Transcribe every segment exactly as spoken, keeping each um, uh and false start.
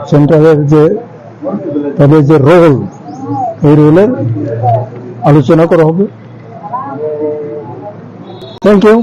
সেন্ট্রালের যে, তাদের যে রোল, এই রোলের আলোচনা করা হবে। Thank you.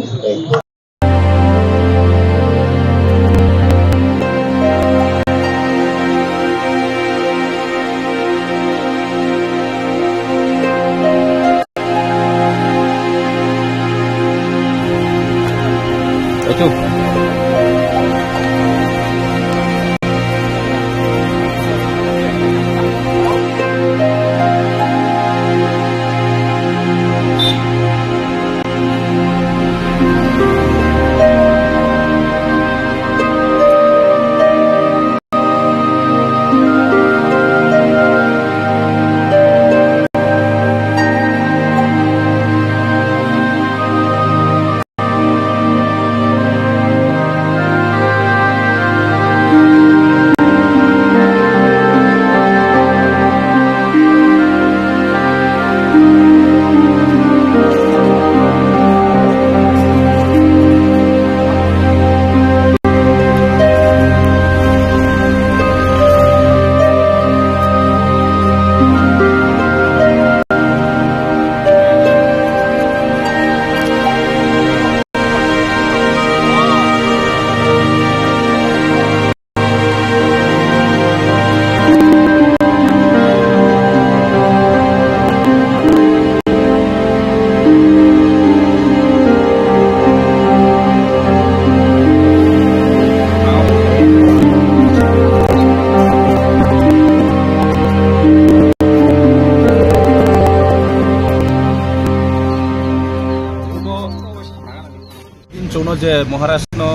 Chwngno je Maharashtra no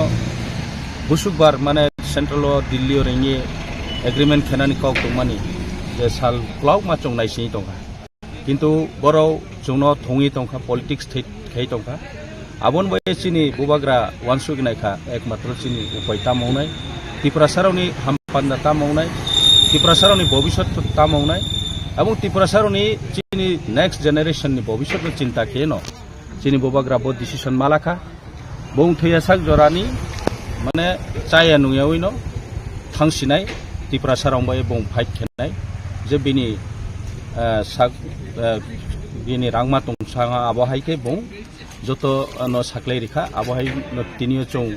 busukbar mane central o Delhi o ringwi agreement khenani kok tongmani je sal kwlak ma chwng naisingwi tongkha. Kintu borok chwngno thongwi tongkha, politics thai-, khai tongkha. Aboni bai chini bubagra uansuk naikha, ekmatro chini upai tamo wngnai, Tiprasarokni hampanda tamo wngnai, Tiprasarokni bobiswt tamo wngnai, aboni Tiprasarokni chini next generation ni bobiswt no chinta kheno chini bubagra bo decision malakha. Bung thwiya sak jorani, mane, chaya nungyawi no thangsinai Tiprasa rong bai bung fight khenai je bini, eh, sak, eh, bini rangma tongsa abo hai khe bung joto, eh, no saklai rikha, abo hai no tinio chwng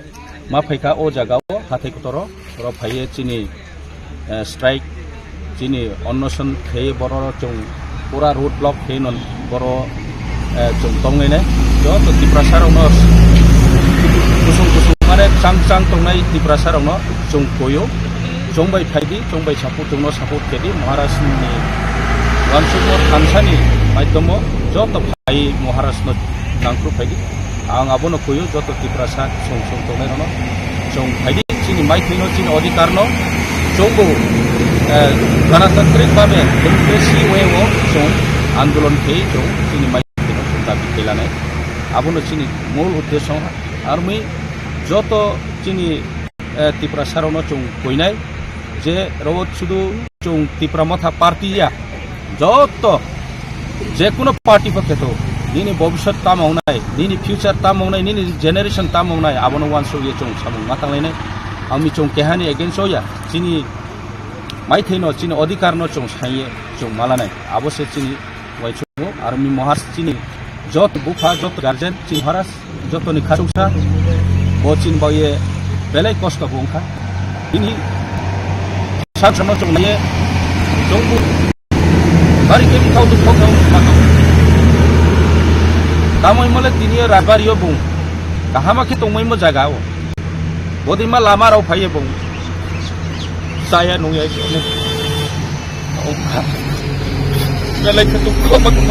ma phaikha o jaga o hathai kotoro oro phaiye chini eh, strike, chini onnoson khe borok chwng pura road block khe non borok, eh, chwng tongnai nai. Joto Tiprasa rokno kusung kusung mane chang chang tongnai Tiprasa rokno chwng koyo. Chwng bai phaidi, chwng bai support, chwngno support khedi Maharaj ni uansukmung thansani maidhomo joto phai Maharaj no nangkru phaidi. Ang abono koyo joto Tiprasa song song tongnai rokno chwng phaidi. Chini maithai no, chini odhikar no chwngbo, eh, ganatantrik bhabe democracy way o chwng andolon khe chwng chini maithai no chwng dabi khe lanai. Abono chini mul uddesho. Armi joto chini, eh, Tiprasa rokno chwng koinai je ro sudu chwng Tipra Motha party ya, joto je kuno party pho kheto, nini bobiswt tamo wngnai, nini future tamo wngnai, nini generation tamo wngnai, abono uansuk ye chwng samung ma tanglainai. Ami chwng kehani against o ya, chini maithai no, chini odhikar no chwng saiye chwng malanai, abo se chini uaisukmung. Aro mi Maharaj chini joto bupha, joto guardian, chini Maharaj jotoni khasuksa, bo chini bagwi belai kosto bo wngkha. Bini sak samno chwng naiye, chwngbo bari khe bwkhao dukho khe wngkha. Tamo hwnmale tini Rajbari o bung kahama khe tongmaimo jaga o. Bodima lama rao phaiye bung. Chaya nungya belai khe dukho wngkha.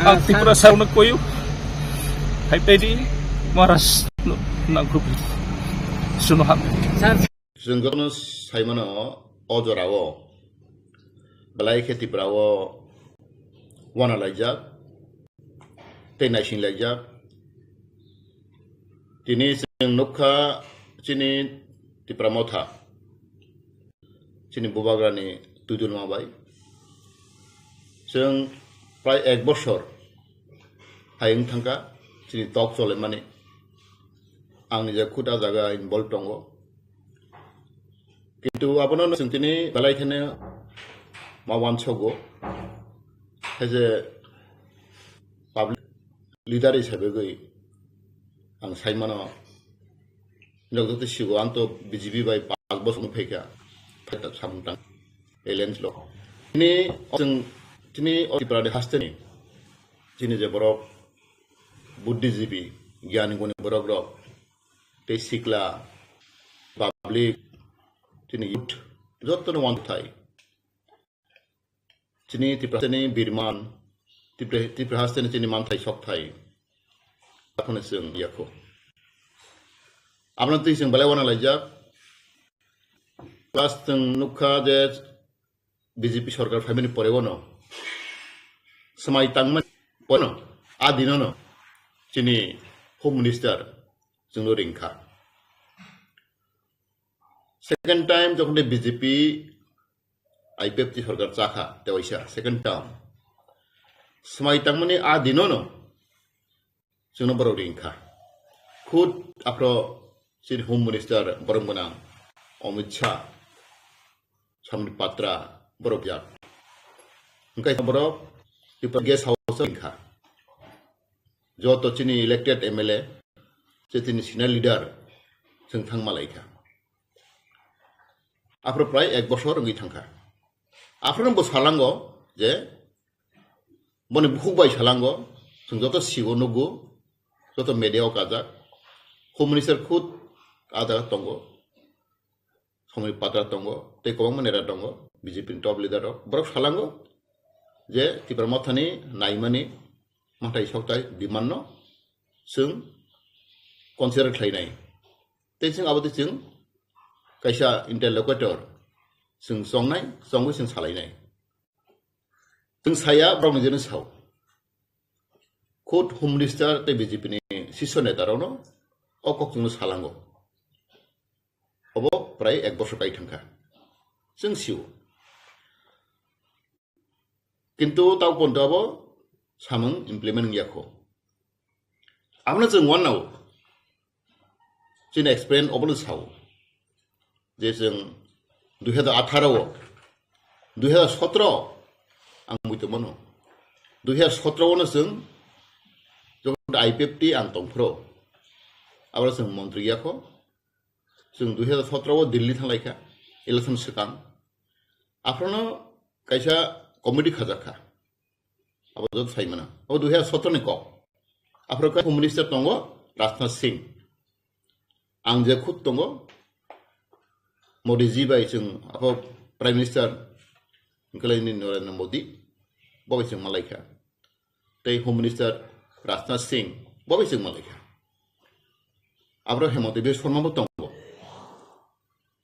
Ang Tiprasa rokno koyo. Hai pedi Maharaj no nangkru suno hap. Chwng jotono saimano o jorao belai khe Tripura o uanalaijak tei naisinglaijak. Tini chwng nukha chini Tipra Motha, chini bubagrani twidulma bai. Chwng prai ek bosor hai wng thangkha chini tok cholemani. Ang nijak khud a jaga involve tongo. Kintu abono chwng tini belai kheno ma uansogo. Hai je public leader hisabe gwi ang sai mano, nok joto sigo ang to B J P bai pas bosor phaikha, phaikha samung tang alliance lo. Tini chwng tini Tripura ni hasteni chini je borok buddhijibi, gyan guni borok rok, tei sikla, public, chini youth, jotono uanthai. Chini Tripura hasteni birman, Tripura, Tripura hasteni chini manthai sokthai. Aphano chwng yakho. Abono twi chwng belai uana laijak. Plus chwng nukha je B J P sorkar phaimani pore uano swmai tangmani pore uano a dinono chini Home Minister chwngno ringkha. Second time jokhon de B J P I P F T sorkar chakha, tewaisa second term. Swmai tangmani a dinono chwngno borok ringkha. Khud aphro chini Home Minister borok gwnang Amit Shah, Sambit Patra borok jak. Hwnkhe borok Tripura guest house ringkha. Joto chini elected M L A, je chini senior leader chwng thang malaikha. Aphro prai ek bosor wngwi thangkha. Aphro bo salango je boni bukhuk bai salango, chwng joto sigo nugo, joto media o kajak, Home Minister khud kajak tongo, Sambit Patra tongo, tei kwbangma neta tongo, B J P ni top leader rok. Borok salango je Tipra Mothani naimani mathai sokthai demand no chwng consider khlainai. Tei chwng abo tei chwng kaisa interlocutor chwng chongnai, chongwi chwng salainai. Chwng saya borokni jeno sao. Khud Home Minister tei B J P ni sisyo neta rokno o kok chwngno salango. Obo prai ek bosor kai thangkha. Chwng sio. Kintu tao ponto abo samung implement wngya kho. Abono chwng uanao chini experience obono sao. Je chwng dui hazar atharo o, dui hazar sotro ang buito mano. Dui hazar sotro o no chwng jokhon I P F T ang tongphro, aboro chwng montri ya kho. Chwng dui hazar sotro o Delhi thanglaikha, election swkang. Aphrono kaisa committee khajakha. Abo joto sai mano. Abo dui hazar sotro ni kok. Aphro khe Home Minister tongo Rajnath Singh. Ang je khud tongo Modi ji bai chwng abo Prime Minister hwnkhe laini Narendra Modi bo bai chwng malaikha. Tei Home Minister Rajnath Singh bo bai chwng malaikha. Aphro Hemanta Biswa Sarma bo tongo.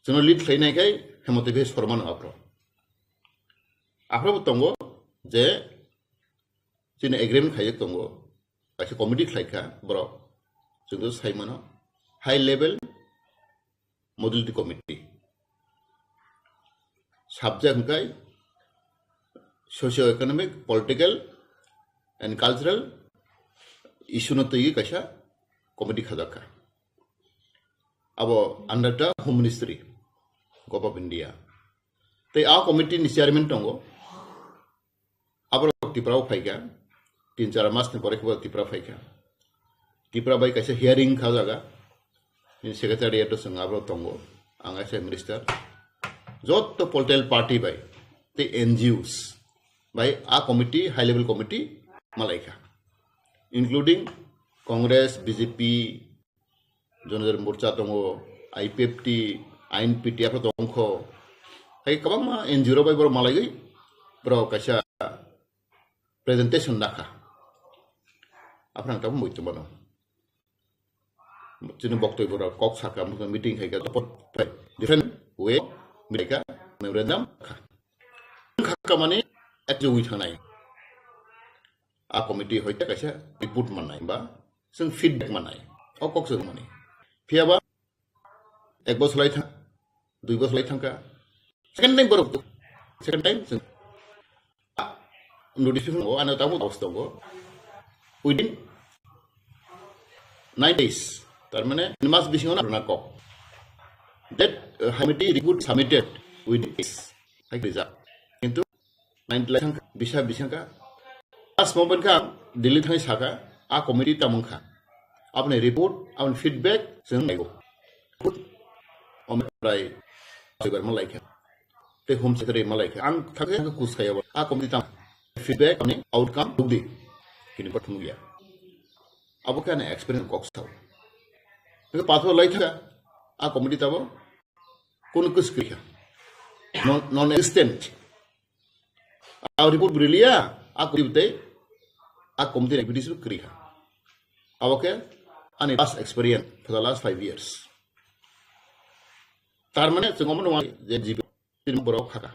Chwngno lead khlainai khai Hemanta Biswa Sarma no aphro. Aphro bo tongo je chini agreement khaijak tongo. Kaisa committee khlaikha borok. Chwngno sai mano high level modality committee. Subject hwnkhe socio-economic, political and cultural issue no twiwi kaisa committee khajakha. Abo under the Home Ministry, Government of India. Tei a committee ni chairman tongo. Aborok Tripura o phaikha, tin char mas ni pore khe Tripura phaikha. Tripura bai kaisa hearing kha jaga, ni secretariat o chwng aborok tongo, ang S I minister. Jotto political party bai tei N G Os bai a committee, high level committee malaikha, including Congress, B J P, Jonojati Morcha tongo, I P F T, I N P T, aphro tongkho. Hai kwbangma N G O rok bai borok malaiwi borok kaisa presentation nakha. Aphro ang tabuk muitu mano. Chini boktoi borok kok sakha, meeting khaikha, different way, meeting kha, memorandum kha. Kha mani, ek jogwi thangnai. A committee hoite kaisa report mannai ba chwng feedback mannai, o kok chwng mani. Phiyaba ek bosor lai thang, dui bosor lai thangkha, second time borok, second time chwng notification o ano tabuk obos tongo, within nine days, tar mane tin mas bisingo na rwna kok. That uh, committee report submitted with this. Hai rijak. Kintu nine lakh thangkha, bisa bisangkha. Last moment kha Delhi thangwi sakha, a committee tamung kha. Aboni report, aboni feedback chwng naigo. Omo prai soibar malaikha. Tei Home Secretary malaikha. Ang thangkhe thangkhe kuskaya bo. A committee tam feedback, aboni outcome dukdi. Kini pathum ya. Abo khe ani experience kok sao. Patho lai thangkha. A committee tabo Kunu kus kwrwi kha. Non, non existent. A report bo riliya, a kwrwi tei a committee activities bo kwrwi kha. Abo khe ani past experience for the last five years. Tar mane chwng omo nung je G P borok khaka.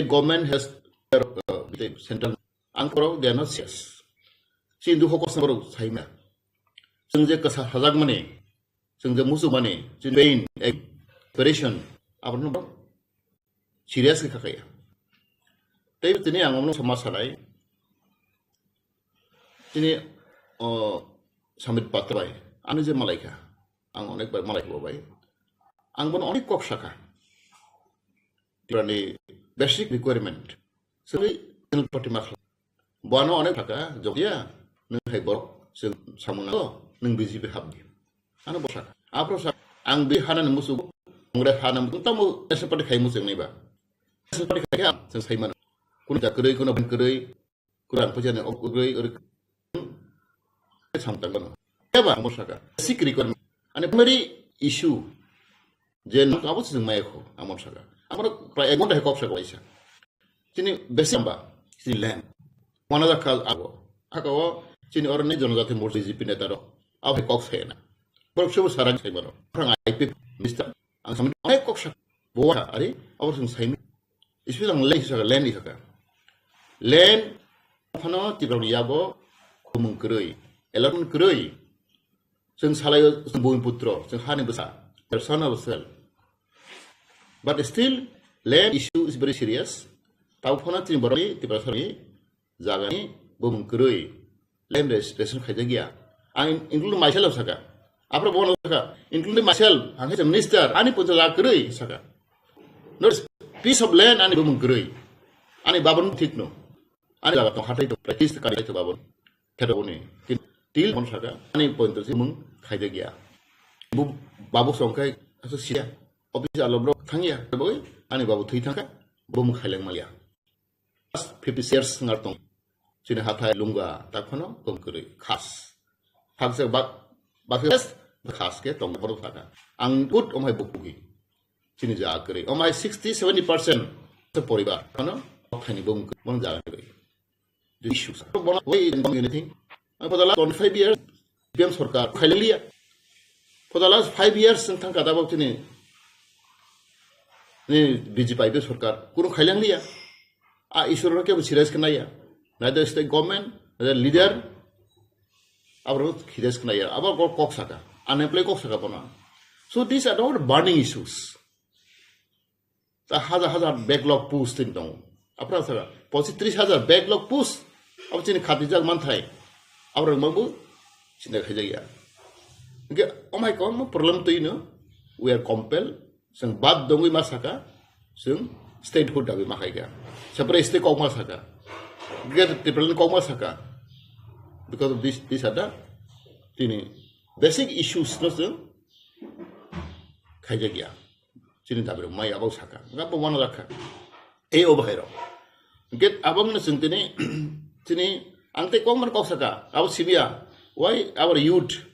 Government has, uh, central, ang borok they are not serious. Chini dukho kosna borok saima. Chwng je kwsa sajak mani, chwng je muchuk mani, chini pain, aspiration, abono bo serious khe khakaya. Tei tini ang omono sama salai, tini, o, Samit Patra bai, ani je malaikha, ang onek bar malaikha bo bai, ang bono onek kok sakha. Tripurani basic requirement, sini party ma khlai. Bono onek thaka, jokya, nwng hai borok, chwng samung nango, nwng B J P habdi. Ano bo saka. Aphro sak, ang bi hana ni musugo, Congress hana musugo, tamo national party khai muchung nai ba. National party khai khe ang, chwng sai mano. Kuno ja kwrwi, kuno ban kwrwi, kuno ang puja ni ok kwrwi, ori sam tang mano. Eba ang bo saka. Sikri kon, ani primary issue, je nwng abo chwng maya kho, ang bo saka. Ang bo prai ek ghonta hai kok saka waisa. Chini basic ba, chini land. Wana da kal abo. Aka o chini oro ni jonojati morsi B J P neta rok. Abo hai kok sai na. Borok sobo sarang sai mano. Phrang I P minister. Ang samani onek kok sak. Bo wa ari abo sung sai mi. Isu ang land saka, land saka. Land phano Tripura ni yago khumung kwrwi. Allotment kwrwi. Chwng salai o chwng bumi putro, chwng hani bwsa. Personal self. But still, land issue is very serious. Tau phano chini borok ni Tripura sorkar ni jaga ni bumung kwrwi. Land registration khaijak ya. Ang include myself saka. Aphro bono saka, include myself, ang khe minister, ani puncha jaga kwrwi saka. Notice, piece of land ani bumung kwrwi. Ani babon thik no. Ani jaga tong hatai tong, practice kari to babon. Kheto ni. Kin-, til mon saka, ani point to si mung khaijak ya. Bu babu songkai aso sia. Office alo bro thangya, boi, ani babu thui thangka, bumung khaileng malia. Fifty shares ngar tong. Chini hathai lunga, tak phano bum kwrwi, khas. Hakse bak, bak khas, khas ke tong boro thaka. Ang put omhai bukugi. Chini ja kwrwi. Omhai sixty, seventy percent se poribar. Phano, thani bum kwrwi, mon ja kwrwi. The issues. Bono, why didn't do anything? For the last twenty-five years, C P M sorkar, khailangliya. For the last five years, seng thang kada bok chini, ni B J P I P sorkar, kunu khailangliya. A issue rok kebo serious khe naiya. Neither state government, neither leader, abo rok serious khe naiya. Abo kok, kok saka. Unemployed kok saka bono. So these are not burning issues. Ta hajar hajar backlog post tin tongo. Apra saka, pochi tris hajar backlog post. Abo chini khatijak manthai. Abo rok mabu sinda khaijak ya. Hingke omai kong problem twi no, we are compelled. Seng bad dongwi ma saka, seng statehood dabi ma khaika. Separate state kok ma saka. Greater Tipraland kok ma saka. Because of this, this are the tini basic issues no seng khaijak ya. Chini dabi rok mai abo saka. Nga bo wana rakha. Ei o bahai rok. Get abang na seng tini, tini ang te kok man kok saka. Abo sibia. Why our youth,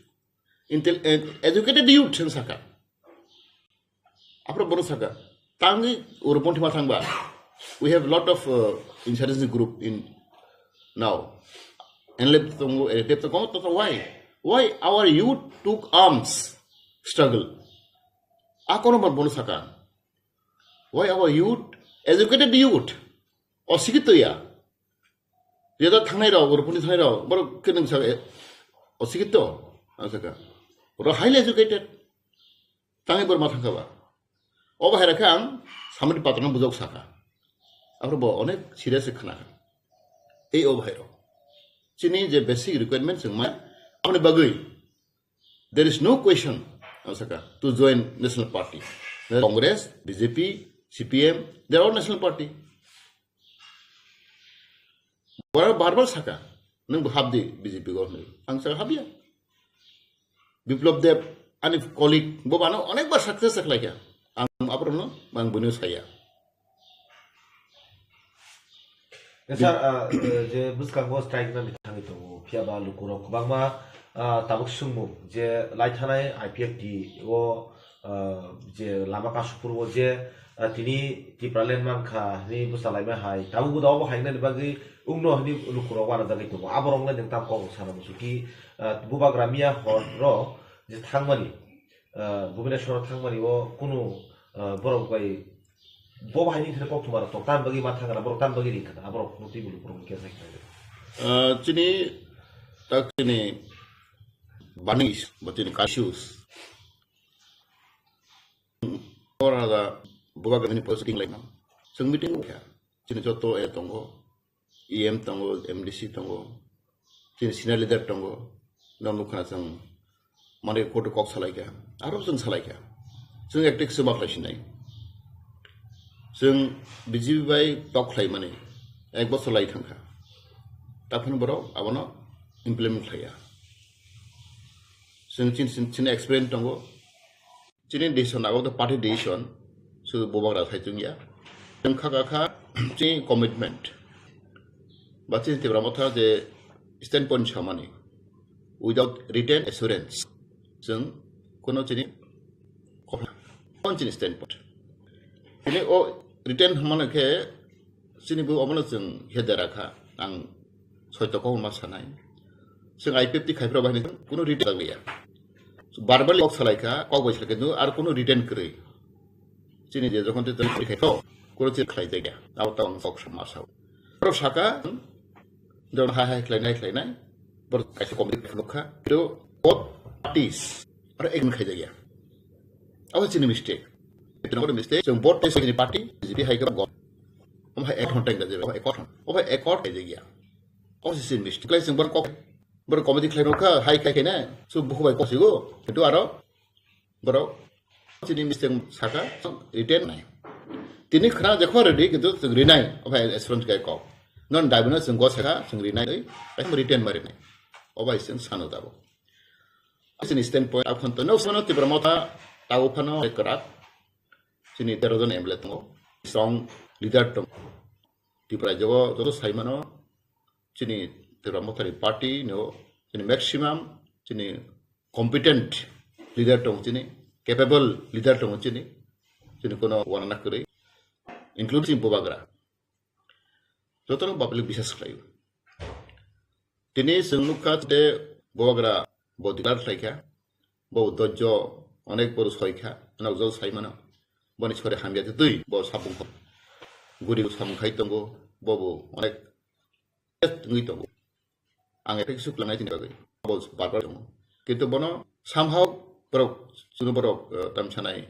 intel-, ed-, educated youth sen saka. Apro bono saka. Tangi uro ponthi ma thangba. We have lot of, uh, insurgency group in now. Enlep tongo, enlep tongo, to why? Why our youth took arms struggle? Akono mar bono saka. Why our youth, educated youth, osikito ya. Yada thangnai rok, uro ponthi thangnai rok, borok khe nung saka, eh, osikito, ang saka. Oro highly educated. Tangi borma thangkha ba. O bahai rakhe ang Samit Patrano bujok saka. Aphro bo onek serious khe khnakha. Ei o bahai rok. Chini je basic requirement chwng mai, aboni bagwi there is no question, ang saka, to join National Party. Congress, B J P, C P M, they are all national party. Borok bar bar saka, "Nwng bo hap di B J P o," hwnwi. Ang saka, "Hap ya." Biplab Deb, ani colleague, bo bano onek bar success khlaikha. Ang aborokno, ang buino saya. Sir, ah, eh, je bwskango strike nani thangwi tongo, phiya ba lukurok kwbangma, ah, tabuk swngmung je lai thanai I P F T o, ah, je lama Kasupur o je, ah, tini Tipraland mankha hwnwi bwsa laima hai, tabuk bo dao bo hai nani bagwi wngno hwnwi lukurok uanajagwi tongo. Aborok le nwng tam kok sana musuki, ah, bubagra miya hor ro je thangmani, ah, Bhubaneswar o thangmani o kunu, ah, borok bai bo bahai ni thani kok thumar tok tan bagwi ma thangana borok tan bagwi ring khana aborok no twi bulu borok khe sai khana. Ah, chini tak chini banis ba chini kasius. Ora da bubagra ni posting lai na. Sung meeting kha. Chini joto e tongo. E M tongo, M D C tongo, chini senior leader tongo, norok nukha chwng manwi koto kok salaikha, aro chwng salaikha. Chwng ekta kisa ma khlai sinai. Chwng B J P bai tok khlai mani ek bosor lai thangkha. Taphano borok abono implement khlaiya. Chwng chin, chin, chini experience tongo. Chini decision abo to party decision, sudu bubagra sai chwngya. Chwng kha kha kha chini commitment. Ba chini Tipra Motha je standpoint samani, without written assurance, chwng kono chini kophla, kon chini standpoint. Chini o written hwnmano khe chini bo omono chwng he dera kha, ang soito kok ma sanai. Chwng I P F T khai phra bahini kuno written dagriya. Verbally kok salai kha, kok bai salai kha, ar kuno written kwrwi. Chini je jokhon te tong khai kho, kuno chini khlai jagya. Abo tong kok sama sao. Oro saka, hmm? Don hai hai khlai nai khlai nai. Bor kaisa committee nukha. Pero both parties aro ek khai jagya. Abo chini mistake. Ito nokori mistake. Chwng both parties ni party, B J P hai khe go. Om hai ek thon teng da je, ek thon. Om hai ek thon khai jagya. Abo chini mistake. Klai chwng bor kok, bor committee khlai nukha, hai khai khai nai. So buku bai kok sigo. Itu aro Borok chini mistake saka, written nai. Tini khna jekho ready, kintu chwng rinai, obai assurance kai kok. Non daibino chwng go saka, chwng rinai, oi, kaisa written ma rinai. Obai chwng sano dabo. Chini standpoint, akhon to, no, sono Tipra Motha, tabo phano, kwrak. Chini tero jon M L A tongo, strong leader tongo. Tipra jogo, joto saimano, chini Tipra Mothani party no, chini maximum, chini competent leader tong chini, capable leader tong chini, chini kono wanana kwrwi, including bubagra. Jotono public bisas khlaio. Tini chwng nukha de bubagra bo declare khlaikha, bo dojjo onek boru soikha, nokjol saimano. Boni sori hamya de twi, bo sapung kho. Guri samung khai tongo, bo bo onek test wngwi tongo. Ang effect suk langnai tini bagwi. Abo bar bar tongo. Kintu bono somehow borok, chwngno borok, eh, tam sanai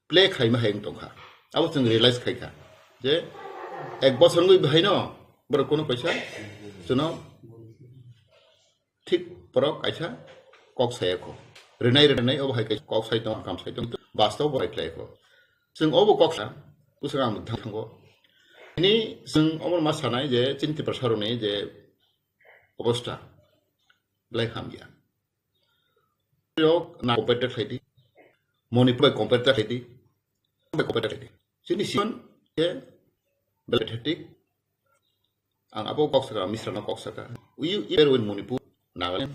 play khlaima hai wng tongkha. Abo chwng realize khaikha je ek bosor wngwi bahaino borok kono kaisa chwngno thik borok kaisa kok saya kho. Rinai rinai obo hai kaisa kok sai tong, kam sai tong, bastob bo hai khlai kho. Chwng obo kok sa, bwswk ang thang thango. Ini chwng omo ma sanai je chini Tiprasa rokni je obostha belai hamya. Rok na compare khlai di. Manipur bai compare khlai di. Bai compare khlai di. Chini sion ke belai pathetic. Ang abo kok saka, Misra no kok saka. You, you were in Manipur, Nagaland,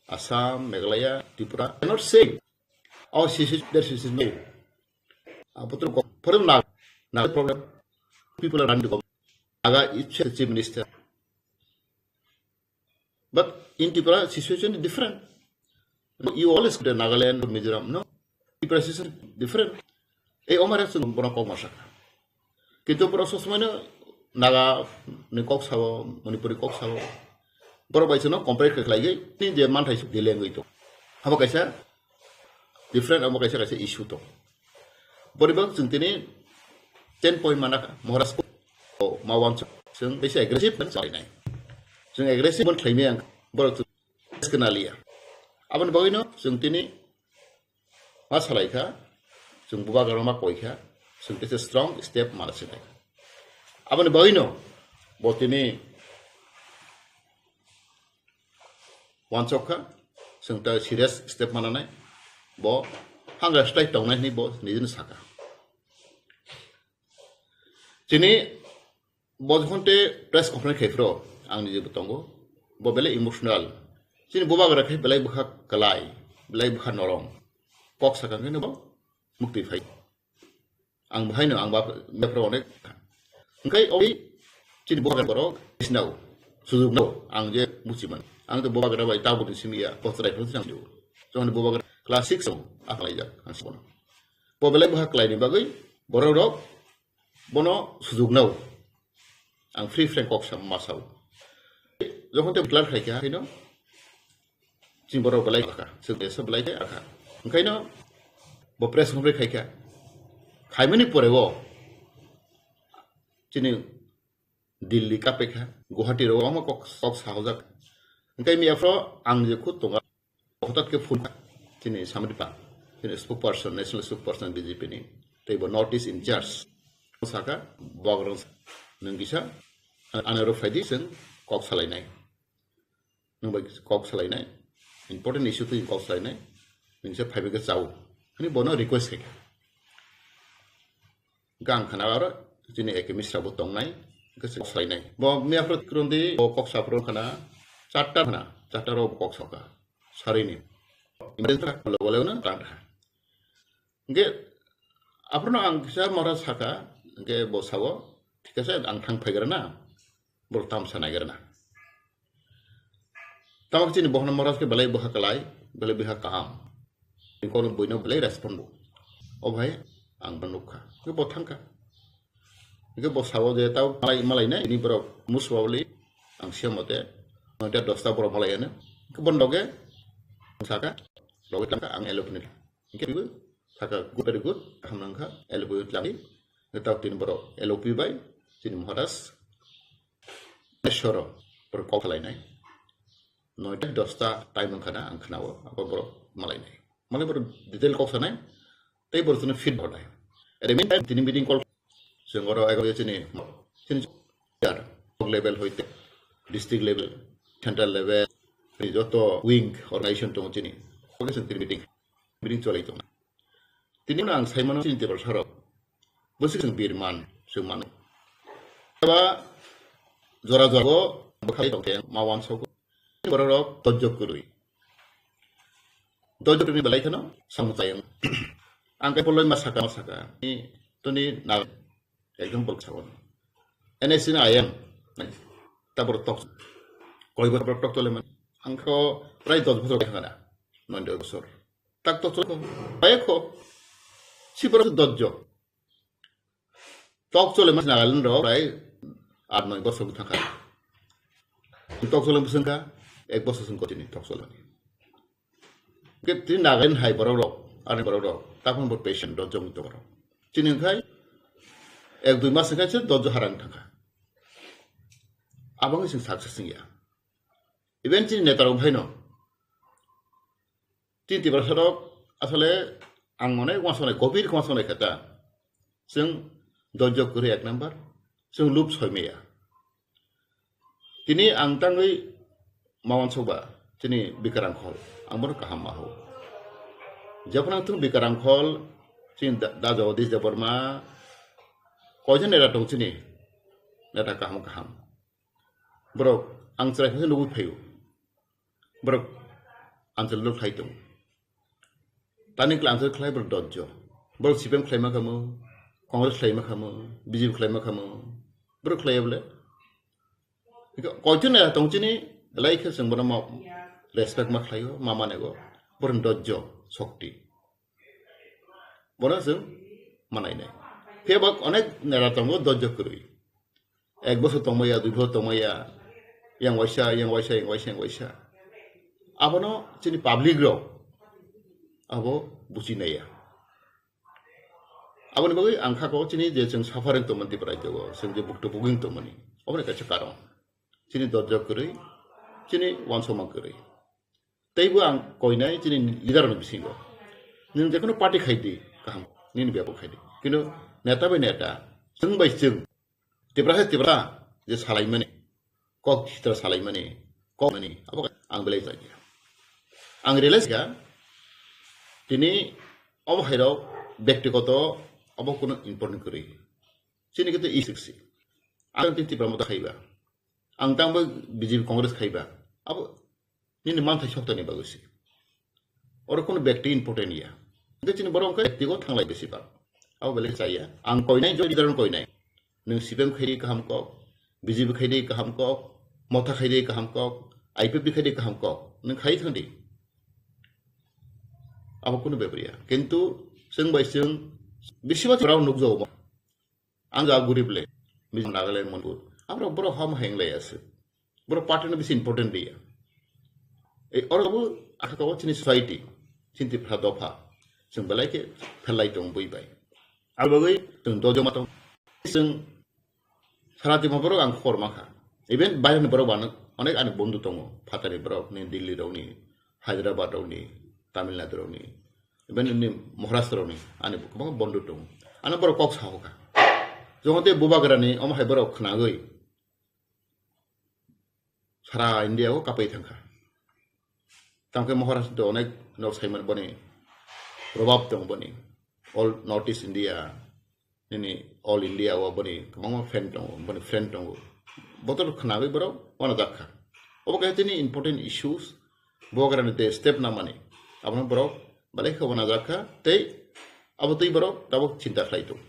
Assam, Meghalaya, Tripura. They are not same. Our situation, their situation is no. Abo to kok, for example, Naga, Naga problem. People are running to government. Naga is the chief minister. But in Tripura, situation is different. You always go to Nagaland or Mizoram, no? Tripura situation is different. Ei omar ek bono kok ma saka. Kintu borok sob somoi no Naga ni kok sao, Manipuri kok sao. Borok bai sino compare khe khlai gwi, tin je manthai suk deleng gwi to. Abo kaisa different, abo kaisa kaisa issue to. Boribak chwng tini ten point mana kha, Maharashtra o ma wansuk. Chwng bisi aggressive man chalai nai. Chwng aggressive man khlai maya ang borok chwng kena liya. Aboni bagwi no chwng tini ma salai kha, Chwng bubagra ma koi kha, chwng tei strong step mana sinai. Aboni bagwino bo tini wansok kha, chwng ta serious step mananai, bo hangra slai tongnai hwnwi bo nijino saka. Chini bo jokhon te press conference khai phro, ang nije bo tongo, bo belai emotional. Chini bubagra khai belai bwkha kwlai, belai bwkha norom. Kok sakha khe no bo mukti phai. Ang bahai no, ang bap, bapro onek. Hingkai oi chini bubagra borok sinau, sujuk no, ang je muchiman. Ang to bubagra bai tabu ni simi ya, bo chwrai phro sinang ju. Jokhon bubagra class six o, aklai jak, ang sibono. Bo belai bwkha kwlai ni bagwi, borok rok bono sujuk nao. Ang free frank kok sa ma sao. Jokhon te declare khai kha, hino chini borok belai kha, chwng de so belai kha. Hingkai no bo press conference khai kha. Khaimani pore o chini Delhi kape kha, Guwahati ro omo kok, kok sahojak. Hingkai mi afro ang je khud tonga. Hotat khe phone kha chini Samripa, chini spokesperson, national spokesperson B J P ni, tei bo North East in charge. Saka, bubagra nwng kisa, ano rok phaidi chwng kok salainai. Nwng bai kok salainai. Important issue twi kok salainai. Nwng se phaibai khe chao. Ani bono request khai kha. Gang khana aro chini A K Misra bo tongnai, kok salainai. Bo miya phro krondi, bo kok saphro khana, charta khana, charta ro kok saka. Sarini. Emergency logo logo na tang kha. Hingke, aphano ang kisa mora saka, hingke bo sao, thik ase, ang thang phaigrana, borok tamsa naigrana. Tamo chini bohno mora ke belai bwkha kwlai, belai bwkha kaham. Kono buino belai respond bo. O bhai, ang bo nukha. Hingke bo thangkha. Hingke bo sao je tao malai, malai na, ini borok muswawli, ang siya mote, noita dosta borok malai ano. Hingke bon doge, saka, logi tangka, ang elopni. Hingke bibo saka good, very good, kaham nangkha, L P U tlangwi. Tao tini borok L P U bai, chini Maharaj Neshwaro, borok kok salainai. Noita dosta time wngkha na ang khnao, abo borok malainai. Malai borok detail kok sanai, tei borok chini feed hornai. At the meantime, tini meeting call, chwng oro ego chini, chini level hoite, district level, central level, joto wing organization tongo chini. Oke chwng tini meeting. Meeting cholai tongo. Tini no ang sai mano chini tebal sarok. Bwswk chwng birman, chwng mano. Eba jora jora bo bwkhai tongkhe ma wansogo. Borok rok dojjok kwrwi. Dojjok kwrwi belai kheno samung tayang. Ang kai poloi ma saka, ma saka. Ni toni na example sagon. N S C na I M. Tabor tok. Koi bor tok tole man. Ang ko prai dos bosor thangana. Nondo bosor. Tak tok chole ko. Pai ko. Si borok dojjo. Tok chole mas Nagaland ro prai aat noi bosor thangkha. Tok chole bwswngkha ek bosor sung kochini tok chole. Ke tin Nagaland hai borok rok, ani borok rok, takon bo patient dojjo mui to borok. Chini khai ek dui mas khai se dojjo harang thangkha. Abang sing success sing ya. Even chini neta rok bhaino. Chini Tiprasa rok asole ang mone wansonai, gobir wansonai khe ta. Chwng dojjo kwrwi ek number, chwng lub soi maya. Tini ang tangwi ma wansokba, chini Bikarang Khol, ang bono kaham ma ho. Jephano ang thung Bikarang Khol, chini da, da Jagadish Debbarma, koijon neta tong chini, neta kaham kaham. Borok ang chwrai khe nugwi phaio. Borok answer lo khlai tongo. Tani kla answer khlai borok dojjo. Borok C P M khlai ma khamu, Congress khlai ma khamu, B J P khlai ma khamu. Borok khlai bole. Koitu ne tong chini, lai khe chwng bono ma respect ma khlaio, ma manego. Borok dojjo, sokti. Bono chwng manai nai. Phiya ba onek neta tongo dojjo kwrwi. Ek bosor tongmaya, dui bosor tongmaya, yang waisa, yang waisa, yang waisa, yang waisa. Abono chini public rok abo buchi naiya. Aboni bagwi ang kha ko chini je chwng suffering tongmani Tripura rajyo o, chwng je bukto buging tongmani, aboni kaisa karon. Chini dojjo kwrwi, chini wansokma kwrwi. Teibo ang koinai chini leader ni bisingo. Nwng jekono party khai di, kaham. nini bebak khaidi. Kintu neta bai neta, chwng bai chwng, Tipra hai Tipra je salaimani, kok sitra salaimani, kok mani, abo ang belai chaya. Ang realize kha, tini obo hairok bektigoto obo kuno important kwrwi. Chini kete isiksi. Ang tini Tipra Motha khaiba. Ang tangbo B J P Congress khaiba. Abo nini manthai sokta ni bagwi se. Oro kono bekti important ya. Hingke chini borok hingke bekti go thanglai besi ba. Abo belai chaya. Ang koinai, joy leader koinai. Nung C P M khaidi kaham kok, B J P khaidi kaham kok, Motha khaidi kaham kok, I P F T khaidi kaham kok. Nung khai thangdi. Abo kono bepar ya. Kintu chwng bai chwng bisi ma rao nukjago. Ang ja gurib le, Mizoram, Nagaland, Manipur. Aborok borok ham heng lai ase. Borok party no bisi important dia. Ei oro bo akha ko chini society, chini Tipra dopha. Chwng belai khe phelai tong bui bai. Abo bagwi chwng dojoma tong. Chwng sara Tipra borok ang khor ma kha. Even baireni borok bano onek ani bondhu tongo. Phatani borok ni, Delhi rok ni, Hyderabad rok ni, Tamil Nadu rok ni. Even ni Maharashtra rok ni ani kwbangma bondhu tongo. Ano borok kok sahoka. Jongo tei bubagrani omo hai borok khnagwi sara India o kapai thangkha. Tamkhe Maharashtra onek nok saiman boni probab tong boni. All North East India, nini All India o boni kwbangma fan tongo, boni friend tongo. Botor khnagwi borok wana jakha. Obo kaisa tini important issues. Bubagrani tei step namani. Abono borok belai khe wana jakha. Tei abo tei borok tabuk chinta khlai tongo.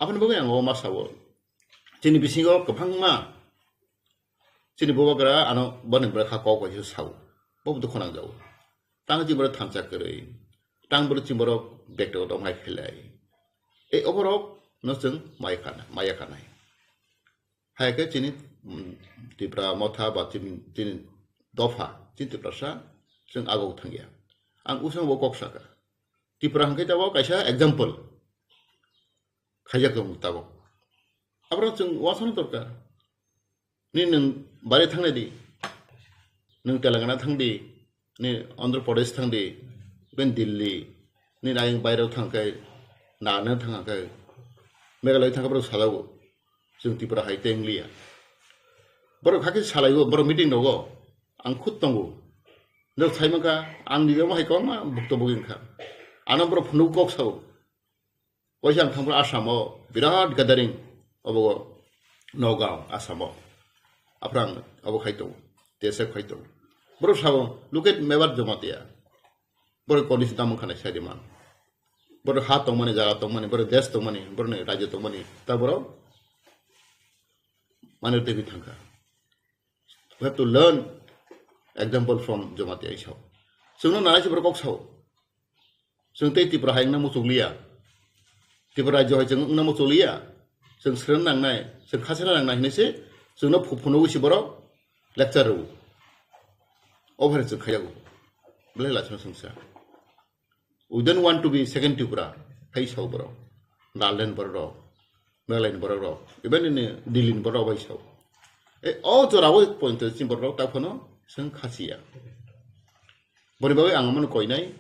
Aboni bagwi ang o ma sao. Chini bisingo kwbangma chini bubagra ano boni bwrwi kha kok bai sao. Bo dukhu nangjago. Tang chini borok thansa kwrwi. Tang borok chini borok bekto dong hai khelai. E oborok no chwng maya khana, maya khanai. Hai khe chini, mm, Tipra Motha ba chini, chini dopha, chini Tiprasa chwng agok thangya. Ang usang bo kok saka. Tipra hwnkhe tabok kaisa example khaijak tong tabok. Aborok chwng uansukna dorkar. Ni nwng bari thangnai di, nwng Telangana thang di, ni Andhra Pradesh thang di, ben Delhi, ni ayang bairok thang khe, nana thang khe, Meghalaya thang khe borok sajago, chwng Tripura hai tei wngliya. Borok hakhe salaigo, borok meeting rogo, ang khud tongo. Norok sai mankha, ang nini omo hai kwbangma bukto bugwi wngkha. Ano borok phunuk kok sao. Waisa ang thangphru Assam o birat gathering obo Nagaon, Assam o. Aphrang obo khai tongo, T S F khai tongo. Borok sao, "Look at Mebar Jamatia." Borok condition tamo wngkha nai sai di man. Borok ha tongmani, jaga tongmani, borok desh tongmani, borok ni rajyo tongmani, ta borok mani twi thangkha. We have to learn example from Jamatia Isao. Chwngno nanai se borok kok sao. Chwng tei Tripura hai wngna muchukliya. Tripura rajyo hai chwng wngna muchukliya. Chwng swrwng nangnai, chwng khachena nangnai hinwi se chwngno phu-, phunugwi se borok lecture rwo. Obo hai chwng khaijago. Belai lachino chwngsa. We don't want to be second Tripura, hai sao borok. Nagaland borok rok, Meghalaya ni borok rok, even in Delhi ni borok rok bai sao. E, o jora o point chini borok rok ta phano chwng khasiya. Boni bagwi ang mano koinai,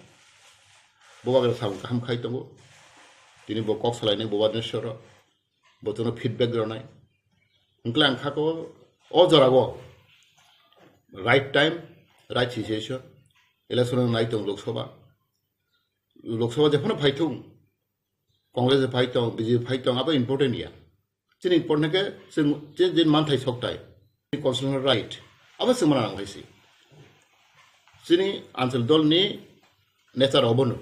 bo bagwi samung kaham khai tongo. Tini bo kok salainai bo bagwi soro, bo jono feedback ronai. Hwnkhe ang kha ko o jora o right time, right situation, election nai tong Lok Sabha. Lok Sabha jephano phai thung, Congress phai tong, B J P phai tong, abo important ya. Chini important khe chwng, chini, chini manthai sokthai, chini constitutional right, abo chwng mana nang hai se. Chini Anchal dol ni nature obono.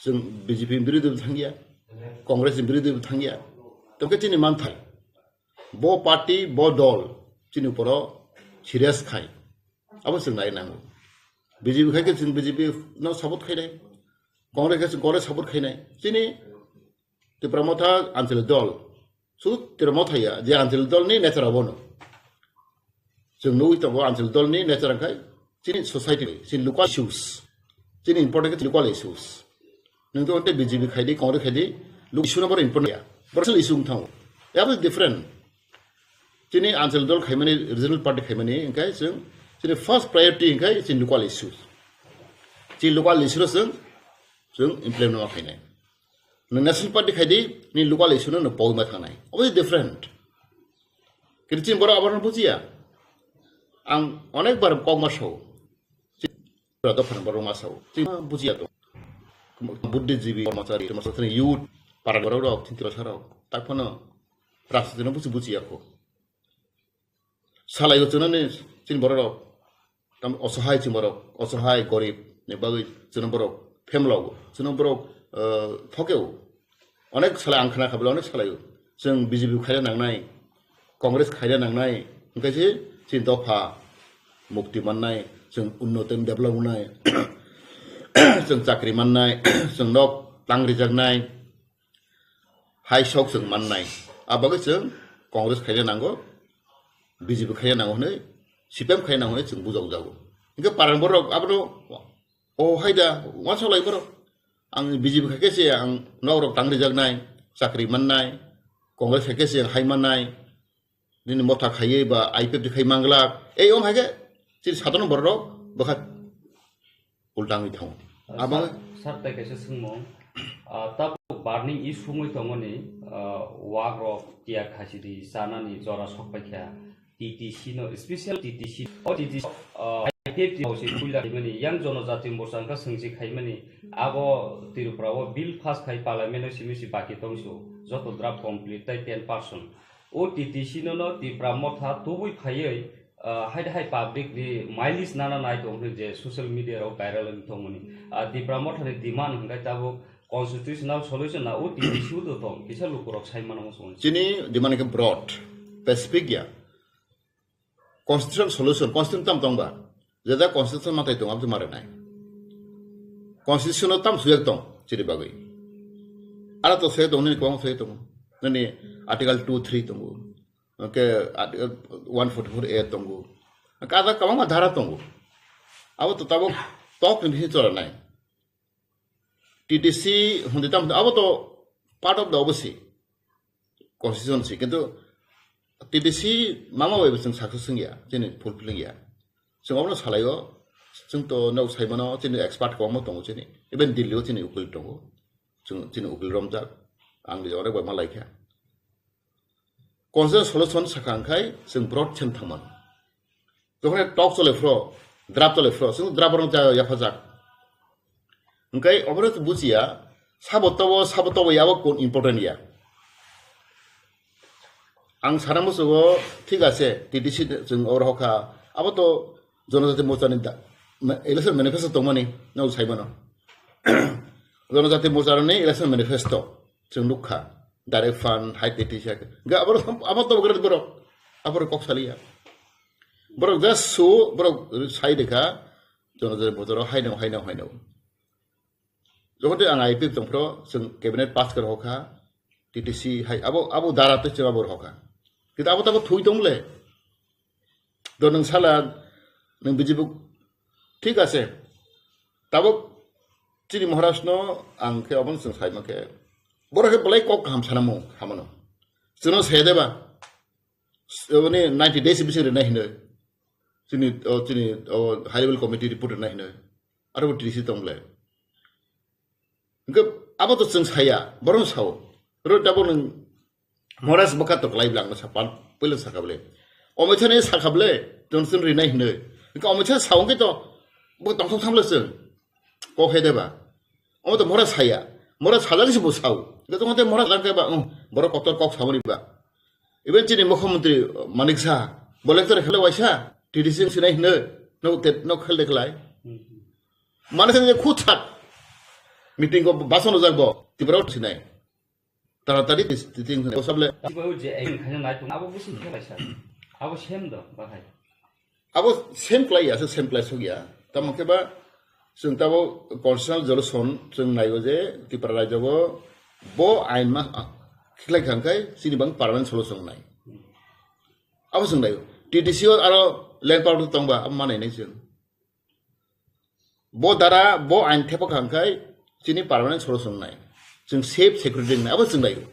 Chwng B J P ni birodhi bo thangya, Congress ni birodhi bo thangya. Tongkhe chini manthai, bo party, bo dol, chini uporo serious khai. Abo chwng nai nango. B J P khai khe chwng B J P no support khainai. Congress khe chwng Congress support khainai. Chini Tipra Motha Anchal dol. Sud Tipra Motha ya, je Anchal dol ni nature abono. Chwng nugwi tongo Anchal dol ni nature wngkha chini society ni, chini local issues. Chini important khe local issues. Nwng to B J P khai di, Congress khai di, local issue no boro important ya. Boro issue wng thango. Abo different. Chini Anchal dol khaimani, regional party khaimani, hwnkhe chwng chini first priority hwnkhe chini local issues. Chini local issue no chwng chwng implement ma khainai. Nwng National Party khai di, ni local issue no nwng pogwi ma thangnai. Obo different. Kiri chini borok abono bujiya. Ang onek bar kok ma sao. Chini dophani borok ma sao. Chini bujiya to. Buddhijibi, Brahmachari, Brahmachari youth, para borok rok, chini Tiprasa rok. Tak phano rajniti no buji bujiya kho. Salai o chwnani chini borok rok. Tam osohai chini borok, osohai gorib ni bagwi chwngno borok phemlo, chwngno borok, eh, thokeo. Onek salai ang khna kha bwle onek salai o. Chwng B J P khaina nangnai, Congress khaina nangnai, hwnkhe se chini dopha mukti mannai, chwng unnoto develop wngnai, chwng chakri mannai, chwng nok tang rijaknai, hai sok chwng mannai. A bagwi chwng Congress khaina nango, B J P khaina nango hwnwi, C P M khaina nango hwnwi chwng bujokjago. Hwnkhe parang borok abono, o hai da, uansuk lai borok. Ang B J P khai khe se ang nok rok tang rijaknai, chakri mannai, Congress khai khe se ang hai mannai, nini motha khaiwi ba I P F T khai manglak, ei ong hai khe chini sadharon borok rok bwkha ulta wngwi thango. Abo sir, tai kaisa swngmung. Ah, tabuk burning issue wngwi tongmani, ah, wak rok tiyar khasi di chanani jora sok paikha. T T C no, special T T C, o T T C, ah, I P F T no se puila khaimani, yang Jonojati Morcha wngkha swngsi khaimani, abo Tripura o bill pass khai parliament o simi si baki tongsu, joto draft complete tai ten percent. O T T C no no Tipra Motha tubui phaiwi, ah, hai hai public ni mileage nana nai tong hwnwi je social media rok viral wng tongmani. Ah, Tipra Motha ni demand hwnkhe tabuk constitutional solution na o T T C o do tong, kisa lukurok sai mano muchung. Chini demand khe broad, specific ya. Constitutional solution, constitution tam tong ba? Jeda constitution matai tong, abdi mare nai. Constitution o tam sujak tong, chini bagwi. Ara to se tong, nini kwbang se tong. Nini article two three tongo. Oke, article one forty-four A tongo. Kaza kwbangma dhara tongo. Abo to tabuk tok ni bisingo chora nai. T T C hundi tam abo to part of the obviously constituency, kintu T T C mama bai bo chwng success wngya, chini fulfilling ya. Chwng obono salaio, chwng to nok saimano, chini expert kwbangma tongo chini. Even Delhi o chini ukil tongo. Chwng chini ukil romjak. Ang ni onek bai ma laikha. Constitutional solution sakha hwnkhe chwng broad sem thangmano. Jokhon talk chole phro, draft chole phro, chwng draft rok cha yaphajak. Hwnkhe obono bujiya, sabo tobo, sabo tobo yabo kun important ya. Ang sana musugo, thik ase, T T C chwng oro hokha, abo to Jonojati Morcha ni da-, ma-, election manifesto tongmani, no saimano. Jonojati Morcha ni election manifesto. Chwng nukha, direct fund, hai tei tei se. Ga abo, abo to gre borok. Abo kok saliya. Borok just su, borok sai dekha, jono jono botoro haino, haino, haino. Jokhon tei ang I P F tong phro, chwng cabinet pass kar hokha, T T C hai, abo, abo dara tei chwng abo hokha. Kita abo tabo thui tong le. Do nwng sala, nwng B J P, thik ase. Tabuk chini Maharaj no ang khe obono chwng saima khe. Borok khe belai kok kaham sana mo, hamano. Chwngno se deba. Oni ninety days bising rina hinoi. Chini, o, chini, o, high level committee report rina hinoi. Aro bo T D C tong le. Hwnkhe abo to chwng saya, borok sao. Ro tabuk nwng Maharaj bwkha to kwlai bwle ang sakha, puila sakha bwle. Omoitha ni sakha bwle, tong chwng rinai hinwi. Hwnkhe omoitha sao hwnkhe to bo tongthok thamle chwng. Kok he deba. Omo to Maharaj saya. Maharaj sajak se bo sao. Hwnkhe tongthok Maharaj sajak ba, um, borok kotor kok samani ba. Even chini mukhyamantri Manik Saha, bo lecture khle waisa, T D C sinai hinwi, no te, no khel de khlai. Manik Saha khud sat. Meeting ko bason rojak bo, Tripura sinai. Taratari tis-, titing ko sable. Abo je aim khaina nai tong, abo busi khe waisa. Abo sem do, bahai. Abo same klai ya, same klai sogya. Tamo khe ba, chwng tabo constitutional solution, chwng naigo je, Tripura rajyo bo, bo ain ma, ah, khiklai khangkhai, chini bang permanent solution nai. Abo chwng naigo. T D C o aro land power tongba, abo manai nai chwng. Bo dara, bo ain thepa khangkhai, chini permanent solution nai. Chwng safe, security nai, abo chwng naigo.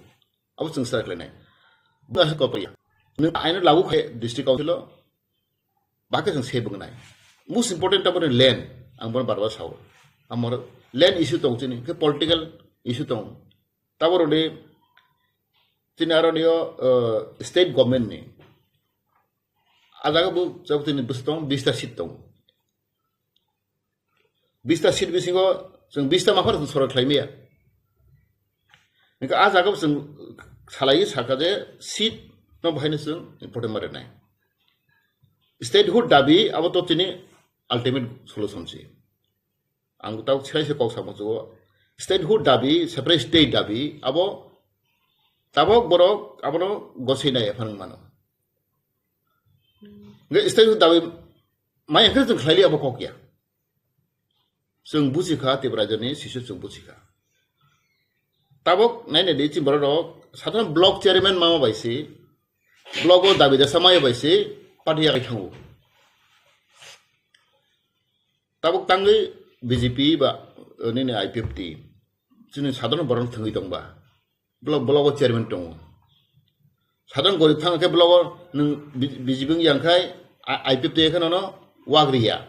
Abo chwng sa khlai nai. Bo asa kotor ya. Nwng ain lagu khai district council o, Bakhe chwng se bwngnai. Most important taboni land, ang bono bar bar sao. Amor Land issue tong chini, ke political issue tong. Taboro ni chini aro niyo, uh, state government ni. Ajaga bu jabo tini bwswk tong, bista seat tong. Bista seat bisingo chwng bista maphar chwng sorok khlai maya. Hingke a jaga chwng salai saka je seat no bahaino chwng important ma rwnai. Statehood dabi abo to tini ultimate solution si. Ang tabuk selai se kok samo chugo. Statehood dabi, separate state dabi, abo tabok borok abono gosei nai ephang mano. Hingke statehood dabi mai hingke chwng khlai li abo kok ya. Chwng buji kha, Tipra jani sisu chwng buji kha. Tabok naina di chini borok rok, sadharon block chairman mama bai si, block o dabi dasa maya bai si, party yakai thango. Tabok tangwi B J P ba, eh, nini I P F T, chini sadharon borok thangwi tongba. Block, block o chairman tongo. Sadharon gorib thang khe block o nwng B-, B J P wng yang khai, I-, I P F T khe nono wak riya.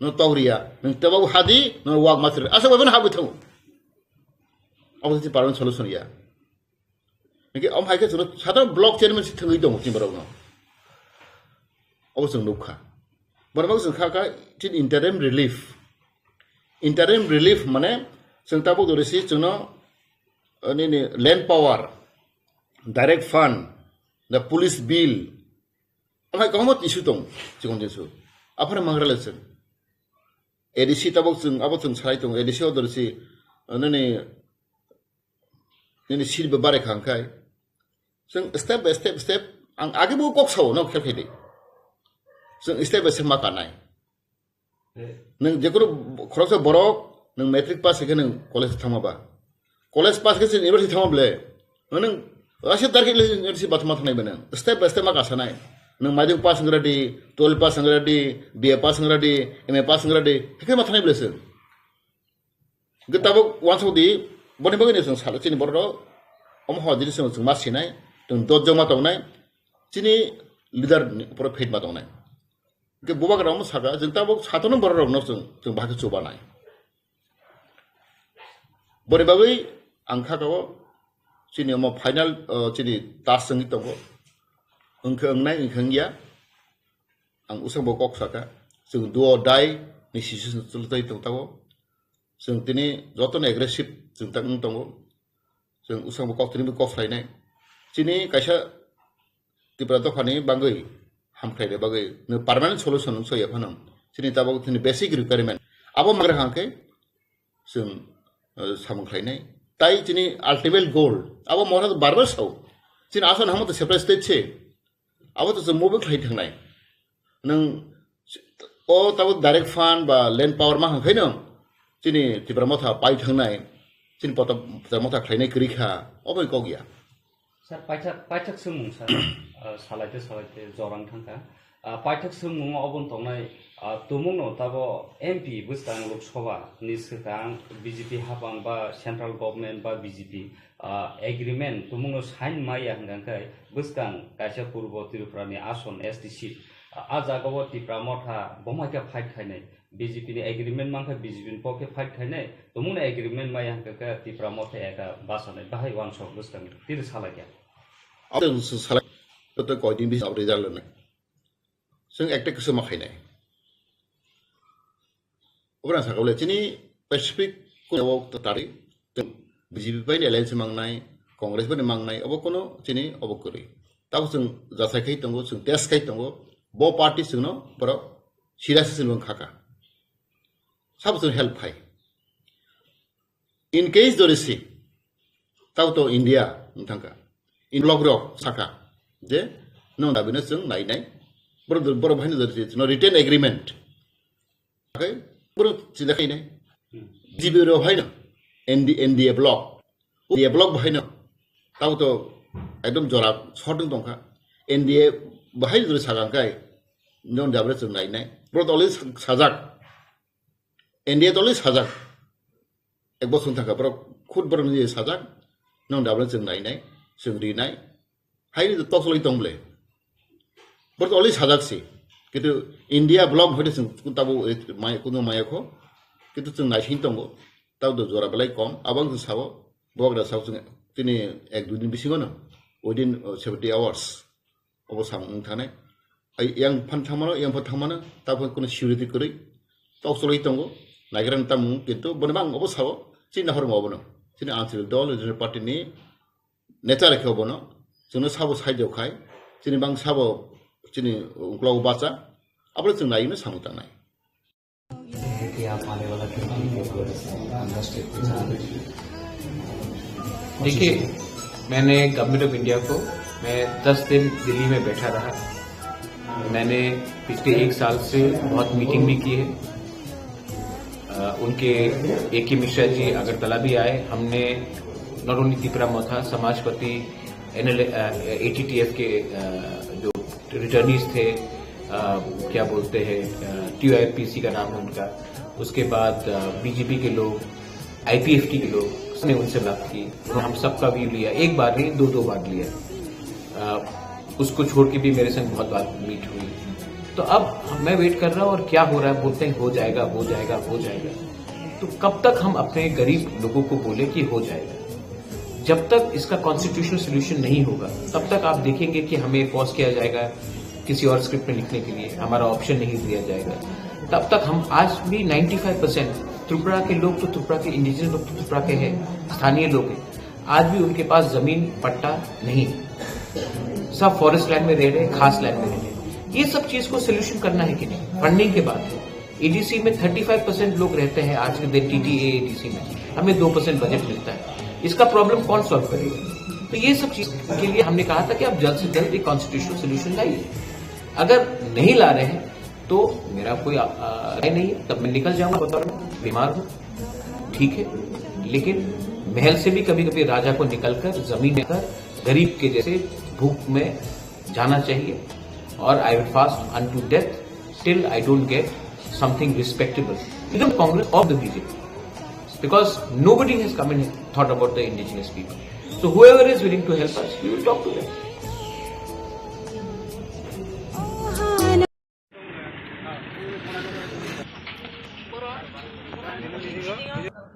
No tok riya. Nwng tebo hadi, no wak mas riya. Asa bai habwi thango. Abo se parliament solution ya. Hingke om hai khe chwngno sadharon block chairman se thangwi tongo chini borok no. Abo chwng nukha. Borok chwng kha kha chin interim relief. Interim relief mane chwng tabuk dori si chwngno, eh, nini land power, direct fund, the police bill, amai kwbangma issue tong, chikon jinsu. Aphano mangra le chwng. A D C tabuk chwng, abo chwng sai tong, A D C order si, eh, nini, nini seat bo bare kha hwnkhe. Chwng step by step, step, ang age bo kok sao, no khe khe di. Chwng step by step ma kanai. Nwng jekono khoroksa borok, nwng matric pass khe nwng college thangma ba. College pass khe se university thangma ble. Nwng ashe target le university bathma thangnai bene. Step by step ma kasanai. Nwng maidung pass ngra di, twelve pass ngra di, B A pass ngra di, M A pass ngra di. Hekhe ma thangnai ble se. Hingke tabuk wansuk di, boni bagwi ni chwng salo chini borok rok, omo hor jini chwng chwng ma sinai, chwng dot joma tongnai, chini leader ni upor faith ma tongnai. Hingke bubagra omo saka, chwng tabuk satono borok rokno chwng, chwng bahai khe chubanai. Boni bagwi ang kha kao, chini omo final, o, chini task wngwi tongo. Wngkhe wngnai, wngkhe wngya. Ang usang bo kok saka, chwng do or die ni situation chwlwtwi tong tabuk. Chwng tini jotono aggressive chwng tak wng tongo. Chwng usang bo kok tini bo kok khlainai. Chini kaisa Tipra dophani bagwi hamkhlaina bagwi no permanent solution wng soya phano. Chini tabuk tini basic requirement. Abo magra hangkhe chwng, eh, samung khlainai. Tai chini ultimate goal. Abo mora bar bar sao. Chini asal hamo to separate state se. Abo to chwng move khlai thangnai. Nwng o tabuk direct fund ba land power ma hangkhaino chini Tipra Motha pai thangnai, chini pota Tipra Motha khlainai kwrwi kha, obo kok ya. Sir, paithak, paithak swngmung sir, ah, salaite salaite jorang thangkha. Ah, paithak swngmung obo tongnai, ah, tumungno tabo M P bwskang Lok Sabha ni swkang B J P hapang ba central government ba B J P ah, agreement tumungno sign maya hwnkha khe bwskang kaisa purbo Tripura ni ason S T seat, ah, a jaga o Tipra Motha bomai khe fight khainai, B J P ni agreement mankha B J P ni pokhe fight khainai, tumungno agreement maya hwnkha khe Tipra Motha eka basanai bahai wansok bwskang tiri salai kha. Aboni salai to koidin bisa abri jalne. Chwng ekta kisa ma khainai. Obra sakha bole chini Pacific ko tari B J P bai alliance mangnai, Congress bai mangnai, obo kono chini obo kwrwi. Tabo chwng jasai khai tongo, chwng test khai tongo, bo party chwngno borok serious se chwng khaka. Sabo chwng help khai. In case dori si, tabo to India wng thangkha. In block rok sakha je, no dabi no chwng nai nai. Borok, borok bahai no dori si, no written agreement. Akai, borok chinta khai nai. B J P rok bahai no, N D, N D A block. N D A block bahai no. Tabo to ekdom jora short wng tongkha. N D A bahai dori sakha kai, no dabi no chwng nai nai. Borok to already sajak. N D A toli sajak. Ek bosong thangkha borok khud borok ni sajak. Nong dablai chwng nai nai, chwng ri nai. Hai ni to tok soloi tong ble. Borok toli sajak si. Kintu India block hoite chwng tabo mai kuno maya kho. Kintu chwng nai sing tongo. Tau do jora belai kom, abang chwng sao, bubagra sao chwng tini ek dui din bisingo no, within, uh, seventy hours, obo samung wng thanai. Ai yang phan thangmano, yang phan thangmano, tabo kono security kwrwi, tok cholwi tongo, naigra tamung, kintu boni bang obo sao, chini nahor mo obono, chini Anchal Dol, Regional Party ni nature khe obono, chwngno sabo saijak khai, chini bang sabo, chini uklogo bacha, abole chwng naino samung tangnai. कि आप आने वाला twenty under state के साथ देखिए, मैंने government of India को, मैं दस दिन दिल्ली में बैठा रहा। मैंने पिछले एक साल से बहुत मीटिंग भी की है। अ, उनके ए के मिश्रा जी अगरतला भी आए। हमने नॉट ओनली तिपरा मोथा, समाजपति, एनएल, एटीटीएफ के, अ, जो रिटर्नीज थे, अ, क्या बोलते हैं, टीओआईपीसी का नाम है उनका, उसके बाद बीजेपी के लोग, आईपीएफटी के लोग, उसने उनसे बात की। तो हम सबका व्यू लिया, एक बार नहीं, दो दो बार लिया। अ, उसको छोड़ के भी मेरे संग बहुत बार मीट हुई। तो अब मैं वेट कर रहा हूँ और क्या हो रहा है, बोलते हैं हो जाएगा, हो जाएगा, हो जाएगा। तो कब तक हम अपने गरीब लोगों को बोले कि हो जाएगा? जब तक इसका कॉन्स्टिट्यूशनल सोल्यूशन नहीं होगा, तब तक आप देखेंगे कि हमें फोर्स किया जाएगा किसी और स्क्रिप्ट में लिखने के लिए, हमारा ऑप्शन नहीं दिया जाएगा। तब तक हम आज भी नाइन्टी फाइव परसेंट त्रिपुरा के लोग, तो त्रिपुरा के इंडिजिनस लोग तो त्रिपुरा के हैं, स्थानीय लोग हैं, आज भी उनके पास जमीन पट्टा नहीं है। सब फॉरेस्ट लैंड में रह रहे हैं, खास लैंड में रह रहे हैं। ये सब चीज को सोल्यूशन करना है कि नहीं? फंडिंग की बात है। एडीसी में थर्टी फाइव परसेंट लोग रहते हैं आज के दिन टीटीए एडीसी में, हमें दो परसेंट बजट मिलता है। इसका प्रॉब्लम कौन सॉल्व करेगा? तो ये सब चीज के लिए हमने कहा था कि आप जल्द से जल्द एक कॉन्स्टिट्यूशनल सोल्यूशन लाइए। अगर नहीं ला रहे हैं तो मेरा कोई आ, आ, राय नहीं है, तब मैं निकल जाऊंगा, बता रहा हूँ, बीमार हूँ, ठीक है, लेकिन महल से भी कभी कभी राजा को निकलकर जमीन में कर गरीब के जैसे भूख में जाना चाहिए। और I will fast unto death till I don't get something respectable. Even Congress or the B J P, because nobody has come and thought about the indigenous people. So whoever is willing to help us, we will talk to them.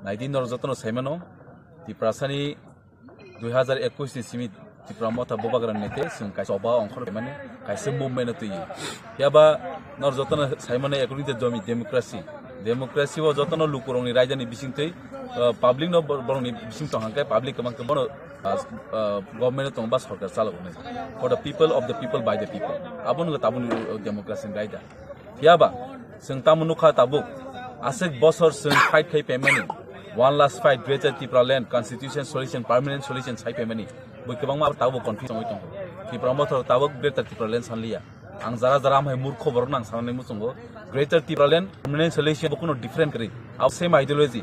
Naidi norok jotono saimano, Tiprasani dui hazar ekush ni simi Tipra Motha Bubagra ni tei chwng kaisa choba ongkhor mani kaisa movement twi. Phiya ba norok jotono saimano according to jomi democracy. Democracy o jotono lukurokni raidani bisingtwi, uh, public no bor-, borokni bising tong hangkhe public kwbang khe bono, uh, uh, government tong ba sorkar chalago. For the people, of the people, by the people. Abono tabukni, uh, democracy ni raida. Phiya ba, chwng tamo nukha tabuk, aswk bosor chwng fight khai paimani, one last fight, Greater Tipraland, constitution solution, permanent solution sai paimani, bui kwbangma tabuk confuse wngwi tongo. Tipra Motha tabuk Greater Tipraland sanliya. Ang jara jara amhai murkho borok nang sanani muchungo. Greater Tipraland, permanent solution bo kuno different kwrwi. Abo same ideology.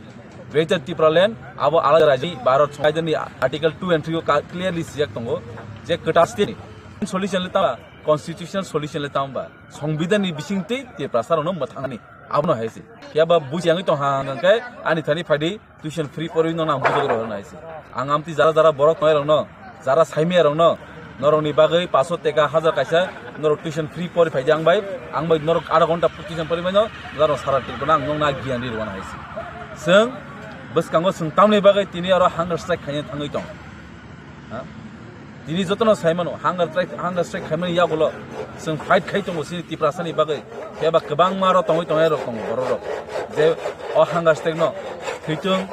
Greater Tipraland, abo alada raji, Bharat Songbidan ni Article two and three o ka-, clearly sijak tongo, je kwtal state ni solution le tama, constitutional solution le tama ba. Songbidan ni bisingtwi Tiprasa rokno mwthangni abono hai se. Phiya ba buji yangwi tong hang hang khe ani thani phaidi tuition free porwi no nang bujok rok hai se. Ang amtwi jara jara borok tongnai rokno, jara saimaya rokno, norokni bagwi paso teka hajar kaisa norok tuition free pori phaidi ang bai, ang bai norok adha ghonta tuition pori baino, norok sara trip no ang nokna giyan ri rwna hai se. Chwng bwskango chwng tamni bagwi tini oro hunger strike khaina thangwi tong. Ha? Tini jotono saimano, hunger strike, hunger strike khaimani yagulo chwng fight khai tongo chini Tiprasani bagwi. Khe ba kwbangma aro tongwi tongnai rok tongo borok rok. Je o hunger strike no thwitung,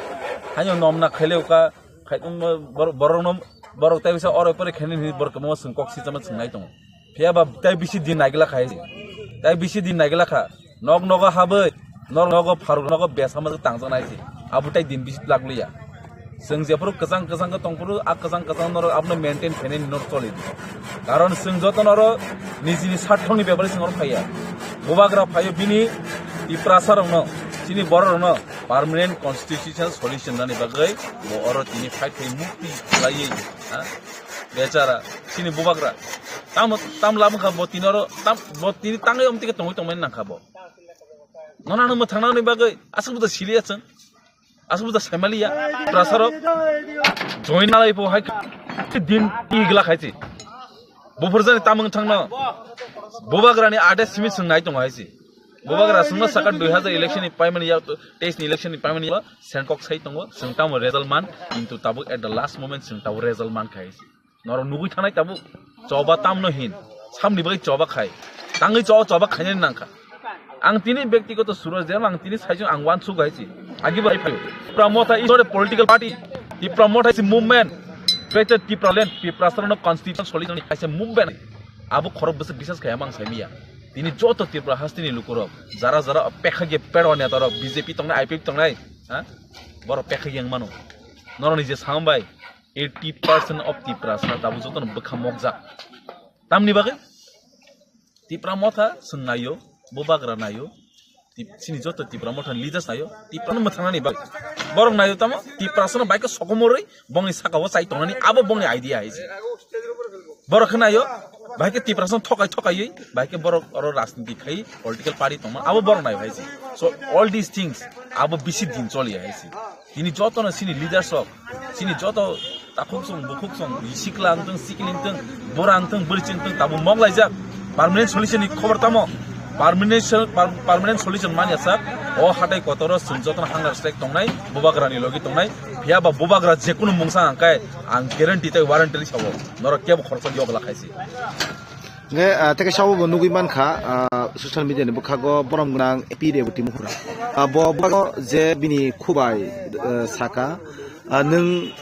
haino nomna khaileuka, khai, um, bor-, borok no, borok tai bisa oro pore khaini hinwi borok kwbangma chwng kok sichama chwng nai tongo. Phiya ba tai bisi din naigla khai se. Tai bisi din naigla kha. Nok nogo habwi, nok nogo pharuk nogo besa ma tangjak nai se. Abo tai din bisi lak liya. Chwng jephuru kwchang kwchang khe tongphuru, a kwchang kwchang norok abono maintain khainani norok choli di. Karon chwng joto norok nijini sarthokni bebari chwng norok phaiya. Bubagra phaio bini Tiprasa rokno, chini borok rokno permanent constitutional solution nani bagwi bo oro tini fight khai mukti khlaiwi, ha? Bechara, chini bubagra. Tamo, tam labwkha bo tini oro, tam, bo tini tangwi omtike tongwi tongmani nangkha bo. Nono ano mwthangna ni bagwi aswk buda siliya chwng. Aswk buda saimaliya. Prasarok. Join nalai bo hai din igla khai chi. Buphurjani tamung thangno. Bubagrani ade simi chwng nai tongo hai chi. Bubagra sungno saka dui hazar election ni paimani ya, teis ni election ni paimani ya, sengkok sai tongo, sung tamo result man, kintu tabuk at the last moment sung tamo result man khai. Norok nugui thanai tabuk choba tamno hin, samni bagwi choba khai, tangwi choba, choba khainani nangkha. Ang tini byaktigoto Suraj Debbarma ang tini saichung ang uansuk hai si. Agi bai phaio. Tipra Motha is not a political party. Tipra Motha is a movement. Greater Tipraland, Tiprasarano constitution soli tongni kaisa movement. Abo khorok bwswk bisas khai amang saimiya. Tini joto Tripura hasteni lukurok, jara jara pekhage pedwa netarok, B J P tongnai, I P F tongnai, ha? Borok pekhage wng mano. Norokni je sambai, eighty percent of Tiprasa tabuk jotono bwkha mokjak. Tamni bagwi? Tipra Motha chwng naio, Bubagra naio, Tip-, chini joto Tipra Motha ni leaders naio, Tipra no mwthangnani bagwi. Borok naio tamo, Tiprasa no bai khe sokomorwi bongni saka o chai tongnani, abo bongni idea hai se. Borok khe naio, bai khe Tiprasa no thokai thokaiwi, bai khe borok oro rajniti khai, political party tongma, abo borok naio hai se. So all these things, abo bisi din choli hai se. Tini jotono chini leaders rok, chini joto takhuk song, bukhuk song, sikla wngtong, sikli wngtong, bura wngtong, bwrwi wngtong, tabuk mok laijak. Permanent solution ni khobor tamo? Permanent sol-, per-, permanent solution manya sak. O hatai kotoro chwng jotono hunger strike tongnai, Bubagra ni logi tongnai. Phiya ba Bubagra jekunu mungsa hangkai, ang guarantee tei warranty sabo. Norok kebo khoroksa yogla khaisi. Nge, ah, teke sabo bo nugui mankha, ah, social media ni bwkhago borom gwnang A P Reboti Mohura. Ah, bo bwkhago je bini khubai, eh, saka, ah, nwng,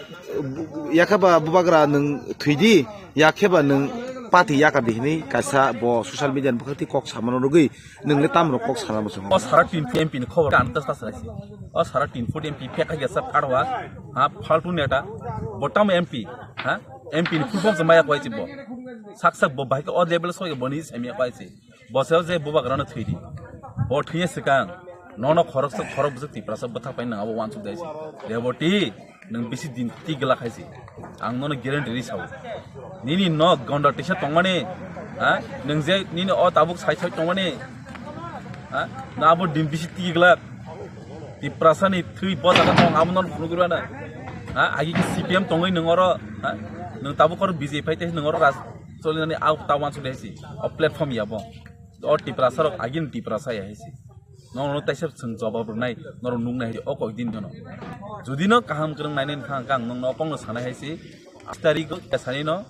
yakhe ba Bubagra nwng thwidi, yakhe ba nwng party yaka di hinwi kaisa bo social media ni bwkhak twi kok samano rwgwi nwng le tamrok kok sana muchungo. O sara tin M P ni khobor kan ta sa sa si. O sara tin foot M P pek ha ya sa pharwa, ha, faltu neta, bo tamo M P, ha? M P ni full form se maya kwai si bo. Sak sak bo bahai khe o level soi bo ni se maya kwai si. Bo se je Bubagra no thwidi. Bo thwiya swkang. Nono khorok sa khorok bwswk Tiprasa bwthak pai nang abo wansuk dai si. Reboti, nwng bisi din ti gla khai si. Ang nono guarantee ri sao. Nini no gonda tisa tongmani, ha? Nwng je nini o tabuk sai sai tongmani, ha? Na abo din bisi ti gla. Tiprasa ni thwi bo jaga tong abo nono phunugwi rw na. Ha? Agi ki C P M tongwi nwng oro, ha? Nwng tabuk oro B J P phai tei nwng oro raj choli nani au ta wansuk dai si. O platform ya bo. O Tiprasa rok agin Tiprasa ya hai si. Nono taisa chwng jawab rwnai, norok nuknai hai o kok din jono. Jodi no kaham kwrwng nainai wngkha, ang nokno o kokno sanai hai si. Ash tarik o sani no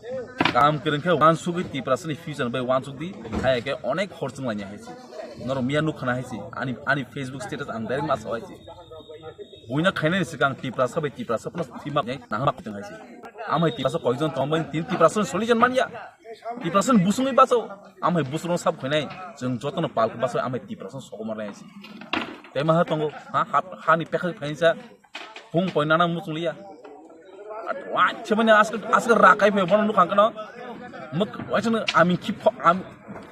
kaham kwrwng khe wansugwi Tiprasa ni future bai wansuk di, hai khe onek hor chwng lainai hai si. Norok miya nuk khana hai si, ani, ani Facebook status ang direct ma sao hai si. Buina khainani swkang Tiprasa bai Tiprasa phano thwima nai nangma kwtwng hai si. Amhai Tiprasa koijon tongbai tin Tiprasa solution manya. Tiprasa ni busungwi baso. Amhai busung sab khainai. Chwng jotono pal khe baso amhai Tiprasa sokomor nai si. Tei maha tongo. Ha, ha, ha ni pekha phainsa. Phung poi nana muchung liya. Wachhe mani aske, aske rakai phe bono nukhang kano. Muk, wachhe ami khip, am,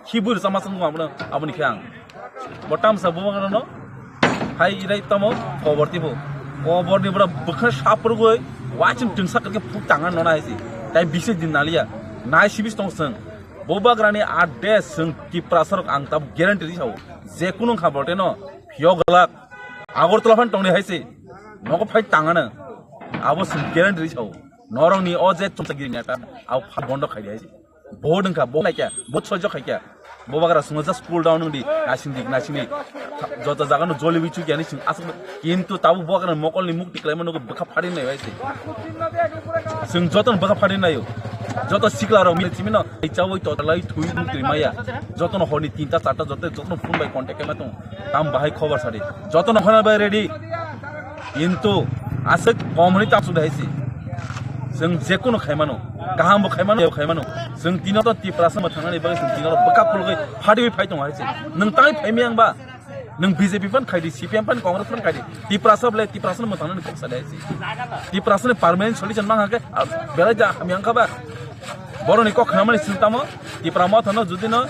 khibur sama sung ma bono, aboni khe ang. Bo tamsa bo no. Hai irai tamo kobor tibo. Kobor ni bora bwkha sapur goi. Wachhe twngsa kake phuk tanga nona hai si. Tai bisi din naliya. Nai sibis tong sung. Bubagrani ade sung Tiprasa rok ang tab guarantee ri sao. Je kunu kha bote no. Phiyok galak. Agartala phan tongni hai se. Nogo phai tangana. Abo sum guarantee ri sao. Norok ni o je chumsa giri neta. Abo pha bondo khai di hai se. Bo dengkha, bo naikya, bo sojo khaikya. Bubagra sungo just cool down wngdi. Nasing di, nasing di. Joto jaga no joli wi chukya ni sing asuk. Kintu tabu Bubagra mokol ni mukti klaima nogo bwkha phari nai hai se. Sing joto no bwkha phari naio. Joto sikla rok mil chimino. Ai chawi to lai thui mukti maya. Joto no horni tinta charta joto, joto no phone bai contact khaima tong. Tam bahai khobor sadi. Joto no khana bai ready. Kintu aswk kom hwnwi ta sudai si. Chwng jekunu khaimano, kaham bo khaimano, bo khaimano. Chwng tino to Tiprasa mwthangnani bagwi chwng tino bwkha phulgwi phadiwi phai tongo hai si. Nwng tai phaimi ang ba? Nwng B J P phan khaidi, C P M phan, Congress phan khaidi. Tiprasa bwle Tiprasa mwthangnani kok sadi hai si. Tiprasa ni permanent solution mang hakhe, ah, belai da hamya wngkha ba? Boroni kok khnamani chwng tamo, Tipra Motha no jodi no,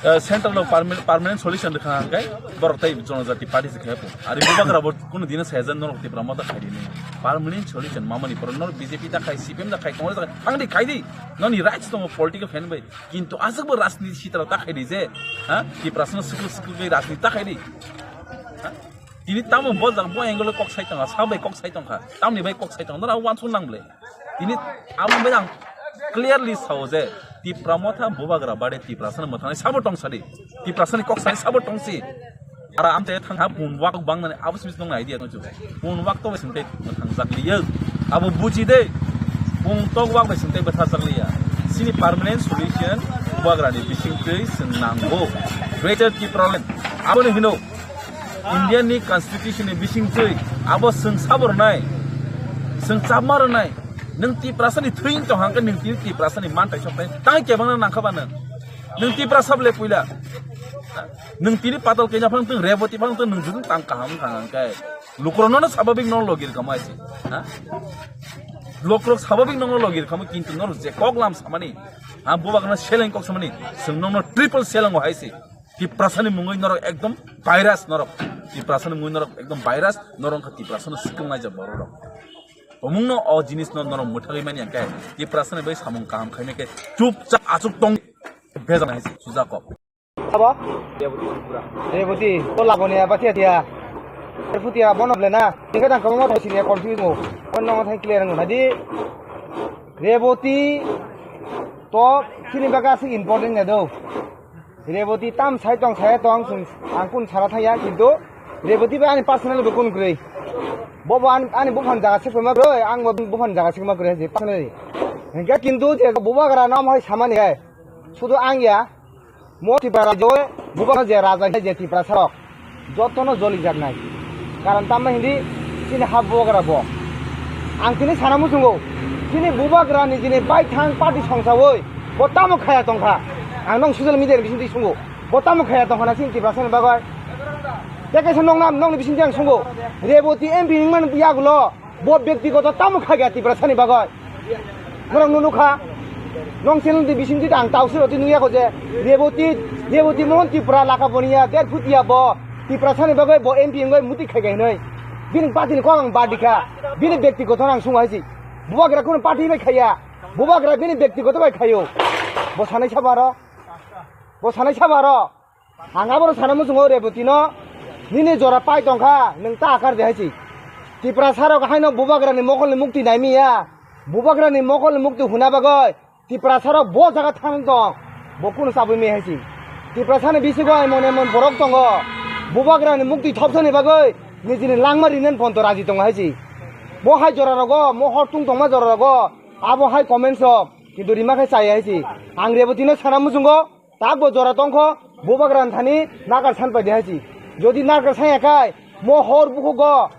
eh, central no permanent, permanent solution rwkha hwnkhe borok tai Jonojati Party se khe pho. Ari Bubagra bo kuno dino season norok Tipra Motha khai rini. Permanent solution mamani poro norok B J P ta khai, C P M ta khai, Congress ta khai, thangdi khaidi. Noni rights tongo political fan bai. Kintu aswk bo rajniti sitra ta khaidi je, ha? Tiprasa no sukul sukul bai rajniti ta khaidi. Ha? Tini tamo bo jang bo angle kok sai tongkha, sa bai kok sai tongkha, tamni bai kok sai tongkha, nora wansuk nang ble. Tini amo bai ang clearly sao je, Tipra motha bubagra bade Tiprasani mwthangni sabo tong sadi. Tiprasani kok sani sabo tong si. Ara amte thang ha pun wak bang nani abo simi tong idea tong chu. Pun wak to sing te mwthang jak liya. Abo buji de. Pun tok wak bai sing te bwtha jak liya. Sini permanent solution bubagra ni bising twi sing nango. Greater Tipraland. Abo ni hino. India ni constitution ni bising twi abo sing sabo rwnai. Sing chapma rwnai. Nwng Tiprasani thwi wng tong hangkhe nwng tini Tiprasani mantai sok tai tang kebangna nangkha ba nwng? Nwng Tiprasa ble puila. Nwng tini patal kenya phang tong, Reboti phang tong, nwng judung tang kaham wng thang hangkhe. Lukurokno no sababik no logir kamo aisi. Ha? Lukurok sababik no logir kamo kintu norok je kok lam samani. Ha, bubak no seleng kok samani. Sing no triple seleng o haisi. Tiprasani mungwi norok ekdom virus norok. Tiprasani mungwi norok ekdom virus norok wngkha Tiprasano swkang laijak borok rok. Omungno o jinisno norok mwthagwi mani hwnkhe Tiprasani bai samung kaham khaimai khe chupchap achuk tong bejak hai sujak kok. Abo? Reboti, to laboni aba thia thia. Reboti abo no blena. Tingka dang kamo thai sini confuse mo. Kon no thai clear ngu nadi. Reboti to sini baga si important ne do. Reboti tam sai tong sai tong sung ang kun sara thaya kintu Reboti ba ani personal bo kun kwrwi. Bo bo ani, ani buphang jaga se kwma kwrwi, ang bo buphang jaga se kwma kwrwi je personally. Hingke kintu je bubagra nam hai samani hai. Sudu ang ya. Mo Tipra rajo bubagra je raja je Tiprasa rok. Jotono joli jaknai. Karon tamma hindi sini ha bubagra bo. Ang tini sana muchungo. Sini bubagra ni jini bai thang party songsawi. Bo tamo khaya tongkha. Ang nong social media ni bising twi sungo. Bo tamo khaya tongkha na sini Tiprasa ni bagwi. Teke se nong nam nong ni bising twi ang sungo. Reboti M P wngmani yagulo. Bo byaktigoto tamo khaya Tiprasa ni bagwi. Norok no nukha. Nong channel di bising twi ang tau siro twi nuyakho je. Reboti, Reboti Mohan Tripura laka boniya, der phutia bo. Tiprasa ni bagwi bo M P wngwi muti khaya hinwi. Bini party ni kok ang badikha. Bini byaktigoto ang sungo haisi. Bubagra kuno party bai khaya. Bubagra bini byaktigoto bai khayo. Bo sanai sabaro. Bo sanai sabaro. Ang abono sana muchungo Reboti no. Nini jora pai tongkha, nwng ta akar de haisi. Tiprasa rok haino bubagra ni mokol ni mukti naimiya. Bubagra ni mokol ni mukti huna bagwi. Tiprasa rok bo jaga thang tong. Bo kuno chabwi mi haisi. Tiprasa ni bisingo emon emon borok tongo. Bubagra ni mukti thopsani bagwi. Nijini langma rinen ponto raji tongo haisi. Bo hai jora rogo, mo hor tung tongma jora rogo. Abo hai comments o kintu rima khe chaya hai si. Ang Reboti no sana muchungo, tak bo jora tongkho, bubagra thani nakar san pai de hai si. Jodi nakar san ya kai, mo hor bukhugo,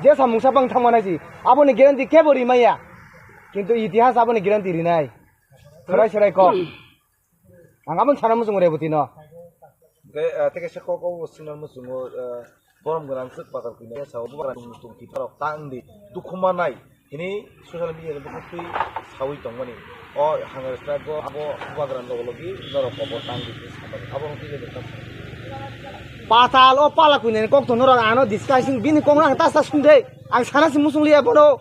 jesa mungsa bang thangma nai si. Aboni guarantee kebo rimaya. Kintu itihas aboni guarantee rinai. Serai serai kok. Ang aboni sana muchungo Reboti no. Hingke, ah, teke se kok o signal muchungo, ah, borom gwnang swk patal kwina sao, bubagra tung tung kiphilok ta wngdi, dukhu manai hini social media ni bukhuk twi sawi tongmani. O Hunger Strike o abo bubagra logo logi norok kobor ta wngdi hini samani. Abo wngkhe le nokha. Patal o pala kwina ni kok to norok ano discussing bini kok no ang ta sa sung de. Ang sana si muchung liya bono.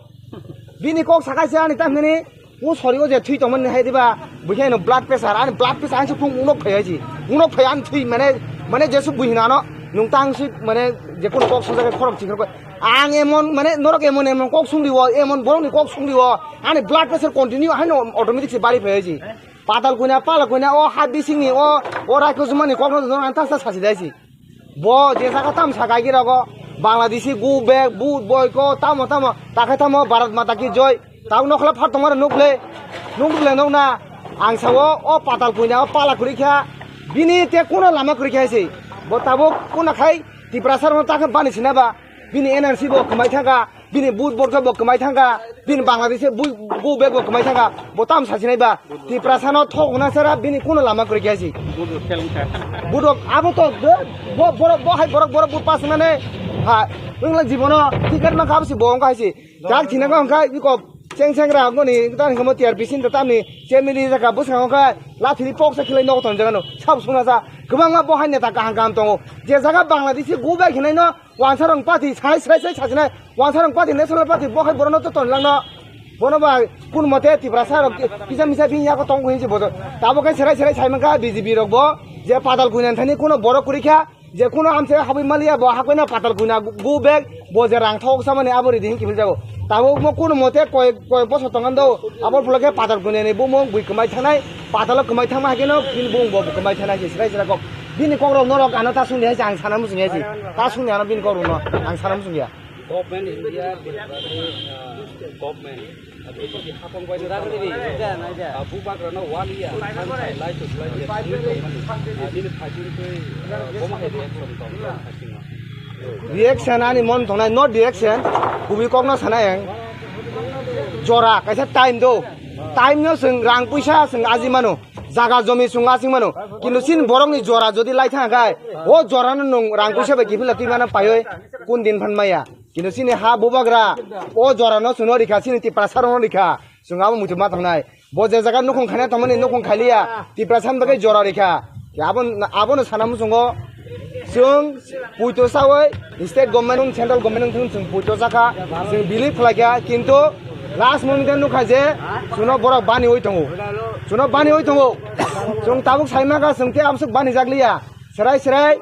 Bini kok sakai se ani ta hwnani. O sori o je thwi tongmani hai diba, buikhe no blood pressure, ani blood pressure ani sukung unok phai hai si. Unok phai ani thwi mane, mane jesu buihina no, nung tang si mane je kono kok sung jagwi khorok chikhe koi. Ang emon mane norok emon emon kok sung diwo, emon borok ni kok sung diwo, ani blood pressure continue hai no automatic se bari phai hai si. Patal kuina, pala kuina, o ha bising ni, o, o raiko jumani kok no norok ang ta sa sasi dai si. Bo je jaga tam sa gaigi rogo, Bangladeshi go back, vote boycott, tamo tamo, takhai tamo, Bharat Mata ki joy, tamo nokla phar tongmani nukle, nukle nukna, ang sao, o patal kuina, o pala kwrwi kha, bini te kuno lama kwrwi kha se, bo tabuk kuna khai, Tiprasa rokno takhe bani sina ba, bini N R C bo kwmai thangkha, bini vote boycott bo kwmai thangkha, bini Bangladesh bo, go back bo kwmai thangkha, bo tam sasinai ba, Tiprasa no thok hwnna sara bini kuno lama kwrwi kha si. Budok abo to, bo, borok, bo hai borok, borok but pas mane, ha, wngla jibono ticket mankha abo si bo wngkha hai si. Tak thina wngkha, iko cheng cheng ra wngkha ni, tani komo T R P sin to tamni, chemili jaka bwskango wngkha, lathini poksa khilai nogo tonjagano, sabo sungna sa, kwbangma bo hai neta kaham kaham tongo. Je jaga Bangladesh go back hinai no, Wansarong party sai sai sai sajinai, Wansarong party national party bo hai borokno to tonlangno. Bono ba kun mote Tiprasa rok kisa misa bini yago tong hinsi bodo. Tabo khe serai serai sai mankha B J P rok bo je padal kuinan thani kuno borok kwrwi kha, je kuno amse habwi maliya bo hakoino padal kuina go back bo je rang thok samani abo ridi hin kiphil jago. Tabuk mo kuno mote koi, koi bosor tongna do, abo phulo khe patal kunini bumung bui kwmai thanai, patalo kwmai thangma hakhe no bini bumung bo kwmai thanai se srai srai kok. Bini kok rok norok ano ta sungni hai se ang sana muchung ya se. Ta sungni ano bini kok rok no ang sana muchung ya. Government India, Tripura ni, ah, government, ah, B J P hapang bai no tamo, ah, bubagra no one year, thank you, lai to lai to, thank you, ah, nini phaichung twi, ah, boma hai reaction tong, tong, thank you. Reaction ani mon tongnai, not reaction, kubui kok no sana yang. Jora, kaisa time do. Time no sung rang puisa sung aji mano. Jaga jomi sung asing mano. Kintu sin borok ni jora jodi lai thang kai, o jora no nung rang puisa bai kifila twi mano paioi kun din phan maya. Kintu chini ha bubagra o jora no chwngno rikha, chini Tiprasa rok no rikha, chwng abo muitu ma tongnai. Bo je jaga nukhung khaina tongmani nukhung khailiya, Tiprasa ni bagwi jora rikha. Abo, abo no sana muchungo chwng puito sawi state government, central government wng thung chwng puito sakha, chwng believe khlaikha, kintu last moment o nukha je chwngno borok baniwi tongo, chwngno baniwi tongo. Chwng tabuk saimaka chwng tei amsuk bani jakliya, serai serai.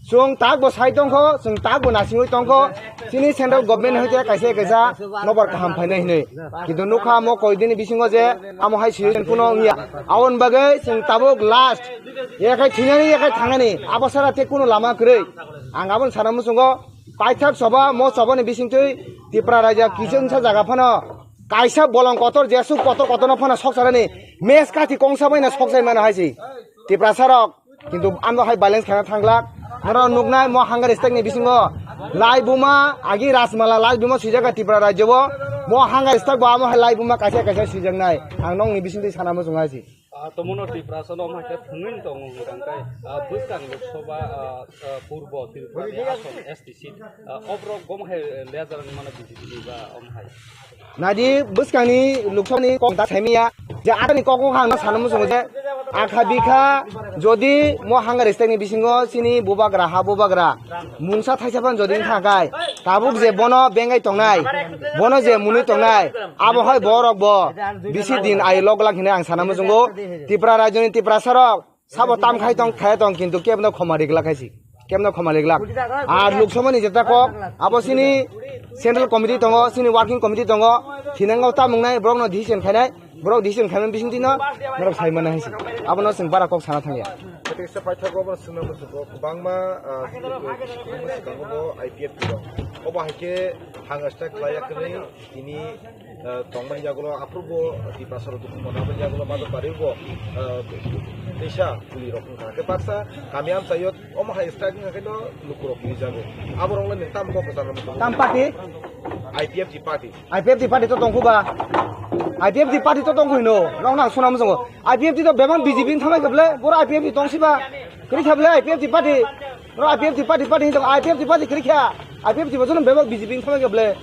Chwng tak bo sai tongkho, chwng tak bo nasingwi tongkho. Chini central government hai khe kaisa kaisa nobar kaham phainai hinwi. Kintu nukha mo koidini bisingo je amo hai situation kuno wngya. Aboni bagwi chwng tabuk last. Yakhai thwinani, yakhai thangnani. Abo sara tei kuno lama kwrwi. Ang aboni sana muchungo paithak soba, mo sobani bisingtwi Tipra raja kichengsa jaga phano kaisa bolong kotor, jesuk kotor kotorno phano sokcharani mes kathi kongsa baino sokchai mano hai se. Tiprasa rok Kintu ano hai balance khaina thanglak. Norok nuknai mo hunger strike ni bisingo lai buma agi Rajmala lai buma swijak Tripura rajyo o. Mo hunger strike bo amo hai lai buma kaisa kaisa swijaknai. Ang nokni bisingtwi sana muchung hai si. Ah, tomono Tiprasa no hai khe thwngwi tongo hwnkha khe, ah, bwskang Lok Sabha, ah, ah, Purbo Tripura ni asong S T seat, ah, oborok gom hai leader ni mano B J P ni ba om hai. Nadi bwskangni Lok Sabhani kok ta saimiya je atani kok kok ang sana muchungo je akha bikha jodi mo hunger strike ni bisingo chini bubagra ha bubagra mungsa thaisa phan jodi wngkha kai tabuk je bono bengai tongnai bono je munui tongnai abo hai borok bo bisi din ai lok lak hinwi ang sana muchungo Tripura rajyoni Tiprasa rok Sabo tam khai tong, khai tong, kintu kebno khoma riglak hai si. Kebno khoma riglak. Ar Lok Sabhani jeta kok, abo sini central committee tongo, sini working committee tongo, thinango tam wngnai, borokno decision khainai, borok decision khaimani bisingtwino, norok sai mano hai si. Abono chwng bara kok sana thangya. Kisa paithak obo swngna muchungo, kwbangma, ah, swkango bo I P F T rok. Obo hai khe hang strike khlai ya kwrwi, Tini, eh, tongmani yagulo aphuru bo Tiprasa rok dukhu mona bani yagulo Madhobari bo, eh, teisa kuli rok wngkha. Khe baksa kami amchaio omo hai strike wngkha khe no luku rok kuli jago. Abo rok le nwng tamo kok kwchang rok Tam party? I P F T party. I P F T party to tongkhu ba. I P F T party to tongkhu hino. Nong nang suna muchungo. I P F T to bebak B J P ni thamai khe ble. Boro I P F T tong siba. Kri kha ble I P F T party. Boro I P F T party party hino. I P F T party kri kha. I P F T bo jono bebak B J P ni thamai khe ble.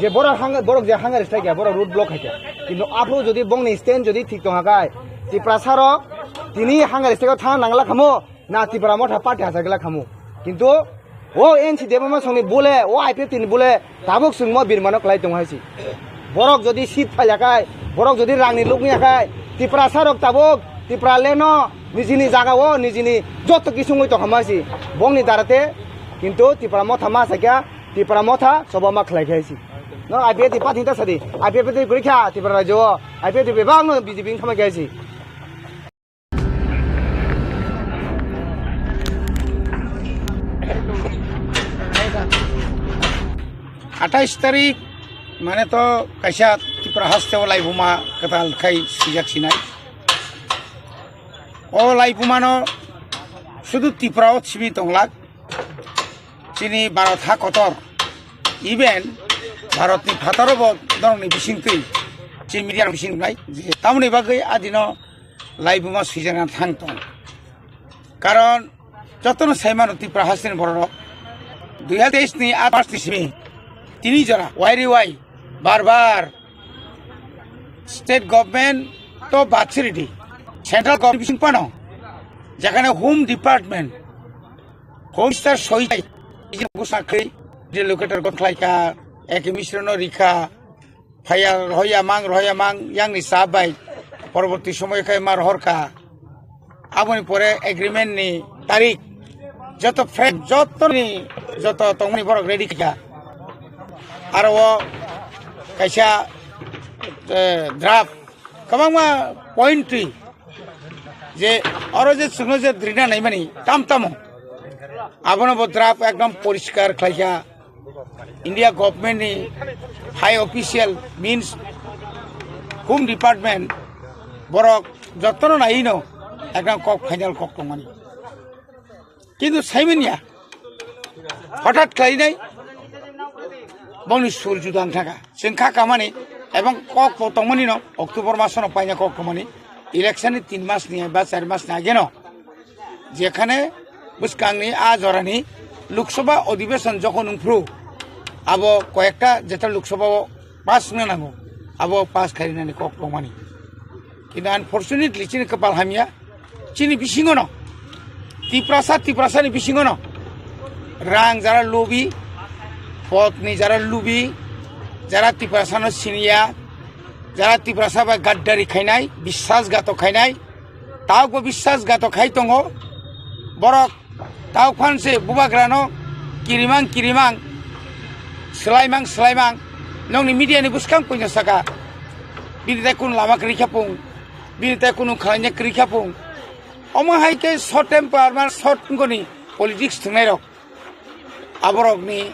Je borok hang-, borok je hunger strike ya, borok road block hai khe. Kintu aphuru jodi bongni stand jodi thik tong ha khai, Tiprasa rok tini hunger strike o thang nangla khamu, na Tipra Motha party hachagla khamu. Kintu o N C Debbarma songni bole, o I P F T ni bole, tabuk chwng mo birmano klai tong hai si. Borok jodi seat phaila khai, borok jodi rangni lukni ya khai, Tiprasa rok tabuk Tipra leno nijini jaga o nijini joto kisungwi tong kha ma si. Bongni darate kintu Tipra Motha ma sakya, Tipra Motha sobo ma khlai khai si. No I P F T party ta sadi. I P F T kwrwi kha Tipra rajyo o. I P F T bebak no B J P wng thangma khai si. Atais tarik mane to kaisa Tipra haste o laibuma kwtal khai swijak sinai. O laibuma no sudu Tipra o simi tonglak. Chini Bharat ha kotor, even Bharatni phataro bo norokni bisingtwi chini media rok bising nai je tamoni bagwi adino laibuma swijana thang tong. Karon jotono saimano Tripura hasteni bororok dui hazar teis ni August ni simi tini jora wai ri wai bar bar state government to bachiri di central government bising pano jekhane home department Home Minister soi jai, bini bwsakhe relocator gon khlaikha, eke misrono rikha, phaiya rohya mang, rohya mang, yang ni sa bai, porborti somoy khe ma rohorkha. Aboni pore agreement ni tarik, joto frame, joto ni, joto tongmani borok ready kha. Aro o kaisa, eh, draft kwbangma point twi je oro je chwngno je drina naimani tam tamo abono bo draft ekdom poriskar khlaikha. India government ni high official means Home Department borok jotono naino ekdom kok final kok tongmani. Kintu saimanya hothat khlainai bongni sur juda wng thangkha. Chwng kha kamani ebong kok bo tongmani no October masono paina kok tongmani election ni tin mas ni ba char mas ni ageno jekhane bwskangni a jorani Lok Sabha Adhiveshon jokhon wngphru abo koyekta jeta Lok Sabha o pass wngna nango abo pass khainani kok tongmani. Kintu unfortunately chini kwpal hamya, chini bisingono, Tiprasa, Tiprasani bisingono, rang jara lubi, potni jara lubi, jara Tiprasano siniya, jara Tiprasa bai gaddari khainai, biswasgato khainai, taubo biswasgato khai tongo, borok Tau phan se bubagrano kirimang kirimang, swlaimang swlaimang, nokni media ni bwskang puino saka. Bini tai kunu lama kwrwi kha pung, bini tai kunu khlaina kwrwi kha pung. Omo hai khe short temper, man short wngoni politics thwngnairok. Aborokni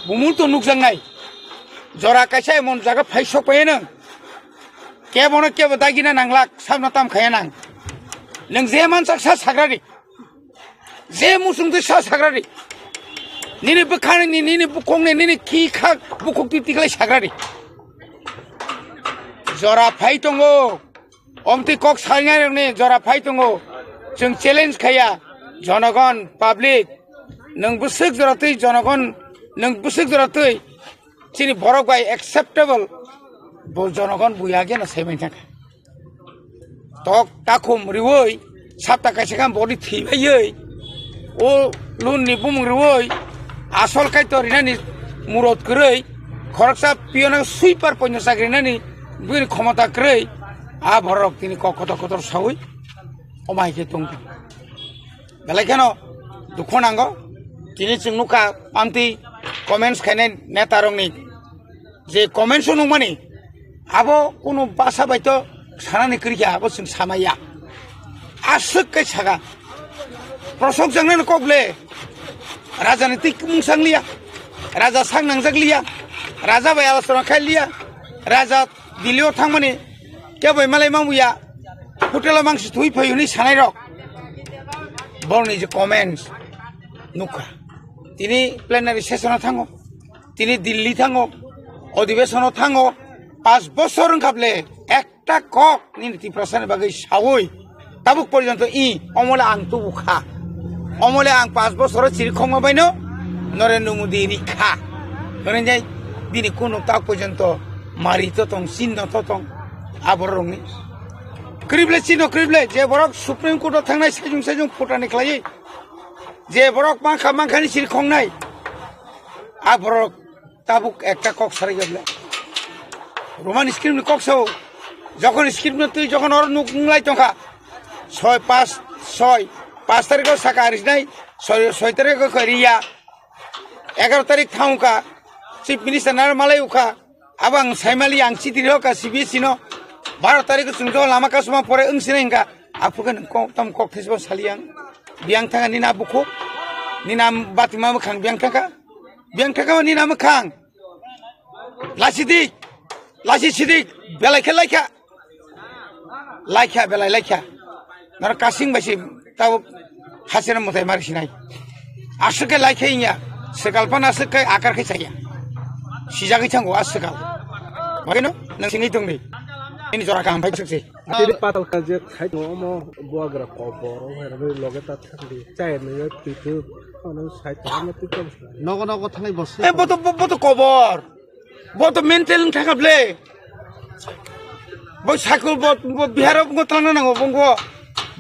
bumung to nukjaknai. Jora kaisa emon jaga phai sok phaiya nang. Kebono kebo dagina nanglak, sabno tam khaya nang. Nang je mansak sa sagrari. Je musung twi sa sagrari. Nini bwkhani, nini bukhukni, nini khi khak bukhuk twi tiklai sagrari. Jora phai tongo. Omtwi kok salnai rokni jora phai tongo. Chwng challenge khaya. Jonogon, public. Nwng bwswk jora twi jonogon, nwng bwswk jora twi chini borok bai acceptable. Bo jonogon buya geno sai manya kha. Tok takhum riwi, sapta kaisa khe body thwi baiwi, o loan ni bumung riwi, asol kaitor rinani murot kwrwi, khoroksa piyona sweeper poino chakri nani bini khomota kwrwi, a borok tini kok kotor kotor sawi, omai khe tong. Belai kheno dukhu nango, tini chwng nukha amtwi comments khainai neta rokni. Je comments o nukmani, abo kunu basa bai to sanani kwrwi kha, abo chwng samaya. Aswk khe saka. Prosok jangnani kok le. Raja ni twi mung sang liya. Raja sak nangjak liya. Raja bai alochona khai liya. Raja Delhi o thangmani khe bai malai mamuya. Hotel o mangsi thui phai hwnwi sanai rok. Borokni je comments nukha. Tini plenary session o thango. Tini Delhi thango, odhibeshono thango, panch bochor wngkha ble, ekta kok nini Tiprasani bagwi sawi, tabuk porjonto i, omole ang tubu kha. Omole ang panch bochoro chirikhokma baino Narendra Modi ri kha. Hwnwi bini kunu tak porjonto mari to tong, chinno to tong, aborokni. Krible chinno krible, je borok Supreme Court o thangnai sejong sejong phutani khlaiwi, je borok mankha mankhani chirikhoknai, a borok tabuk ekta kok sarai gable. Roman script ni kok sao. Jokhon script no twi jokhon oro nuk nunglai tongkha. Soi pas soi pas tarikh o saka arisnai soi soi tarikh o kariya. Egaroh tarikh thangkha. Chief Minister naro malai ukha. Abo ang saimali ang chiti rokha C B S E no. Baro tarikh o chwng jokhon lama kasuma pore wngsinai hwnkha. Aphuru khe nwng kok tam kok thesbo sali ang. Biyang thangkha nini a bukhuk. Nini a batima mwkhang biyang thangkha. Biyang thangkha nini a mwkhang. Lasi di. Lasi sidi. Belai khe laikha. Laikha belai laikha. Naro kasing bai si tabo hasina mwtai mari sinai. Aswk khe laikha inya. Swkal pan aswk khe akar khe chaya. Sijagwi thango a swkal. Bagino nang singwi tongdi. Ini jora kaham phai swkse. Atiri patal ka je khai no omo buagra kobor o herwi loge ta thangdi. Chai no yo twitu. Ano sai ta ma twitu. Nogo nogo thanai bosi. Eh, boto, boto kobor. Boto mental wng thangkha ble. Bo sakul bo, bo Bihar o bo twlangna nango bo.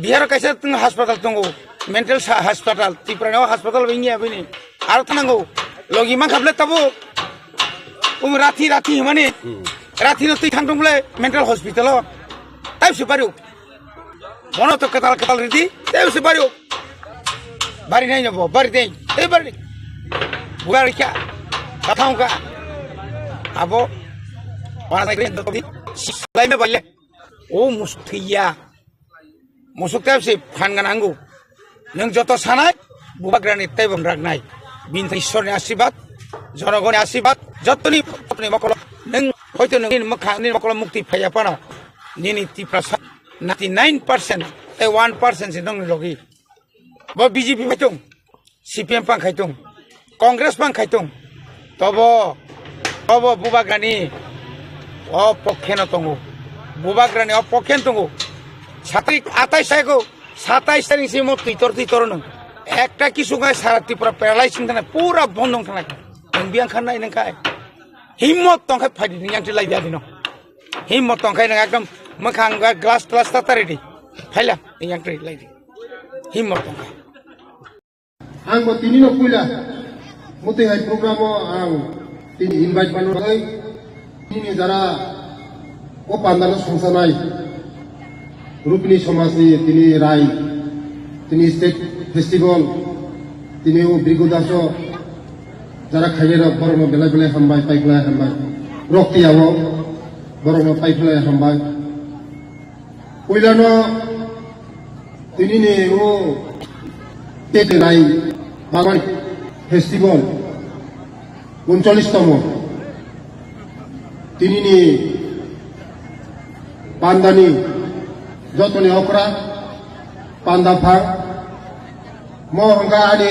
Bihar o kaisa tong hospital tongo. Mental sa-, hospital. Tripura no hospital bo wngya bini. Aro thanango. Logi mankha ble tabo. Um rathi rathi himani. Hmm. Rathi no twi thang tong ble mental hospital o. Tai se bari o. Bono to ketal ketal ridi. Tai se bari o. Bari nai no bo, bari dei. Ei bari. Bugar kya? Kathang ka. Abo, wana sai kri, silaime baile. O musuk thwiya. Musuk tep si phan gana angu. Nwng joto sanai, bubagrani tei bom raknai. Bini Ishwarni asibad, jonogoni asibad, jotoni, jotoni mokolo. Nwng hoito nwng nini mwkha, nini mokolo mukti phaiya pano. Nini Tiprasa ninety nine percent tei one percent si nwngni logi. Bo B J P phai tung, C P M pang khai tung, Congress pang khai tung. Tobo, tobo bubagrani o pokhe no tongo. Bubagrani o pokhe no tongo. Satrik atai sai go, satai sai si mo twitor twitor no. Ekta kisu ngai sara Tripura paralyzing thana pura bondong thana. Ang biang khan nai nang khai. Himmot tong khai phai di yang ti lai dia dino. Himmot tong khai nang ekdom mwkhang ga glass glass ta tari di. Phaila yang ti lai di. Himmot tong khai. Ang bo tini no puila muti hai program o ang tini invite mano hai tini jara o panda no songsanai Rupini somaj ni tini rai tini state festival tini o Brigu Daso jara khaye rok borok no belai belai hambai pai belai hambai rok tiya o borok no pai belai hambai. Puilano tinini o tetenai Bagwan Festival uncholish tomo. Tinini pandani jotoni okra panda phang mo hongka ani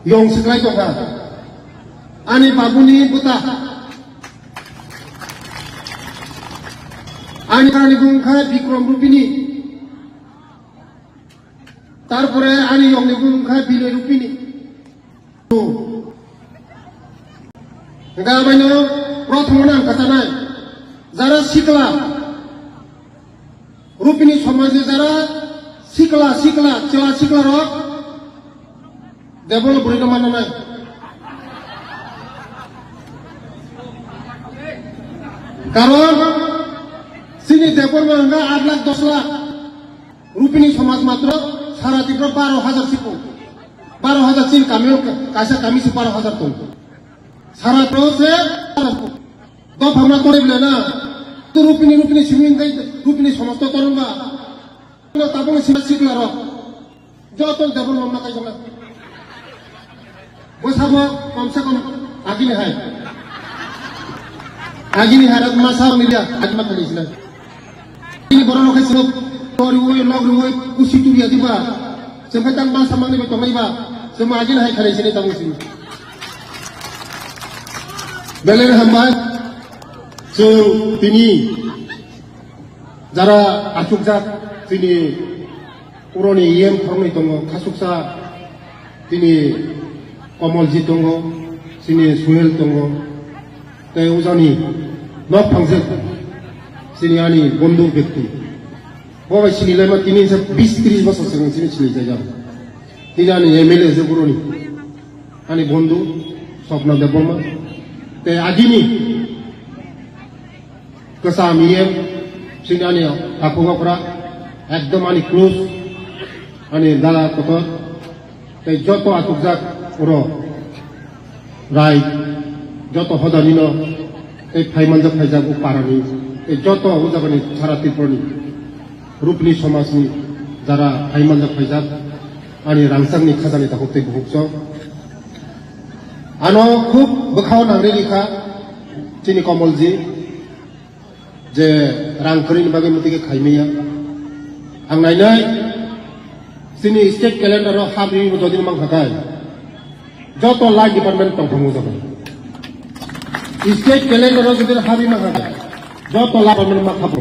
yong siklai tongkha ani babuni buta. Ani, ani bung kha Bikram Rupini. Tarpore ani yongni bung kha Binay Rupini. Hingke abaino prothom no ang kwchanai. Jara sikla. Rupini somajni jara sikla, sikla, chwla sikla rok. Debol bwrwi no manna nai. Karon chini Debbarma hwnka aat lakh dos lakh. Rupini somaj matro sara Tripura baro hajar sipo. Baro hajar chini kami o kaisa kami se baro hajar tong. Sara Tripura se baro sipo. Dopha ma tore bile na. Tu Rupini, Rupini simi hwnka Rupini somaj to toron ba. Tabuk sima sikla rok. Joto Debbarma ma kaijak na. Bo sabo kom se kom agini hai. Agini hai rok ma sa ni dia, agi ma khali sila. Ini borok rok hai sino tori woi, log woi, kusi turi adi ba. Sampai tang ma samang ni ba tongai ba. Sama agini hai khali sini tamu sini. Belai hambai. So, tini jara achukjak, tini Uroni E M khoroknwi tongo, khasuksa chini Komolji tongo, chini Suhel tongo, tei ujani nok phangsek chini ani bondhu bekti. Bo bai sini laima tini se bis tris bosor swkang sini sini jaijak. Tini ani M L A se uroni. Ani bondhu Swapna Debbarma. Tei agini Kwcham E M, chini ani takhuk okra, ekdom ani close, ani dada kotor, tei joto achukjak oro rai, joto hodani no, tei phaimanjak phaijak o parani, tei joto o jagani sara Tripurani Rupini somajni jara phaimanjak phaijak, ani rangchakni khajani takhuk tei bukhuk chok. Ano khub bwkhao nangri rikha chini Komolji. Je rang kwrwini bagwi mwtwi khe khaimaya. Ang nainai chini state calendar o habri bo jodi mang khakai. Joto line department tong thango joto. State calendar o jodi habri mang khakai. Joto line department ma khapo.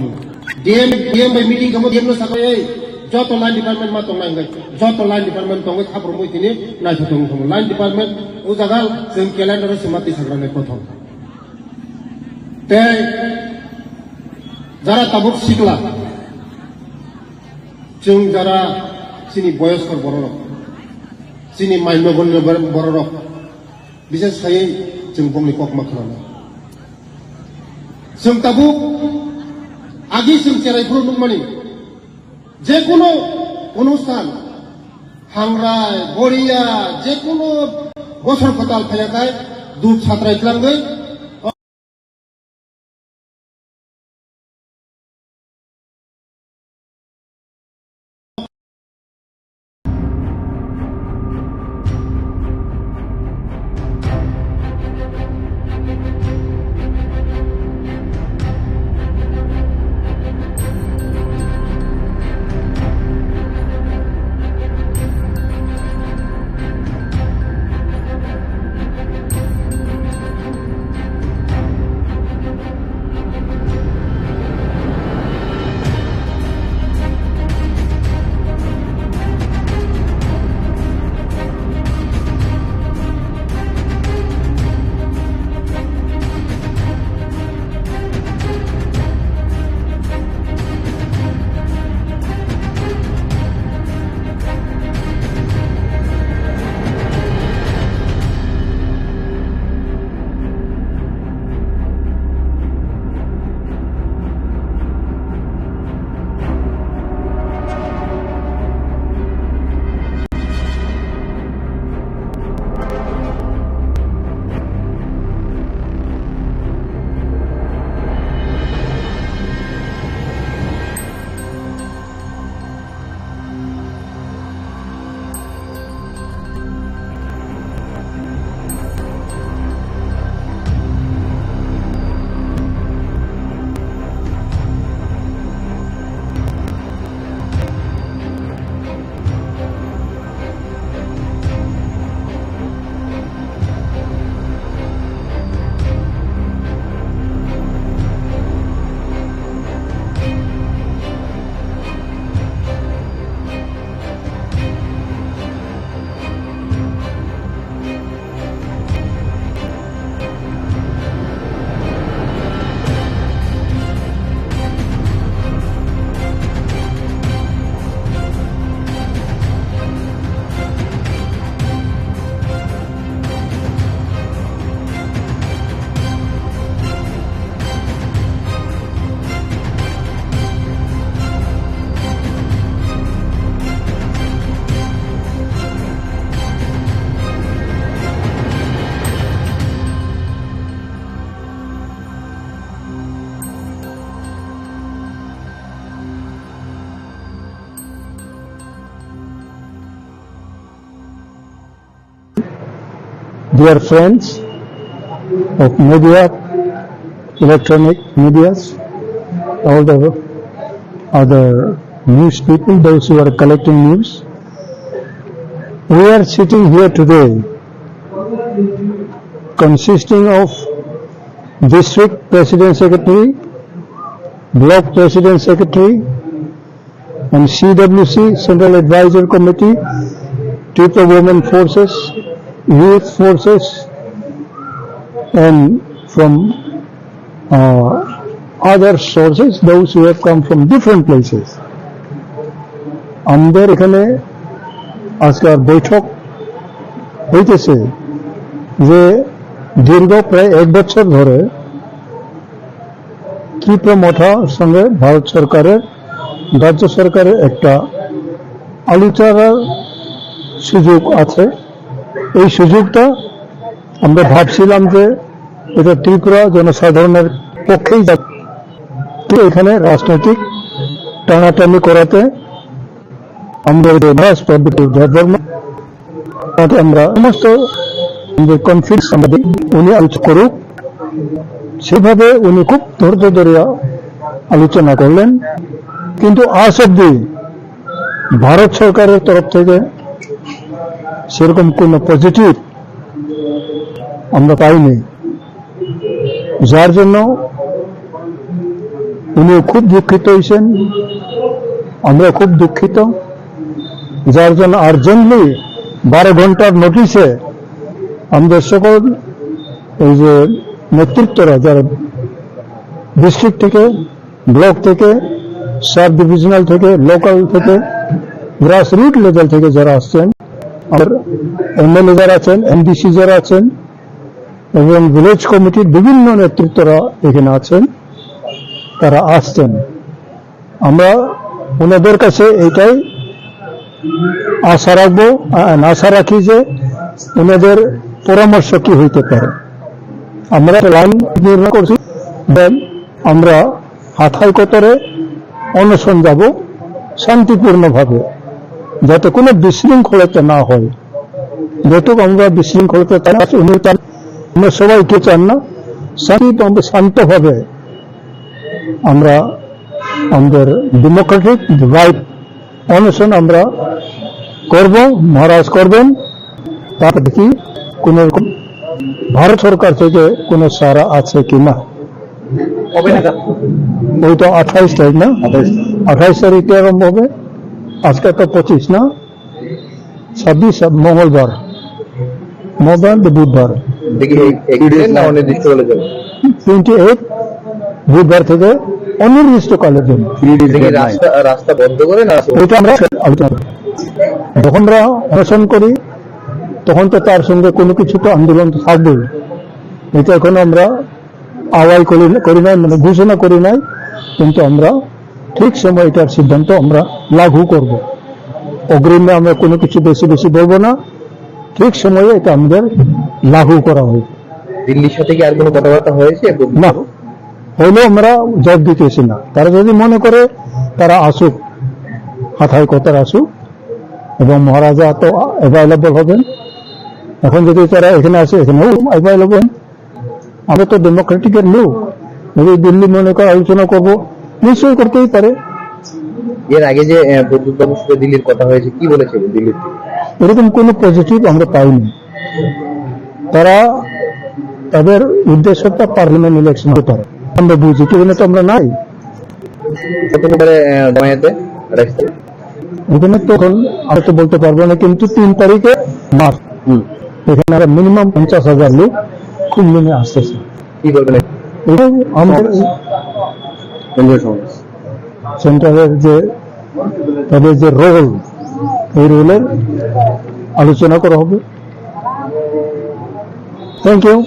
D M, D M bai meeting kamo D M no sakai ei. Joto line department ma tong nai. Joto line department tongwi khapo mui tini naitho tong thango. Line department o jaga chwng calendar o se ma twi sagra nai kothom. Tei jara tabuk sikla, chwng jara chini boyoskor bororok, chini maino bono bororok, bises khaiwi chwng bongni kokma khwnana. Chwng tabuk agi chwng cherai phuru nukmani, jekunu onusthan, hangrai, goriya, jekunu bosor kwtal phaiyakhai, duk satrai twlangwi, Dear friends of media, electronic medias, all the other news people, those who are collecting news, we are sitting here today consisting of district president secretary, block president secretary, and C W C, Central Advisory Committee, Tripura Women Forces, Youth Forces, and from, uh, other sources, those who have come from different places. আমাদের এখানে আজকাল বৈঠক হইতেছে যে দীর্ঘ প্রায় এক বছর ধরে ত্রিপুরা মথা সঙ্গে ভারত সরকারের, রাজ্য সরকারের একটা আলোচনার সুযোগ আছে। এই সুযোগটা আমরা ভাবছিলাম যে এটা ত্রিপুরা জনসাধারণের পক্ষেই যাবে। তো এখানে রাজনৈতিক টানাটানি করাতে আমাদের যে মহারাজ পদ্মদেব দেববর্মা, তাতে আমরা সমস্ত আমাদের কনফ্লিক্ট আমাদের উনি আলোচনা করুক, সেভাবে উনি খুব ধৈর্য ধরিয়া আলোচনা করলেন। কিন্তু আজ অব্দি ভারত সরকারের তরফ থেকে সেরকম কোনো পজিটিভ আমরা পাইনি, যার জন্য উনি খুব দুঃখিত হয়েছেন, আমরা খুব দুঃখিত, যার জন্য আর্জেন্টলি বারো ঘন্টার নোটিশে আমাদের সকল এই যে নেতৃত্বরা, যারা ডিস্ট্রিক্ট থেকে, ব্লক থেকে, সাব ডিভিশনাল থেকে, লোকাল থেকে, গ্রাসরুট লেভেল থেকে যারা আসছেন, আর এমএলএ যারা আছেন, এমডিসি যারা আছেন এবং ভিলেজ কমিটির বিভিন্ন নেতৃত্বরা এখানে আছেন, তারা আসছেন। আমরা ওনাদের কাছে এটাই আশা রাখবো, আ-, আশা রাখি যে ওনাদের পরামর্শ কি হইতে পারে। আমরা একটা লাইন নির্মাণ করছি, then আমরা হাথাই কোতরে অনশন যাব শান্তিপূর্ণভাবে, যাতে কোনো বিশৃঙ্খলতা না হয়। যেহেতু আমরা বিশৃঙ্খলতা চাই না, উনি চান, আমরা সবাই কেউ চান না, শান্তি, আমরা শান্তভাবে আমরা আমাদের ডেমোক্রেটিক রাইট অনশন আমরা করব, মহারাজ করবেন। তারপরে কি কোনো রকম ভারত সরকার থেকে কোনো সাড়া আছে কি না? কবে নাগাদ? ওই তো আঠাইশ তারিখ না? আঠাইশ। আঠাইশ তারিখে আরম্ভ হবে। আজকে তো পঁচিশ না? ছাব্বিশ মঙ্গলবার, মঙ্গলবার তো বুধবার। দেখি, এই, এই দিন না অনির্দিষ্ট বলে যাবে? টোয়েন্টি এইট বুধবার থেকে অনির্দিষ্টকালের জন্য। দেখি, রাস্তা, রাস্তা বন্ধ করে না? ওইটা আমরা আলোচনা করি। যখন আমরা অনশন করি, তখন তো তার সঙ্গে কোনো কিছু তো আন্দোলন তো থাকবেই। এটা এখন আমরা আওয়াজ করি, করি নাই, মানে ঘোষণা করি নাই, কিন্তু আমরা ঠিক সময় এটার সিদ্ধান্ত আমরা লাগু করব। অগ্রিমে আমরা কোনো কিছু বেশি বেশি বলবো না, ঠিক সময়ে এটা আমাদের লাগু করা হবে। দিল্লির সাথে কি আর কোনো কথাবার্তা হয়েছে? না, হইলেও আমরা জবাব দিতেছি না। তারা যদি মনে করে তারা আসুক, হাথায় কথার আসুক, এবং মহারাজা তো অ্যাভেলেবল হবেন। এখন যদি তারা এখানে আসে, এখানেও অ্যাভেলেবল। আমরা তো ডেমোক্রেটিকের লোক, যদি দিল্লি মনে করে আলোচনা করব, নিশ্চয়ই করতেই পারে। এর আগে যে, আহ, প্রদ্যুৎ বাবুর সাথে দিল্লির কথা হয়েছে, কি বলেছে দিল্লির থেকে? এরকম কোনো পজিটিভ আমরা পাইনি। তারা, তাদের উদ্দেশ্যটা পার্লামেন্ট ইলেকশন হতে পারে, আমরা বুঝি, কিন্তু এখানে তো আমরা নাই। কত নম্বরে, আহ, জমায়েতে? এখানে তো এখন আমি তো বলতে পারবো না, কিন্তু তিন তারিখে মার্চ। হুম। এখানে আরো মিনিমাম পঞ্চাশ হাজার লোক খুব মিলে আসতেছে। কি বলবেন? এটা আমাদের কেন্দ্রীয় সমাবেশ। সেন্টারের যে, তাদের যে রোল, এই রোলের আলোচনা করা হবে। Thank you.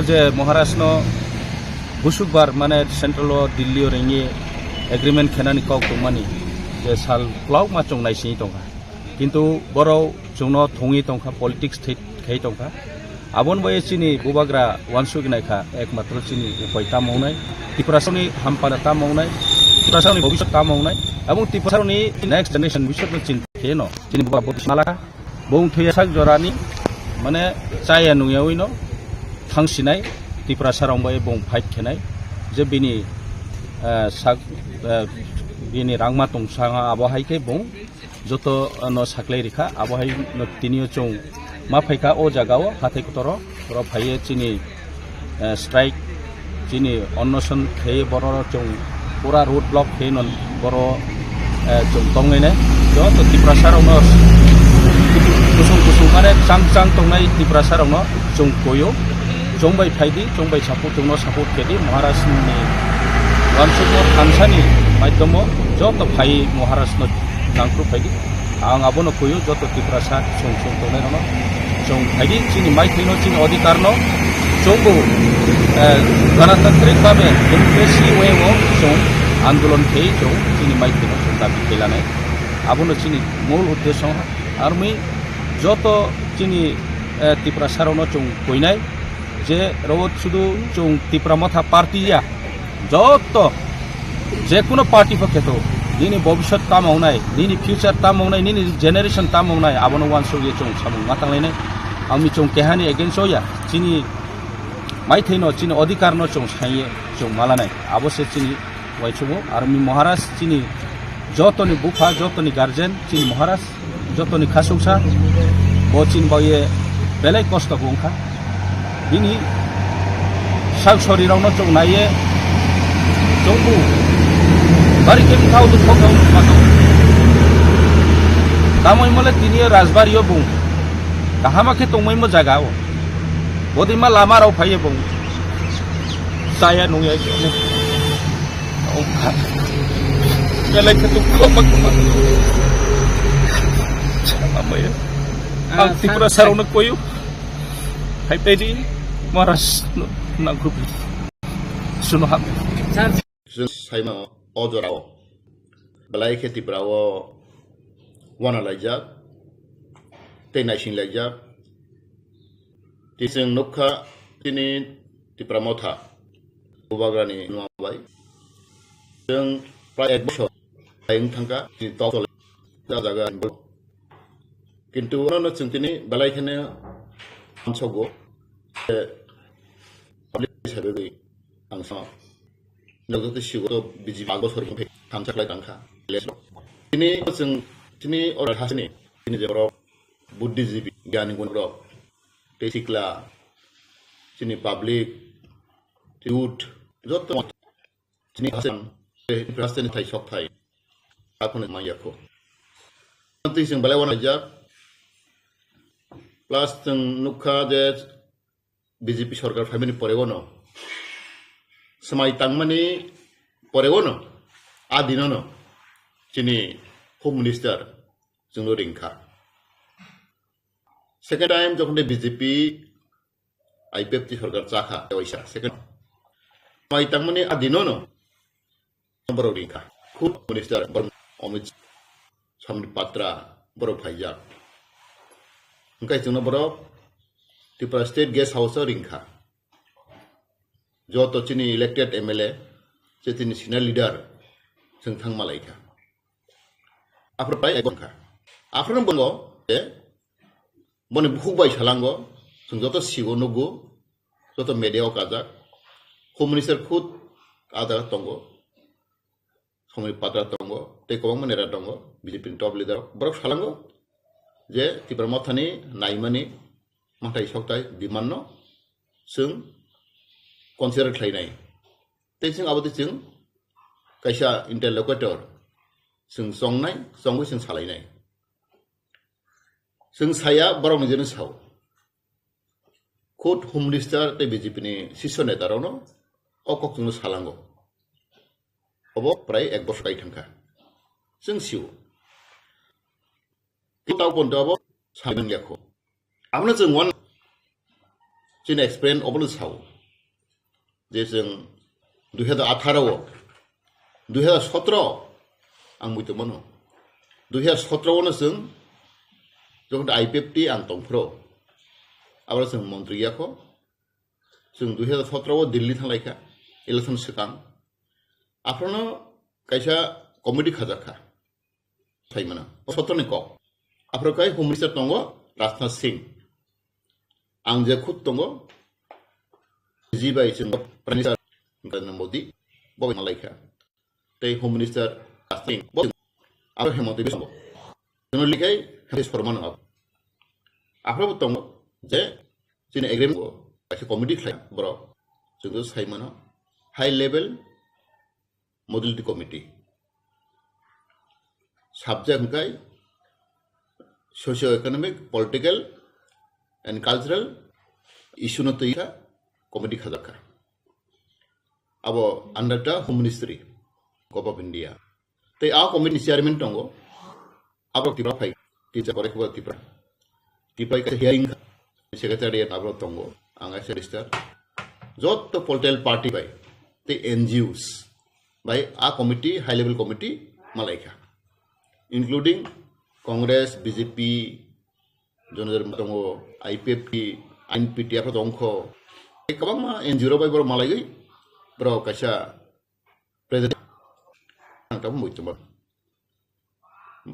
Je Maharaj no busukbar mane central o Delhi o ringwi agreement khenani kok tongmani je sal kwlauma chwng naisingwi tongkha. Kintu borok chwngno thungwi tongkha, politics thwi khai tongkha. Aboni bai chini bubagra wansugwi naikha, ekmatro chini upai tamo wngnai, Tiprasani hampana tamo wngnai, Tiprasani bhobishyot tamo wngnai, abong Tiprasani next generation bhobishyotno chinta kheno chini bubagra bwtwi malakha. Bong thwiya sak jorani, mane, chaya nungyawi no thangsinai, Tiprasa rok bai bong fight khenai, je bini, eh, sak, eh, bini rangma tong sanga abo hai khe bong joto no saklai rikha, abo hai no tinio chwng ma phaikha o jaga o hathai kotoro, oro phaiye chini eh, strike, chini onnoson khaiwi borok chwng pura road block khaiwi no borok, eh, chwng tongnainai. Joto Tiprasa rokno kusung kusung mane chang chang tongnai Tiprasa rokno chwng koyo. Chwng bai phaidi, chwng bai support, chwngno support khedi Maharaj ni wansukmung thansani maidhomo joto phai Maharaj no nangkru phaidi. Ang abono kuyu joto Tiprasa chwng chwng tongnai rokno chwng phaidi chini maithaino chini odhikar no chwngbo, eh, ganatantrik bhabe democracy way o chwng andolon khei chwng chini maithaino chwng dabi khelanai. Abono chini mul uddesyo armi joto chini, eh, Tiprasa rokno chwng koinai je ro sudu chwng Tipra Motha party ya. Joto, je kuno party pho kheto, nini bobishyot tamo wngnai, nini future tamo wngnai, nini generation tamo wngnai, abono wansukye chwng samung ma tanglainai. Ang mi chwng kehani against o ya, chini maithaino, chini odhikar no chwng saiye chwng malanai. Abo se chini waisukmung, aro mi Maharaj chini jotoni bupha, jotoni guardian, chini Maharaj, jotoni khasuksa, bo chini baoye belai kosto bo wngkha. Bini sak sori rokno chwng naiye, chwngbo bari khe wngkha, o thok thok wngkha. Tamoni mole tini rajbari o bung kahama khe tongmai mo jaga o. Bodima lama rok phaiye bung chaya nungya. Belai khe dukhu ma kwma. Chama maya. Ah, ang Tipra sir, sir rokno koyo. Hai pedi Maharaj no nangkrupi. Suno ham. Sir. Chwng saima o jorao belai khe Tipra o wana laijak, tei naising laijak. Tei chwng nukha tini Tipra Motha Bubagrani numa bai. Chwng prai ek bosor hai wng thangkha, tini tok chole jaga. Kintu ono no chwng tini belai kheno hamsogo. Public hisabe bai ang sa. Nokjagwi sigo to B J P ag bosor himkhe thamsa khlai tangkha. Tini chwng, tini oro hasini, tini je borok buddhijibi, gyani gun borok, tei sikla, chini public, youth, joto chini hasen, tei hasen thai sok thai, akhone maya kho. Twi chwng belai wana jak, plus chwng nukha je B J P sorkar phaimani porego no, swmai tangmani porego no, a dino no chini Home Minister chwngno ringkha. Second time jokhon de B J P I P F T sorkar chakha, waisa second swmai tangmani a dino no borok ringkha. Khud Minister borok Amit Samit Patra borok phaijak. Hwnkhe chwngno borok Tripura State Guest House o ringkha. Joto chini elected M L A, che chini senior leader, chwng thang malaikha. Aphuru pai ekon kha. Aphuru bongo, je, boni bukhuk bai salango, chwng joto sigo nugo, joto media o kajak, Home Minister khud a jaga tongo, Somni Patra tongo, tei kwbangma nera tongo, B J P ni top leader rok. Borok salango je Tipra Mothani naimani mathai sokthai demand no chwng consider khlainai. Tei chwng abo twi chwng kaisa interlocutor chwng chongnai, chongwi chwng salainai. Chwng saya borok nijeno sao. Khud Home Minister tei B J P ni sisyo neta rokno o kok chwngno salango. Obo prai ek bosor kai thangkha. Chwng sio. Tei tao ponte obo sai manliya kho. Abono chwng wan chini experience obono sao. je chwng dui hazar atharo o, dui hazar sotro ang muitu mano, dui hazar sotro o no chwng jokhon I P F T ang tongphro, abro chwng montri yakho, chwng dui hazar sotro o Delhi thanglaikha election swkang, aphrono kaisa committee khajakha. Saimano. Sotoni kok. Aphro kai Home Minister tongo Rajnath Singh. Ang je khud tongo, G bai chwng Prime Minister Narendra Modi, bo malaikha. Tei Home Minister Rajnath Singh, bo aphro Hemant Biswa. Jono likai Hemant Sharma no. Aphro bo tongo je chini agreement o kaisa committee khlai borok. Chwng saimano high level modality committee. Subject hwnkhe socio-economic, political and cultural issue no twi kha committee khajakha. Abo under the Home Ministry, Government of India. Tei a committee ni chairman tongo, abo Tripura phai, teacher kore khobor Tripura. Tripura kaisa hearing kha, secretariat abo tongo, ang kaisa register. Jotto political party bai, tei N G Os bai a committee, high level committee malaikha, including Congress, B J P, Janata Dal tongo, I P F T, I N P T, aphro tongkho. Tei kwbangma N G O rok bai borok malaiwi, borok kaisa president ang tamo muitu mano.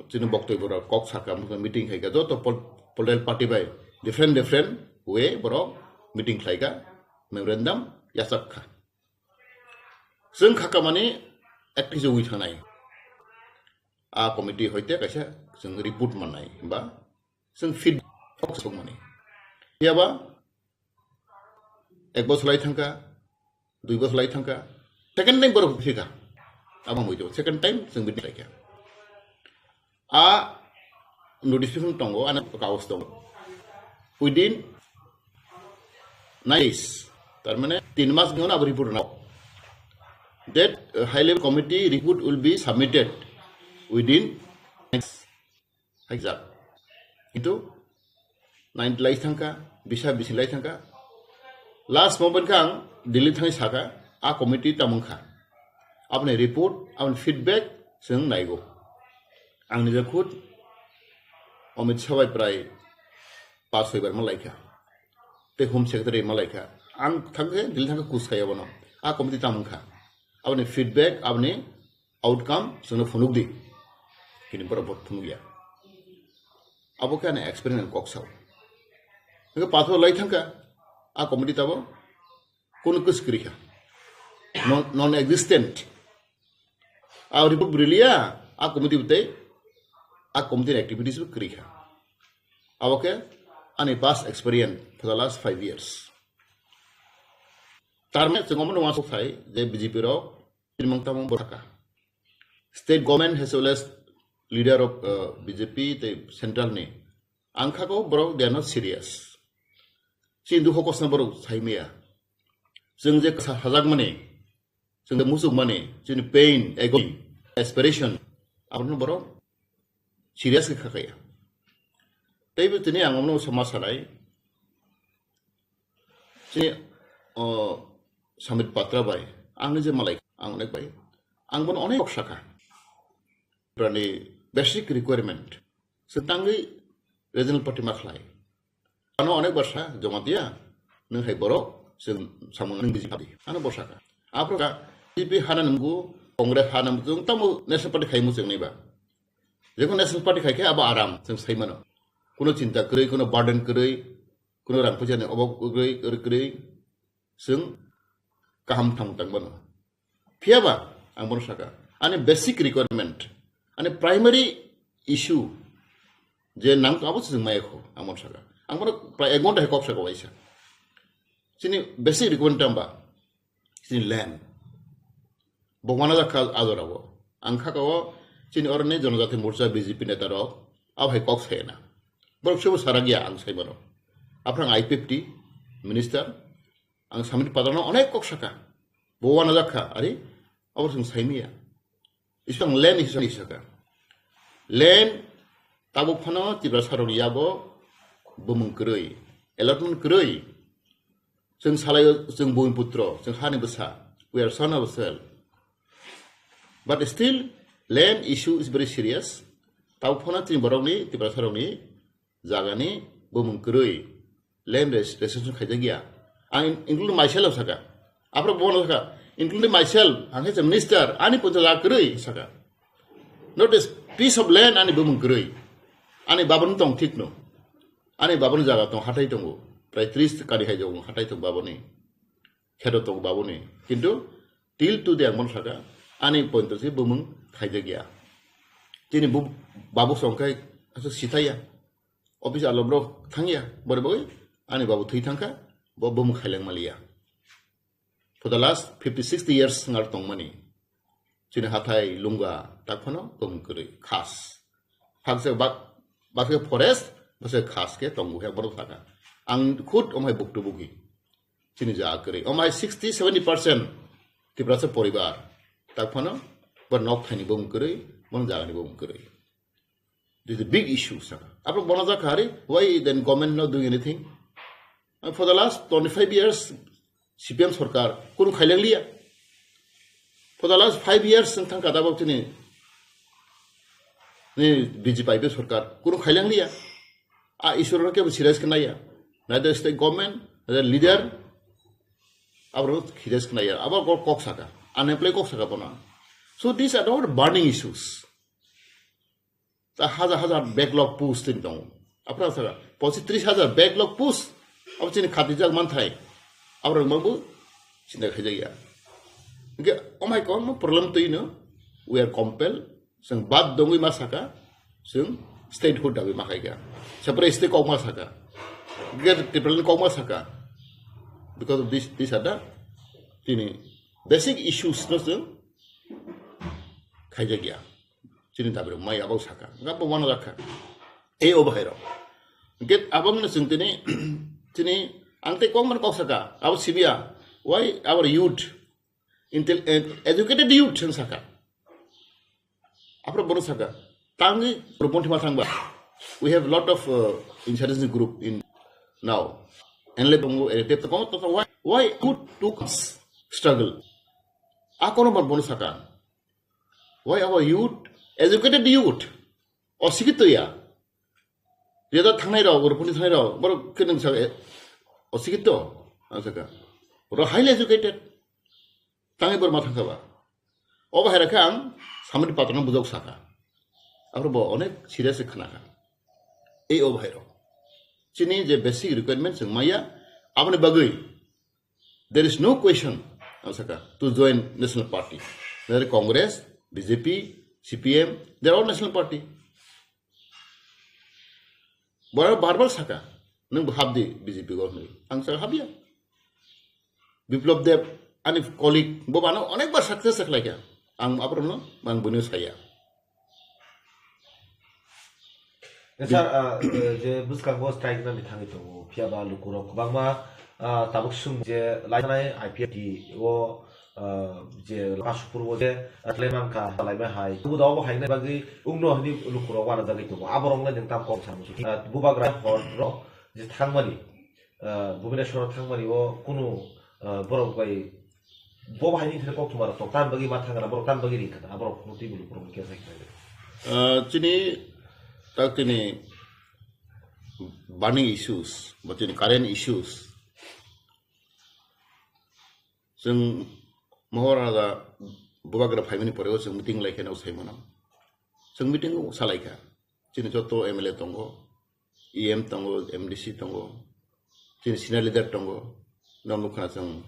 Chini boktoi borok kok saka, meeting khaika, joto pol-, political party bai different, different way borok meeting khlaika, memorandum yachak kha. Chwng khakamani active wngwi thangnai. A committee hoite kaisa chwng report mannai, ba chwng feedback sokmani. Phiya ba ek bosor lai thangkha, dui bosor lai thangkha, second time borok phika. Abo muitu second time chwng meeting khlaikha. A notification tongo, ano kaus tongo. Within nine days, tar mane tin mas ni uno abo report na. That uh, high level committee report will be submitted within next. Haijak. Itu nine lai thangkha, bisa bisi lai thangkha. Last moment kha ang Delhi thangwi sakha, a committee tamung kha. Aboni report, aboni feedback chwng naigo. Ang nijak khud Amit Shah bai prai pas soi bar malaikha. Tei Home Secretary malaikha. Ang thangkhe Delhi thangkhe kus khaiya bono. A committee tamung kha. Aboni feedback, aboni outcome chwngno phunuk di. Kini borok bo phunuk ya. Abo khe ani experience kok sao. Hingke pathor lai thangkha, a committee tabo kono kus kwrwi kha. Non, non existent. A report bwrwi liya, a committee bwtwi, a committee activities bo kwrwi kha. Abo khe ani past experience for the last five years. Tarmane chwng omono uansuk thai je B J P rok tini mung tamo bwsaka. State government as well as leader of uh, B J P tei central ni ang kha ko borok they are not serious. Chini dukho kosna borok sai maya. Chwng je kasa hajak mani, chwng je muchuk mani, chini pain, agony, aspiration, abono borok serious khe khakaya. Tei bo tini ang omono sama sanai. Chini o Sambit Patra bai, ang je malai, ang onek bai, ang bono onek kok saka. Prani basic requirement, se tangwi regional party ma khlai. Ano onek barsa Jamatia, nwng hai borok, se samung nwng bisi padi. Ano borsa ka. Apro ka, B J P hana nunggu, Congress hana nunggu, tamo national party khai mu cheng nai ba. Jekon national party khai khe abo aram, chwng sai mano. Kuno chinta kwrwi, kuno burden kwrwi, kuno rang puisa ni obab kwrwi, kwrwi, kwrwi, chwng kaham thang tang mano. Phiya ba, ang bono saka, ani basic requirement, ani primary issue, je nang abo chwng maya kho, ang bono saka. Ang bono prai ek ghonta hai kok saka waisa. Chini basic requirement tamba, chini land. Bo wana jakha ajorao. Ang kha kao chini oroni Jonojati Morcha B J P neta rok, abo hai kok sai na. Borok sobo saragia ang sai mano. Aphrang I P F T minister, ang Sambit Patra no onek kok saka. Bo wana jakha, ari, abo chwng sai maya. Isang land isang saka. Land tabuk phano Tiprasa rok yago bumung kwrwi, allotment kwrwi. Chwng salaio, chwng bumiputro, chwng hani bwsa. We are son of soil. But still, land issue is very serious. Tau phano chini borokni, Tiprasarokni jagani bumung kwrwi, land res-, reservation khaijak ya. Ang in-, including myself saka. Aphro bono saka, including myself, ang khe minister, ani poncha jaga kwrwi saka. Not a piece of land ani bumung kwrwi. Ani babani tong thik no. Ani babani jaga tong, hathai tongo. Prai tris kari hai tongo, hathai tong babani. Kheto tong babuni. Kintu till today ang bono saka, ani pointo se bumung khaijak ya. Chini bu-, babu songkhai aswk sithai ya. Office alom rok thang ya. Bore bagwi ani babu thwi thangkha, bo bumung khaileng mali ya. For the last fifty, sixty years ngar tongmani. Chini hathai lunga tak phano bumung kwrwi khas. Hakse bak-, bakse forest, bakse khas khe tongo he borok saka. Ang khud omhai buktu bugi. Chini jaga kwrwi. Omhai sixty, seventy percent Tiprasa poribar. Tak phano bo nok thaini bumung kwrwi, bo jagani bumung kwrwi. This is a big issue saka. Aphro bono jakha hari, why then government not doing anything? And for the last twenty-five years, C P M sarkar kunu khaileng liya. For the last five years wng thang kata bok chini ni B J P I P F sarkar kunu khaileng liya. A issue no kebo serious khe naiya. Neither state government, neither leader, abo serious khe naiya. Abo kok, kok saka. Unemployed kok saka bono. So these are all burning issues. Ta hajar hajar backlog post tin tongo. Aphra saka, pochi tris hajar backlog post. Abo chini khatijak manthai. Abo rok mangbo chinta khaijak ya. Hingke omhai kwbangma problem twi no, we are compelled. Chwng bad dongwi ma saka, chwng statehood dabi ma khaika. Separate state kok ma saka. Greater Tipraland kok ma saka. Because of this, these are the tini basic issues no chwng khaijak ya. Chini dabi rok mai abo saka. Nga bo wana jakha. Ei o bahai rok. Get abang na chwng tini, tini ang tei kok man kok saka. Abo sibia. Why our youth? Intel-, eh, educated youth chwng saka. Aphro bono saka. Tangi rupon thima thangba. We have lot of, uh, insurgency group in now. Enle bongo, eh, tep tong, to, to, why, why good to struggle? Akono man bono saka. Why our youth, educated youth, osikito ya. Reda thangnai rok, rupon thangnairok, borok khe nung saka, eh, osikito, ang saka. Borok highly educated. Tangi borok ma thangkha ba. O bahai rakhe ang samani patano bujok saka. Aphro bo onek serious khe khnakha. Ei o bahai rok. Chini je basic requirement chwng maya, aboni bagwi there is no question, ang saka, to join national party. Whether Congress, B J P, C P M, they are all national party. Borok bar bar saka, "Nwng bo hap di B J P o," hwnwi. Ang saka, "Hap ya." Biplab Deb, ani colleague, bo bano onekbar success khlaikha. Ang aphrono, ang buino saya. Eh, sir, ah, eh, je bwskango strike nani thangwi tongo, phiya ba lukurok kwbangma, ah, tabuk swng je lainai I P F T o, ah, je Kasupur o je, ah, khlai mankha, salai ma hai. Tubu da obo hainai bagwi wngno hwnwi lukurok uanajagwi tongo. Aborok le nwng tam kok samo. Ah, bubagra hor rok je thangmani, ah, Bhubaneswar o thangmani o kunu, ah, borok bai bo bahai ni thani kok thumaro tok tan bagwi ma thangra, borok tan bagwi ring khata, aborok no twi bulu borok ni kesa kisa. Ah, chini tak chini burning issues, ba chini current issues. Chwng Mohor Raja bubagra phaimani pore o chwng meeting lai khe no sai mano. Chwng meeting o salai kha. Chini joto M L A tongo, E M tongo, M D C tongo, chini senior leader tongo, no nukha chwng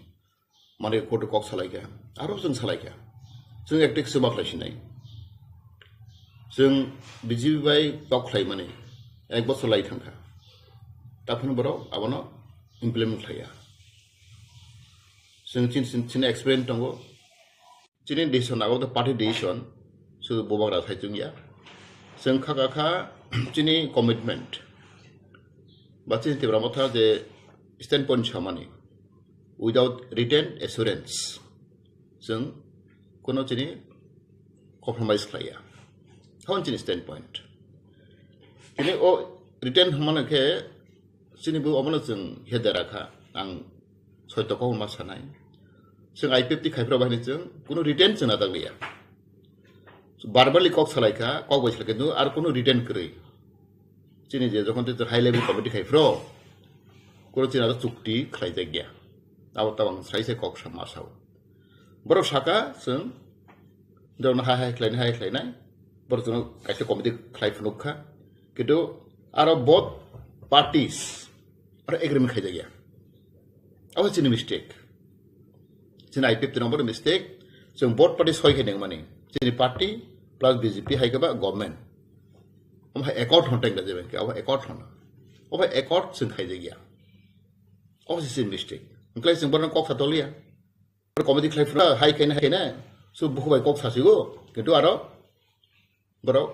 mane koto kok salai kha, aro chwng salai kha. Chwng ektik chwma khlai sinai. Chwng B J P bai tok khlai mani ek bosor lai thangkha. Taphano borok abono implement khlaiya. Chwng chini, chini, chini experience tongo. Chini decision abo to party decision, sudu bubagra sai chwngya. Chwng kha kha kha chini commitment. Ba chini Tipra Motha je standpoint samani, without written assurance, chwng kono chini compromise khlaiya. Hon chini standpoint. Chini o written hwnmano khe chini bo obono chwng he dera kha, ang Soito kok ma sanai. Chwng I P F T khai phro bahini chwng kuno written chwng na daglia. Verbally kok salai kha, kok bai salai kha, ar kuno written kwrwi. Chini je jokhon te high level committee khai phro, kuno chini aro chukti khlai jak ya. Abo tabang sai sai kok sa ma sao. Borok saka chwng dorno hai hai khlainai, hai khlainai. Borok chwng kaisa committee khlai phunuk kha. Kintu aro both parties aro agreement khai jak ya. Abo chini mistake. Chini I P F T ni omo mistake. Chwng both party soi khe neng mani. Chini party plus B J P hai khe ba government. Omo hai accord hon tang da jeben khe, abo accord hon. Obo accord chwng khai jak ya. Obo chini mistake. Wngkhlai chwng borno kok sa toliya. Committee khlai phra hai khe na, hai khe na. So buku bai kok sa sigo. Kintu aro borok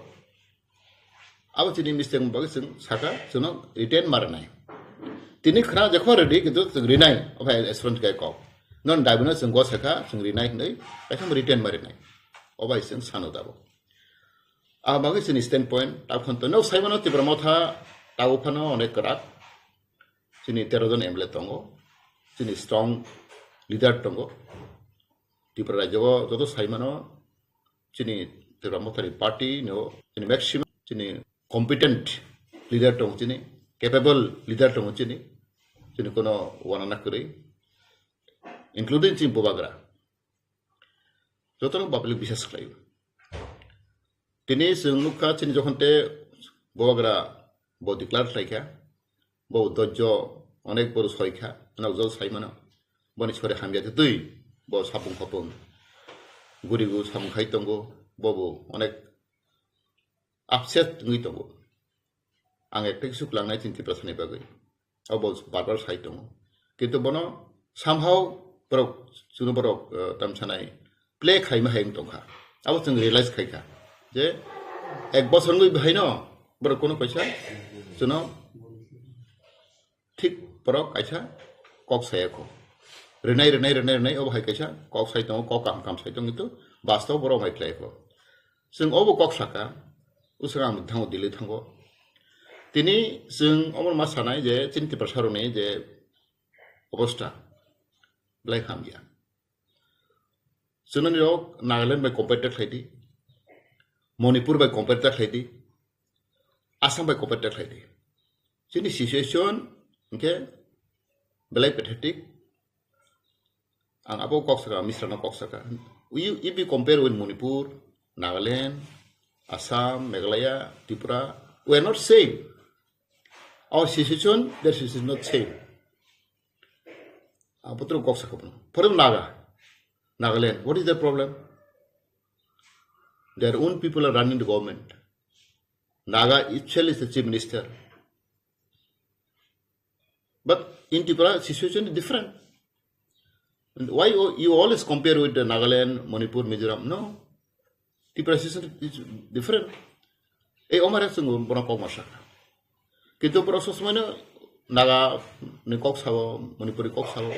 abo chini mistake bagwi chwng saka chwngno written ma rwnai. Tini khna jekho ready kintu chwng rinai, obo hai assurance kai kok. Non daibino chwng go saka chwng rinai hinwi kaisa written ma rinai. Obo hai chwng sano dabo. Abo bagwi chini standpoint tabkhon to no saimano Tipra Motha tabo phano onek kwrak. Chini tero jon M L A tongo. Chini strong leader tongo. Tripura rajyo joto saimano chini Tipra Motha ni party no chini maximum chini competent leader tongo chini, capable leader tongo chini, chini kono wanana kwrwi, including chini Bubagra. Joto public bisas khlaio. Tini chwng nukha chini jokhon te Bubagra bo declare khlaikha, bo dojjo onek boru soikha, nokjol saimano. Boni sori hamya twi bo sapung khopung gurigu samung khai tongo, bobo onek upset wngwi tongo. Ang ekta kisu klangnai chini Tiprasani bagwi. Abo bar bar sai tongo. Kintu bono somehow borok, chwngno borok, eh, tam sanai play khaima hai wng tongkha. Abo chwng realize khaikha je ek bosor wngwi bahaino borok kono kaisa chwngno thik borok kaisa kok saya kho. Rinai, rinai, rinai, rinai, obo hai kaisa kok sai tongo, kok kaham kaham sai tongo, kintu bastob borok mai khlai kho. Chwng obo kok saka, uswk ang thango, Delhi thango. Tini chwng omo ma sanai je chini Tiprasa rokni je obostha belai hamya. Chwngno nirok Nagaland bai compare ta khlai di, Manipur bai compare ta khlai di, Assam bai compare ta khlai di. Chini situation hwnkhe belai pathetic. Ang abo kok saka, Misra no kok saka. You, if you compare with Manipur, Nagaland, Assam, Meghalaya, Tripura, we are not same. Our situation, their situation is not same. Abotro kok saka. For example, Naga, Nagaland, what is the problem? Their own people are running the government. Naga itself is the chief minister. But in Tripura, situation is different. And why you, you always compare with the Nagaland, Manipur, Mizoram? No. Tripura situation is different. Ei omare chwng bono kok ma saka. Kintu borok sosmano Naga ni kok sao, Manipuri kok sao.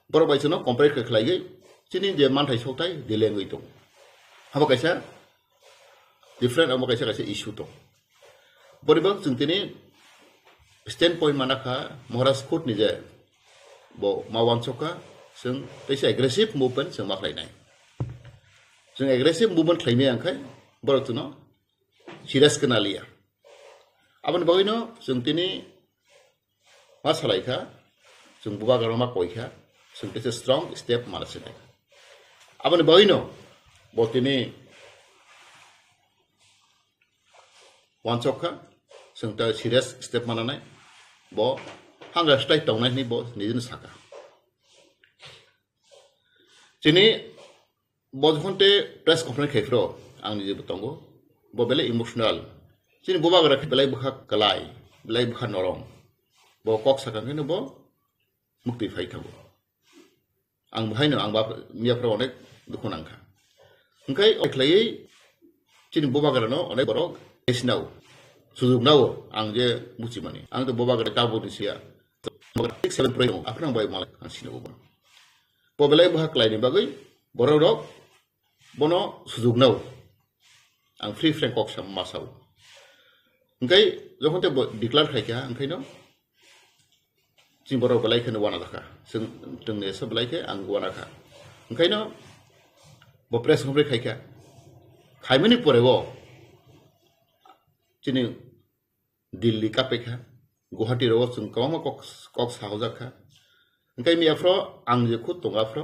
Borok bai chwngno compare khe khlaigwi chini je manthai sokthai delengwi tongo. Abo kaisa different, abo kaisa kaisa issue tong. Boribok chwng tini standpoint mana kha Maharaj Khut ni je bo ma wansokha, chwng teisa aggressive movement chwng ma khlainai. Chwng aggressive movement khlaimaya wngkhai borok chwngno serious khe naliya. Aboni bagwino chwng tini ma salai kha, chwng Bubagra ma koi kha, chwng teisa strong step mana sinai. Aboni bagwino bo tini wansok kha, chwng ta serious step mananai, bo hanga style tongnai hinwi bo nijino saka. Chini bo jokhon te press conference khai phro, ang niji bo tongo, bo belai emotional. Chini Bubagra khe belai bwkha kwlai, belai bwkha norom. Bo kok saka khe no bo mukti phai thango. Ang bo haino ang bap miya phro onek dukhu nang kha. Hwnkhe o khlaiwi chini Bubagra no onek borok esinao, sujuk nao ang je buchimani. Ang to Bubagra tabuk ni siya. Six seven prai tongo, aphano ang bai malai ang sino bo. Bo belai bwkha kwlaini bagwi borok rok bono sujuk nao. Ang free frank kok sa ma sao. Hwnkhe jokhon te bo declare khai kha, hwnkhe no Chini borok belai kheno wana jakha. Chwng, chwngni esa belai khe ang wana kha. Onkhaino bo press conference khaikha. Khaimani pore o chini Delhi kapekha, Guwahati rogo chwng kwbangma kok, kok sahojak kha. Hwnkhe miya phro ang je khud tongo aphro,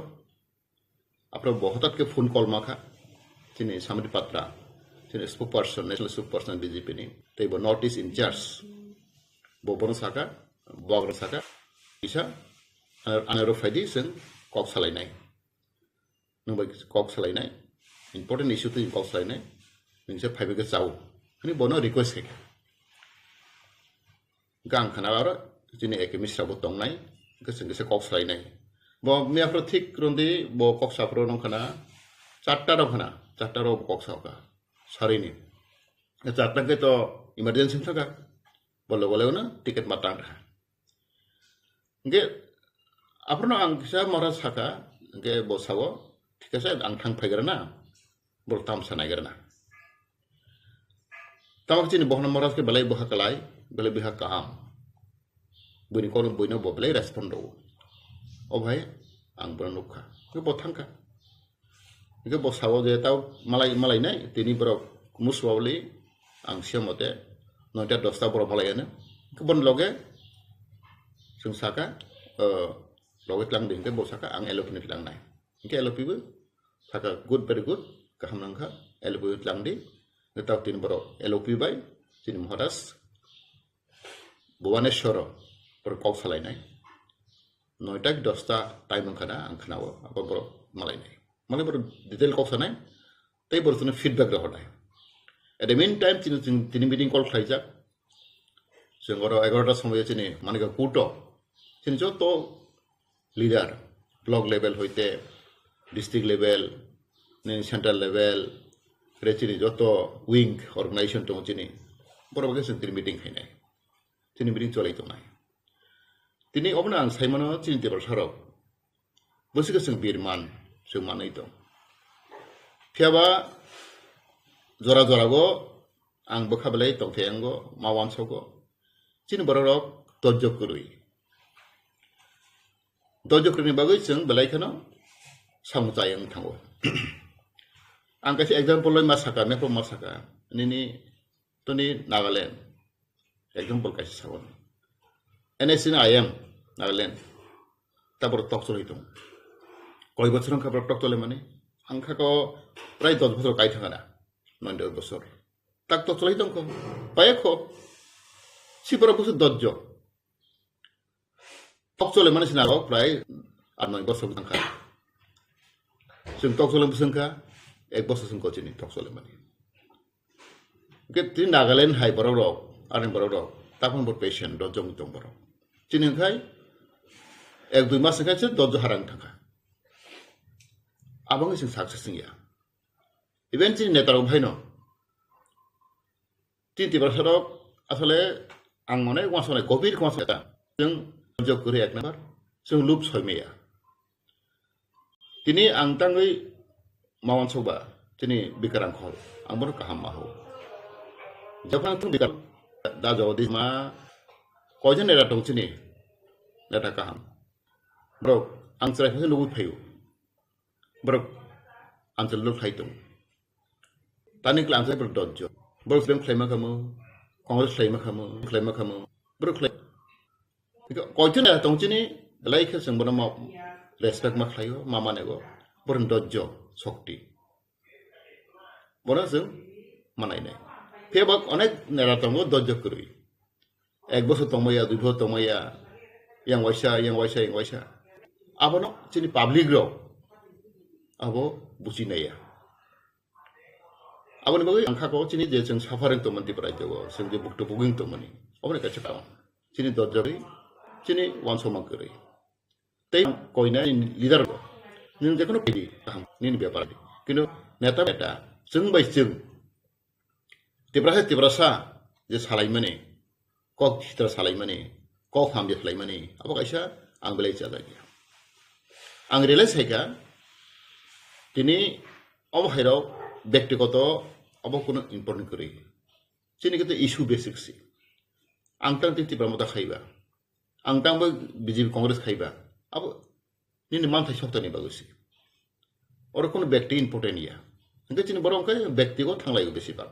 aphro bo hotat khe phone call ma kha, chini Samri Patra, chini spokesperson, national spokesperson B J P ni, tei bo North East in charge. Bo bono saka, bo abono saka, kisa, ano, ano rw phaidi chwng kok salainai. Nwng bai kok salainai, important issue twi kok salainai, nwng se phaibai khe chao. Ani bono request khai kha. Hwnkhe ang khana aro chini A K Misra bo tongnai, hwnkhe chwng kisa kok salainai. Bo miya phro thik rwndi, bo kok saphro nong khana, charta rok khana, charta rok bo kok sao kha, sarini. Charta khe to emergency thaka, bo logo logo no ticket ma tang kha. Hwnkhe aphano ang kisa mora saka, hwnkhe bo sao, thik ase, ang thang phaigrana, borok tamsa naigrana. Tamo chini bohno mora khe belai bwkha kwlai, belai bwkha kaham. Buini kok buino bo belai respond rwo. O bhai, ang bono nukha. Hwnkhe bo thangkha. Hwnkhe bo sao je tao malai, malainai, tini borok muswawli, ang siya mote, noita dosta borok malaiano. Hwnkhe boni loge, chwng saka, o, loge tlang di, hwnkhe bo saka, ang L O P ni tlangnai. Hwnkhe L O P bo saka, good, very good, kaham nangkha, L O P bo tlang di. Hwnkhe tao tini borok L O P bai, chini Maharaj, Bhubaneswaro, borok kok salainai. Noita ki dosta time wngkha na, ang khwnao, abo borok malainai. Malai borok detail kok sanai, tei borok chwngno feedback rohornai. At the meantime, chini, chini, tini meeting call khlaijak. Chwng oro egarota somoyo chini Manika Kuto, chini joto leader, block level hoite, district level, nini central level, re chini joto wing organization tongo chini, borok bai khe chwng tini meeting khainai. Chini meeting cholai tongnai. Tini obono ang saimano chini Tiprasa rok. Bwswkhe chwng birman, chwng manwi tong. Phiyaba jora jorago ang bwkha belai tongthai ango, ma wansogo. Chini borok rok dojjo kwrwi. Dojjo kwrwini bagwi chwng belai kheno samung chai wng thango. Ang kaisa example loi ma saka, mepro ma saka. Nini toni Nagaland. Example kaisa sago. N S C ni I M Nagaland. Tabor tok cholai tong. Koi bochor wngkha borok tok cholai mani. Ang kha ko prai dos bochor kai thangana. Noy dos bochor. Tak tok cholai tong ko. Paya ko. Si borok busu dojjo. Tok chole mani sina rok prai ar noi bosor wngkha. Chwng tok chole bwswngkha, ek bosor chwng kochini tok chole mani. Hwnkhe tini Nagaland hai borok rok, ani borok rok, taphang bo patient, dojjo wng tong borok. Chini hwnkhe ek dui mas hwnkhe se dojjo harang thangkha. Aboni chwng success wngya. Even chini neta rok bhaino. Tini Tiprasa rok asole ang mane wansonai gobir wansonai ta. Chwng jok kuri ek number, chwng lup soi maya. Tini ang tangwi mawan sokba, tini bikarang khol, ang bono kaham ma ho. Jokhon ang bikar da jodi ma koijon neta tong chini, neta kaham. Bro, ang chwrai phai nugwi phaio. Borok anchal lok khlai tong. Tani kla anchal borok dojjo. Borok sibeng khlai ma khamu, Congress khlai ma khamu, khlai ma khamu. Borok khlai. Koitu na tong chini, lai khe chwng bono ma respect ma khlaio, ma manego. Borok dojjo, sokti. Bono chwng manai nai. Phiyaba onek nera tongo dojjo kwrwi. Ek bosor tongmaya, dui bosor tongmaya, yang waisa, yang waisa, yang waisa. Abono chini public rok abo buchi naiya. Aboni bagwi ang kha ko chini je chwng suffering tongmani Tripura rajyo o, chwng je bukto buging tongmani, aboni kaisa karon. Chini dojjagwi, chini wansokma kwrwi. Tei koina ni leader rok, nini jekono phaidi kaham, nini bepar di. Kintu neta beta, chwng bai chwng, Tiprasa Tiprasa je salaimani, kok sitra salaimani, kok hamya salaimani, abo kaisa ang belai chajakya. Ang realize khaikha, tini omo hairok bektigoto abo kuno important kwrwi. Chini khe issue basic si. Ang tang tini Tipra Motha khaiba. ang tangbo B J P Congress khaiba, abo nini manthai sokta ni bagwi se. Oro kono bekti important ya. Hingke chini borok hingke bekti go thanglai o besi bak.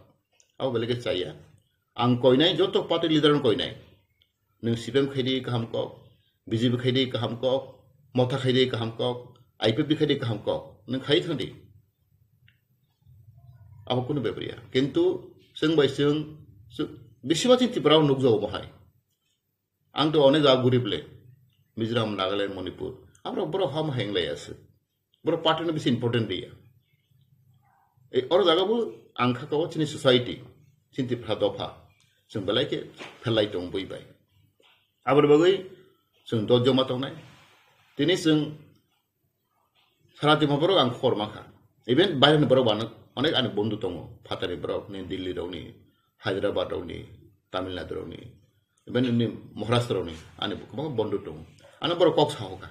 Abo belai ke chaya. Ang koinai joto party leader no koinai. Nwng C P M khaidi kaham kok, B J P khaidi kaham kok, Motha khaidi kaham kok, I P F T khaidi kaham kok. Nwng khai thangdi. Abo kono bebri ya. Kintu chwng bai chwng, chwng bisi ma chini Tripura o nukjago bo hai. Ang to onek jaga gurib le, Mizoram, Nagaland, Manipur. Abro borok ham heng lai ase. Borok party no bisi important dia. Ei oro jaga bo ang kha ko chini society, chini Tripura dopha. Chwng belai ke phelai tong bui bai. Abro bagwi chwng dot joma tongnai. Tini chwng Sara Tripura borok ang khor mankha. Even baireni borok bano onek ani bondhu tongo. Phatani borok ni, Delhi rok ni, Hyderabad rok ni, Tamil Nadu rok ni, even ni Maharashtra rok ni ani kwbangma bondhu tongo. Ano borok kok sahoka.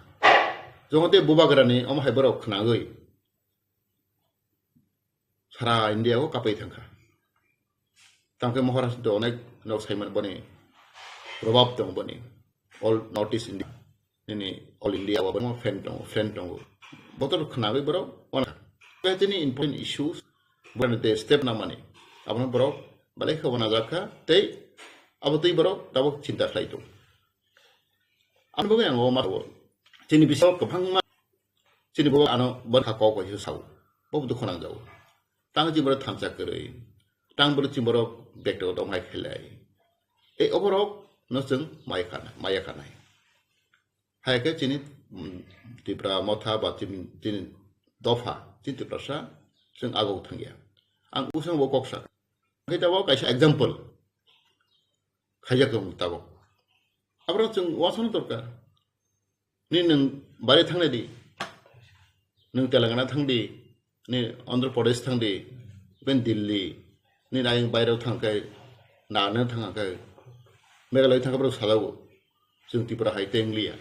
Jongo tei bubagra ni omo hai borok khnagwi sara India o kapai thangkha. Tangkhe Maharashtra onek nok saiman boni probab tong boni. All North East India. Nini All India o boni fan tong, fan tong. Botor khnawi borok ona. Tini important issues, borok de step na mani. Abono borok balai khe wana jakha tei abo tei borok tabuk chinta khlai tong. Ano bagwi ang o ma o. Chini bisao kwbangma chini bo ano bwkha kok bai sao. Bo dukhu nang jao. Tang chini borok thansa kwrwi. Tang borok chini borok bekto tong hai khelai. E oborok no chwng maya khana, maya khanai. Hai khe chini, mm, Tipra Motha ba chini, chini dopha, chini Tiprasa chwng agok thangya. Ang usang bo kok sa. Khe tabo kaisa example. Khaijak tong tabuk. Aborok chwng uansukna dorkar. Ni nwng bari thangnai di. Nwng Telangana thang di. Ni Andhra Pradesh thang di. Ben Delhi. Ni ayang bairok thang khe. Nagaland thang khe. Meghalaya thang khe borok salago. Chwng Tripura hai tei wngliya.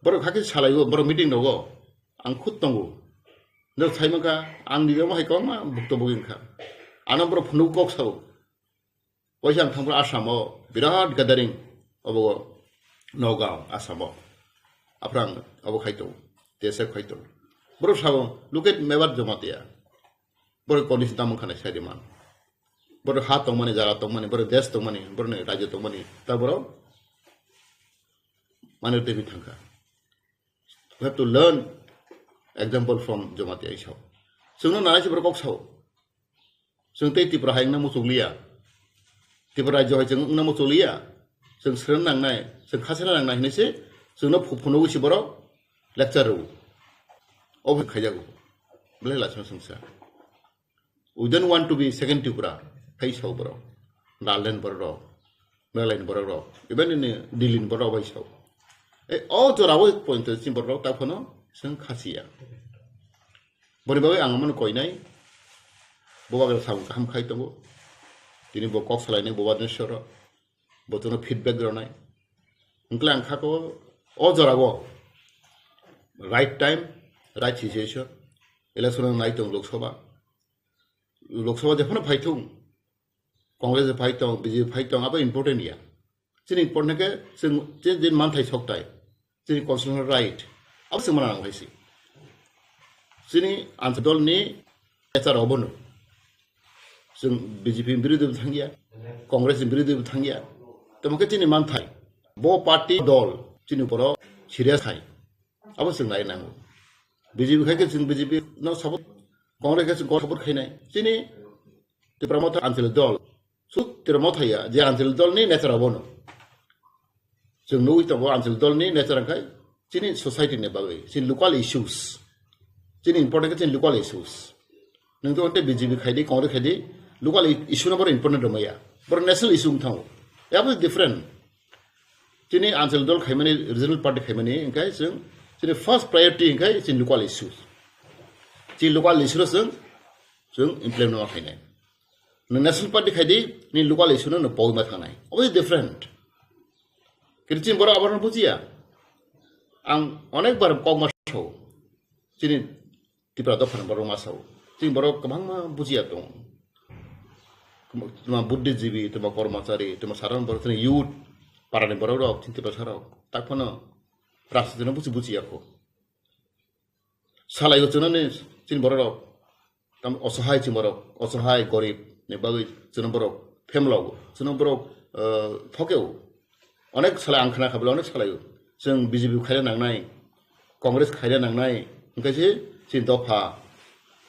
Borok hakhe salaigo, borok meeting rogo. Ang khud tongo. Norok sai mankha, ang ni omo hai kwbangma bukto bugwi wngkha. Ano borok phunuk kok sao. Waisa ang thangphuru Assam o birat gathering obo Nagaon, Assam o. Aphuru ang obo khai tongo, T S F khai tongo. Borok sao, look at Mewar Jamatia. Borok condition tamo wngkha nai sai di man. Borok ha tongmani, jaga tongmani, borok desh tongmani, borok ni rajyo tongmani. Ta borok mane tebwi thangkha. We have to learn example from Jamatia Isao. Chwngno nana se borok kok sao. Chwng tei Tripura hai wngna muchukliya. Tripura rajyo hai chwng wngna muchukliya. Chwng sren nangnai, chwng khasena nangnai hinwi se chwngno phu-, phunugwi se borok lecture rwo. Obo khajago. Belai lachima swngsa. We don't want to be second Tripura. Hai sao borok. Nagaland borok rok. Meghalaya ni borok rok. Even in Delhi ni borok bai sao. E, o jora o point chini borok rok ta phano chwng khasiya. Boni bagwi ang mano koinai. Bo bagwi samung kaham khai tongo. Tini bo kok salainai bo bagwi soro. Bo tono feedback ronai. Wngkle ang kha ko o jora o right time, right situation. Election nai tong Lok Sabha. Lok Sabha jephano phai thung, Congress phai tong, B J P phai tong, abo important ya. Chini important khe chwng, chini din manthai soktai, chini constitutional right, abo chwng mana nang phaisi. Chini ansa dol ni nature obono. Chwng B J P ni birodhi bo thangya, Congress ni birodhi bo thangya. Tamo khe chini manthai, bo party dol chini uporo serious hai. Abo chwng nai nango. B J P khai khe chwng B J P no support, Congress khe chwng Congress support khainai. Chini Tipra Motha Anchalik dol. Su Tipra Motha ya, je Anchalik dol ni nature abono. Chwng nugwi tongo Anchalik dol ni nature wngkha chini society ni bagwi, chini local issues. Chini important khe chini local issues. Nwng to B J P khai di, Congress khai di, local i-, issue no boro important rwmaya. Boro national issue wng thango. Abo different. Chini anchal dol khaimani, regional party khaimani, hingkhe chwng chini first priority hingkhe chini local issues. Chini local issue no chwng, chwng implement ma khainai. Nwng national party khaidi, ni local issue no nwng pogwi ma thangnai. Obviously different. Kintu chini borok abono bujiya. Ang onek bar kok ma sao. Chini Tipra dophani borok ma sao. Chini borok kwbangma bujiya tongo. Tuma buddhijibi, tuma kormachari, tuma sadharon borok, tini youth, parani borok rok, chini Tiprasa rok, tak phano rajniti no buchi buchi ya kho. Salai o chwngno ni chini borok rok, tam osohai chini borok, osohai gorib ni bagwi chwngno borok phemlo, chwngno borok, eh, phokeo. Onek salai ang khna kha bole onek salai o. Chwng B J P khaina nangnai, Congress khaina nangnai, hwnkhe se chini dopha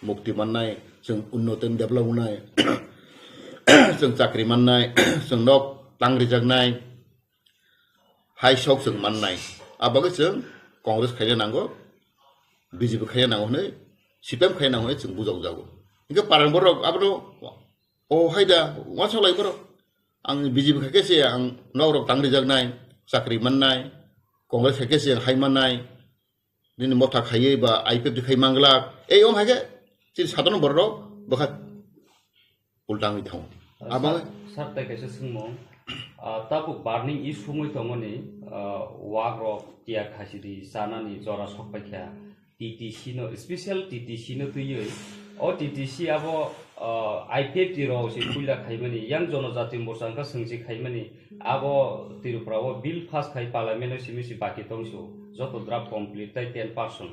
mukti mannai, chwng unnotin develop wngnai, chwng chakri mannai, chwng nok tang rijaknai, hai sok chwng mannai. A bagwi chwng Congress khaina nango, B J P khaina nango hwnwi, C P M khaina nango hwnwi chwng bujokjago. Hwnkhe parang borok abono, o hai da, uansuk lai borok. Ang B J P khai khe se ang nok rok tang rijaknai, chakri mannai, Congress khai khe se ang hai mannai, nini motha khaiwi ba I P F T khai manglak. Ei om hai khe chini sadharano borok rok bwkha ulta wngwi thango. Abo sir, sir, tai kaisa swngmung. Ah, tabuk burning issue wngwi tongmani, ah, wak rok tiya khasi di chanani jora sok paikha. T T C no, special T T C no twiwi, o T T C abo, ah, I P F T rok se puila khaimani, yang Jonojati Morcha wngkha swngsi khaimani, abo Tripura o bill pass khai parliament o simi si baki tongso, joto draft complete tai ten percent.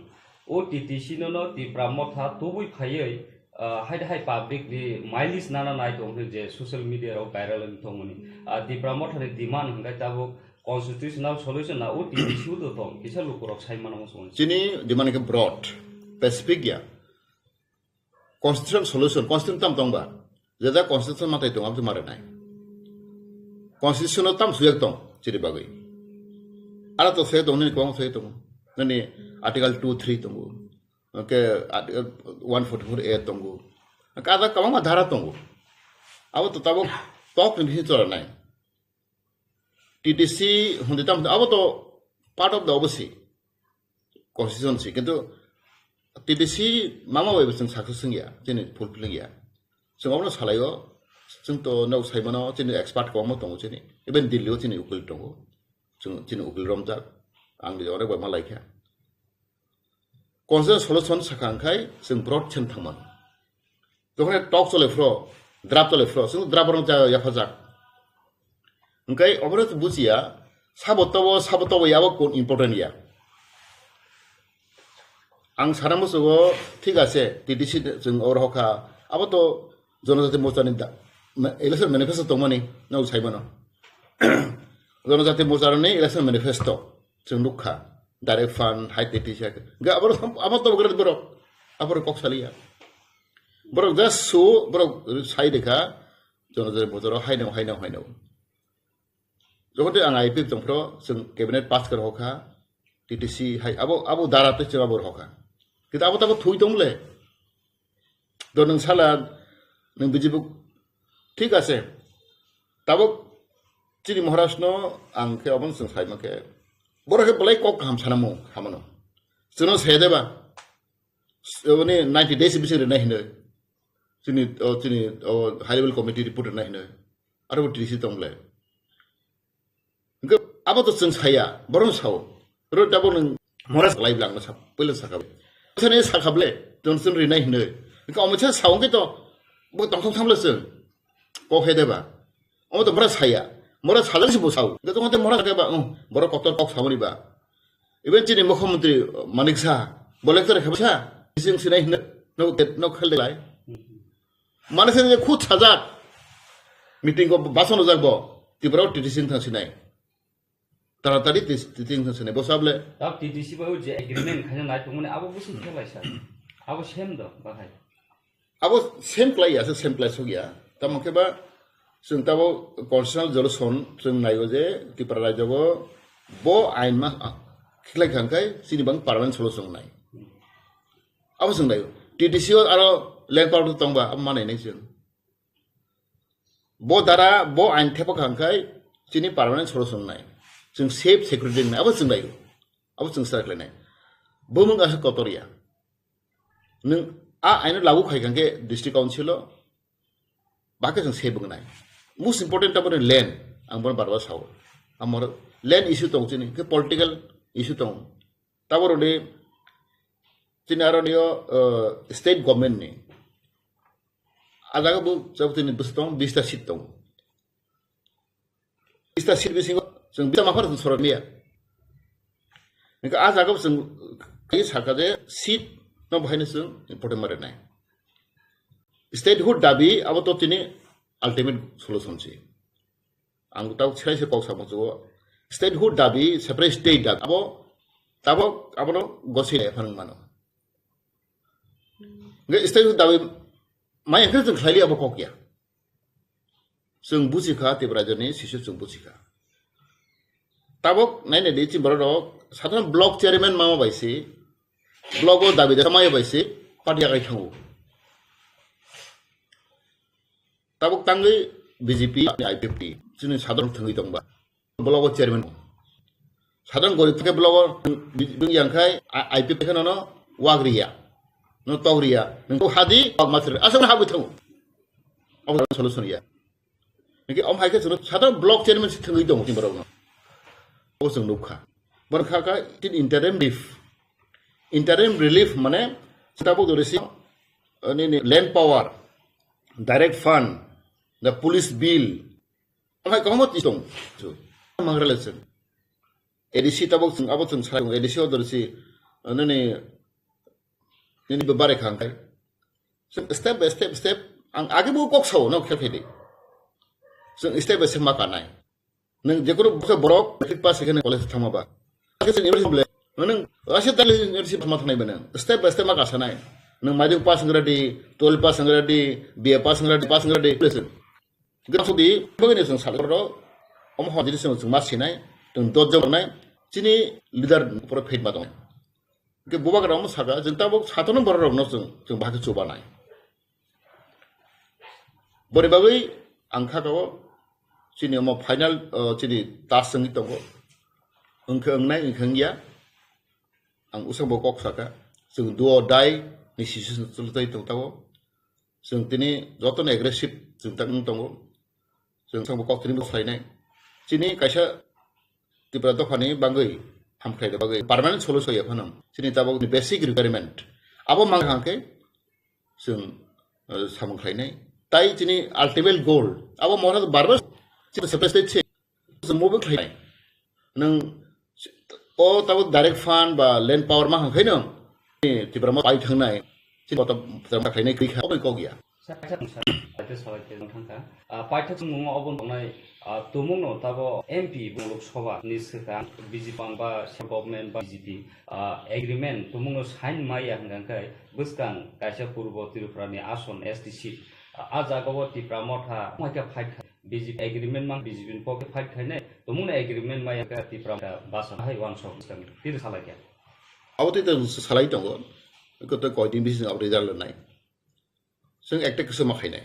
O T T C no no Tipra Motha tubui phaiwi, ah, hai hai public ni mileage nana nai tong hwnwi je social media rok viral wng tongmani. Ah, Tipra Motha ni demand hwnkhe tabuk constitutional solution na o T T C o do tong, kisa lukurok sai mano muchungo. Chini demand khe broad, specific ya. Constitutional solution, constitution tam tong ba? Jeda constitution matai tong, abse mare nai. Constitution tam sujak tong, chini bagwi. Ara to se tong, nini kwbang se tong. Nini article two three tongo. Oke, article one forty-four A tongo. Kada kwbangma dhara tongo. Abo to tabuk tok ni bisingo chora nai. T T C hwnwi tamo abo to part of the obosi constitution si, kintu T T C mama bai bo chwng success wngya, chini fulfill wngya. Chwng obono salaio, chwng to nok saimano chini expert kwbangma tongo chini, even Delhi o chini ukil tongo, chwng chini ukil romjak, ang ni onek bai ma laikha. Constitution solution sakha hwnkhai chwng broad chen thangmano. Jokhon tok chole phro, drap chole phro, chwng drap rok cha yaphajak. Hwnkhe obono bujiya, sabo tobo, sabo tobo yabo kun important ya. Ang sana musugo, thik ase, T T C chwng oro hokha, abo to Jonojati Morcha ni da-, ma-, election manifesto tongmani, no saimano. Jonojati Morcha ni election manifesto. Chwng nukha, direct fund, hai tei tisa khe. Hwnkhe abo, abo to bwkha borok, abo kok saliya. Borok just so, borok sai dekha, Jonojati Morcha rok haino, haino, haino. Jokhon tei ang I P F tongphro, chwng cabinet pass khe rokha, T T C hai, abo, abo dara tei chwng abo rokha. Kintu abo tabo thui tong le. Do nwng sala, nwng B J P, thik ase. Tabuk chini Maharaj no ang khe obono chwng sai mankhe. Borok khe belai kok kaham sana mu, hamano. Chwngno sai de ba. Oni ninety days bising rwnai hinwi. Chini, o, chini, o, high level committee report rwnai hinwi. Aro bo T T C tong le. Hwnkhe abo to chwng saya, borok sao. Ro tabuk nwng Maharaj lai bwlang no sa, puila sakha. Sani sakha ble, tong chwng rinai hinwi. Hwnkhe omo sa sao hwnkhe to, bo tongthok thamle chwng. Kok he de ba. Omo to Maharaj saya. Maharaj sajak si bo sao. Hwnkhe to Maharaj khe ba, um, borok kotor kok sao ni ba. Even chini Mukhyamantri Manik Saha, bo lecture khe sa, bising sinai hinwi, no, no khel de lai. Mane se je khud sajak. Meeting ko bason rojak bo. Tripura o T T C wngthang sinai. Taratari T T C wngthang sinai. Bo sable. Tab T T C bai o je agreement khaina nai tongmani abo busi khe lai sa. Abo same do, bahai. Abo same klai ya, se same klai sok ya. Tamo khe ba, chwng tabo constitutional solution chwng nai o je Tripura rajyo o bo ain ma, ah, khiklai khang khai chini bang permanent solution nai. Abo chwng nai o. T T C o aro land power tong ba, abo manai nai chwng. Bo dara, bo ain thepa kha hwnkhe chini permanent solution wngnai. Chwng safe security wngnai, abo chwng lai. Abo chwng sa khlainai. Bumung asa kotor ya. Nwng a aino lagu khai kha hwnkhe district council o, bakhe chwng safe wngnai. Most important taboni land, ang bono bar bar sao. Amor land issue tong chini, khe political issue tong. Taboroni chini aroni o, uh, state government ni. A jaga bo jabo tini bwswk tong, bista seat tong. Bista seat bisingo Chwng bisa maphar chwng sorok niya. Hingke a jaga chwng kai saka je seat no bahai no chwng important ma rwnai. Statehood dabi abo to tini ultimate solution si. Ang tau chwrai se kok samo chugo. Statehood dabi, separate state dabi. Abo, tabok abono gosi le phang mano. Hingke statehood dabi mai hingke chwng khlaili abo kok ya. Chwng buji kha, Tipra jani sisu chwng buji kha. Tabok nai nai di chini borok rok, sadharon block chairman mama bai si, block o dabi da maya bai si, party akai thango. Tabok tangwi B J P ni I P F T, chini sadharon thangwi tongba. Block o chairman. Sadharon gorib thangkhe block o bini yang khai I P F T kheno no wagriya. No togriya. Nung hadi, wag masri. Asal habwi thango. Abo solution ya. Niki om hai khe chwng sadharon block chairman si thangwi tongo chini borok no. Abo chwng nukha. Borok kha kha tin interim relief. Interim relief mane tabuk dori si, uh, nini land power, direct fund, the police bill. Om hai kwbangma twi tong. Mangra le chwng. A D C tabuk chwng abo chwng sai A D C o dori si, uh, nini, nini bebare khang kai. Chwng step by step, step, ang age bo kok sao, no khe phede. Chwng step by step ma kanai. Nung jekunu bokhe borok matric pass khe college thangma ba. Khe chwng university ble. Nung ase tali university ma thangnai ba nung. Step by step ma kasanai. Nung matric pass ngra di, twelve pass ngra di, B A pass ngra di, pass ngra di. Gana sudi, bagini chwng sal ro, omo hon jini chwng ma sinai, chwng dot jok nai, chini leader pura phet ma tong. Ke bubagra omo saka, chwng tabuk satono borok rokno chwng, chwng bahai khe chubanai. Boni bagwi ang kha kao, chini omo final, uh, chini task wngwi tongo. Wngkhe wngnai, wngkhe wngya. Ang usang bo kok saka, chwng duo dai ni sisi chwlwtai tong tao. Chwng tini jotono aggressive chwng tak wng tongo. Chwng sangbo kok tini bo khlainai. Chini kaisa Tripura dophani bagwi hamkhlai bagwi permanent solution ya phano. Chini tabok ni basic requirement. Abo mang hangke chwng, eh, samung khlainai. Tai chini ultimate goal. Abo mora bar bar chini separate state se. Chwng move khlainai. Nung o tabuk direct fund ba land power ma hangkhaino, Tipra mo pai thangnai, chini kota Tipra khainai kri kha, omo kok ya. Sa-, sa-, sa-, paithak salai khe thangkha. Ah, paithak chwng mungno obo tongnai, ah, tumungno tabo M P bo Lok Sabha ni swkang B J P ba central government ba B J P, ah, agreement tumungno sign maya hwnkha khe bwskang kaisa purbo Tripura ni ason S T seat, ah, a jaga o Tipra motha mai khe fight kha. B J P agreement mang B J P ni pokhe fight khainai, tumungni agreement maya khe Tipra basa hai wansok tiri salai khe. Abo tei tong salai tongo, eko tei koi din bising abo result nai. Chwng ekta kisu ma khainai.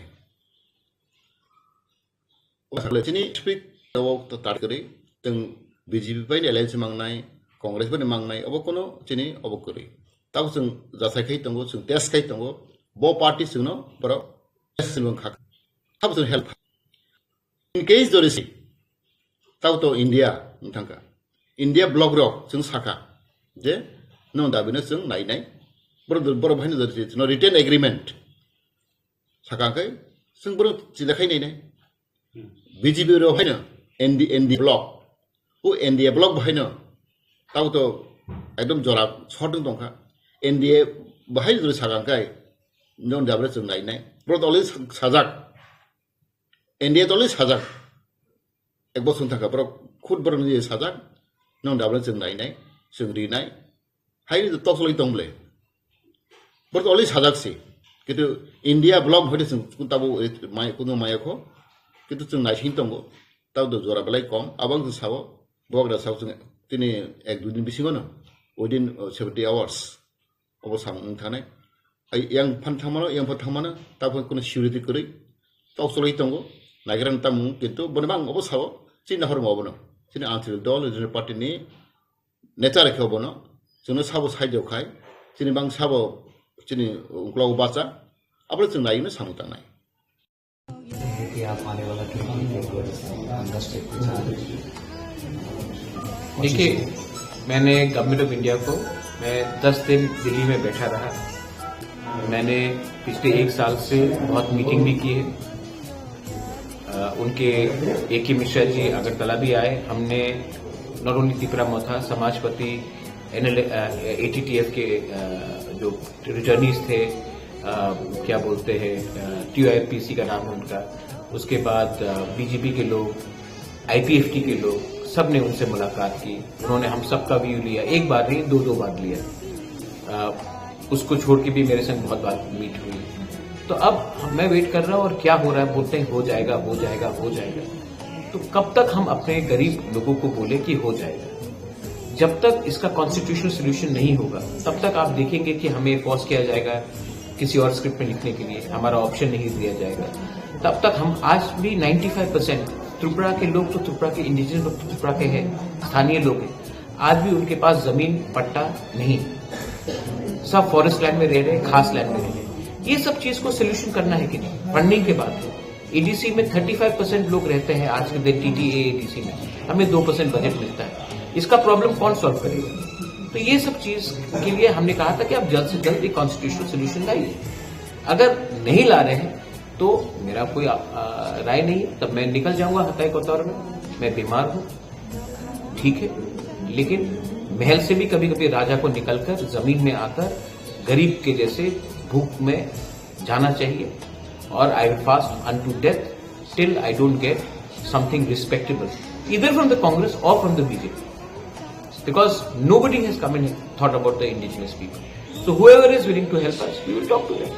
O sakle chini speak abo to tar kri, tong B J P bai ni alliance mangnai, Congress bai ni mangnai, abo kono chini abo kri. Tabo chwng jasai khai tongo, chwng test khai tongo, bo party chwngno borok test chwng khak. Tabo chwng help. In case dori si, tau to India wng thangkha. India bloc rok chwng sakha je, no dabi no chwng nai nai. Boro, boro bahai no dori si, no written agreement sakha khe chwng boro chila khai nai nai. B J P rok hai no N D, N D A bloc, o N D A bloc bahai no tau to ekdom jora short wng tongkha. N D A bahai no dori sakha khe no dabi no chwng nai nai. Boro to already sajak. N D A tolwi sajak. Ek bosong thangkha borok khud borok ni sajak. Nong dabra chwng nai nai, chwng ri nai. Hai ni tok soloi tong ble. Borok tolwi sajak si. Kitu India bloc hoite chwng tabo mai kuno maya kho. Kitu chwng nai sing tongo. Tabo do jora belai kom. Abang chwng sabo. Bok da sabo chwng tini ek dui din bisingo no. Within, uh, seventy hours. Obo samung wng thani. Ai, yang phan thangmano, yang phan thangmano, ta phan kuno security kwrwi. Tok cholwi tongo. Naigra tamung, kintu boni bang obo sao, chini nahor mo obono. Chini Anchal Dol, Regional Party ni nature khe obono. Chwngno sabo side o khai, chini bang sabo, chini uklogo bacha, abo chwng naino samung tangnai. कि आप आने वाला चुनाव में एक बार कांग्रेस टिकट पे जा रहे हैं। देखिए, मैंने गवर्नमेंट ऑफ इंडिया को, मैं दस दिन दिल्ली में बैठा रहा। मैंने पिछले एक साल से बहुत मीटिंग भी की है। अ, उनके एके मिश्रा जी अगरतला भी आए। हमने नरोनी तिपरा मोथा समाजपति एनएल एटीटीएफ के अ, जो रिटर्नीज थे, अ, क्या बोलते हैं, टीओआईपीसी का नाम है उनका, उसके बाद बीजेपी के लोग, आईपीएफटी के लोग, सब ने उनसे मुलाकात की। उन्होंने हम सबका व्यू लिया, एक बार नहीं, दो दो बार लिया। अ, उसको छोड़ के भी मेरे संग बहुत बार मीट हुई। तो अब मैं वेट कर रहा हूँ और क्या हो रहा है, बोलते हैं हो जाएगा, हो जाएगा, हो जाएगा। तो कब तक हम अपने गरीब लोगों को बोले कि हो जाएगा? जब तक इसका कॉन्स्टिट्यूशनल सोल्यूशन नहीं होगा, तब तक आप देखेंगे कि हमें पॉज किया जाएगा किसी और स्क्रिप्ट में लिखने के लिए, हमारा ऑप्शन नहीं दिया जाएगा। तब तक हम आज भी नाइन्टी फ़ाइव परसेंट त्रिपुरा के लोग तो त्रिपुरा के, इंडिजिनस लोग तो त्रिपुरा के हैं, स्थानीय लोग हैं, आज भी उनके पास जमीन पट्टा नहीं, सब फॉरेस्ट लैंड में रह रहे, खास लैंड में रह रहे। ये सब चीज को सोल्यूशन करना है कि नहीं? फंडिंग के बात है। ईडीसी में थर्टी फ़ाइव परसेंट लोग रहते हैं आज के दिन टीटीए एडीसी में, हमें दो परसेंट बजट मिलता है। इसका प्रॉब्लम कौन सॉल्व करेगा? तो ये सब चीज के लिए हमने कहा था कि आप जल्द से जल्द एक कॉन्स्टिट्यूशनल सोल्यूशन लाइए। अगर नहीं ला रहे हैं तो मेरा कोई आ, आ, राय नहीं है। तब मैं निकल जाऊंगा हताई कोतवार में। मैं बीमार हूँ, ठीक है, लेकिन महल से भी कभी कभी राजा को निकलकर जमीन में आकर गरीब के जैसे भूख में जाना चाहिए। और I will fast unto death till I don't get something respectable, either from the Congress or from the B J P, because nobody has come and thought about the indigenous people. So whoever is willing to help us, we will talk to them.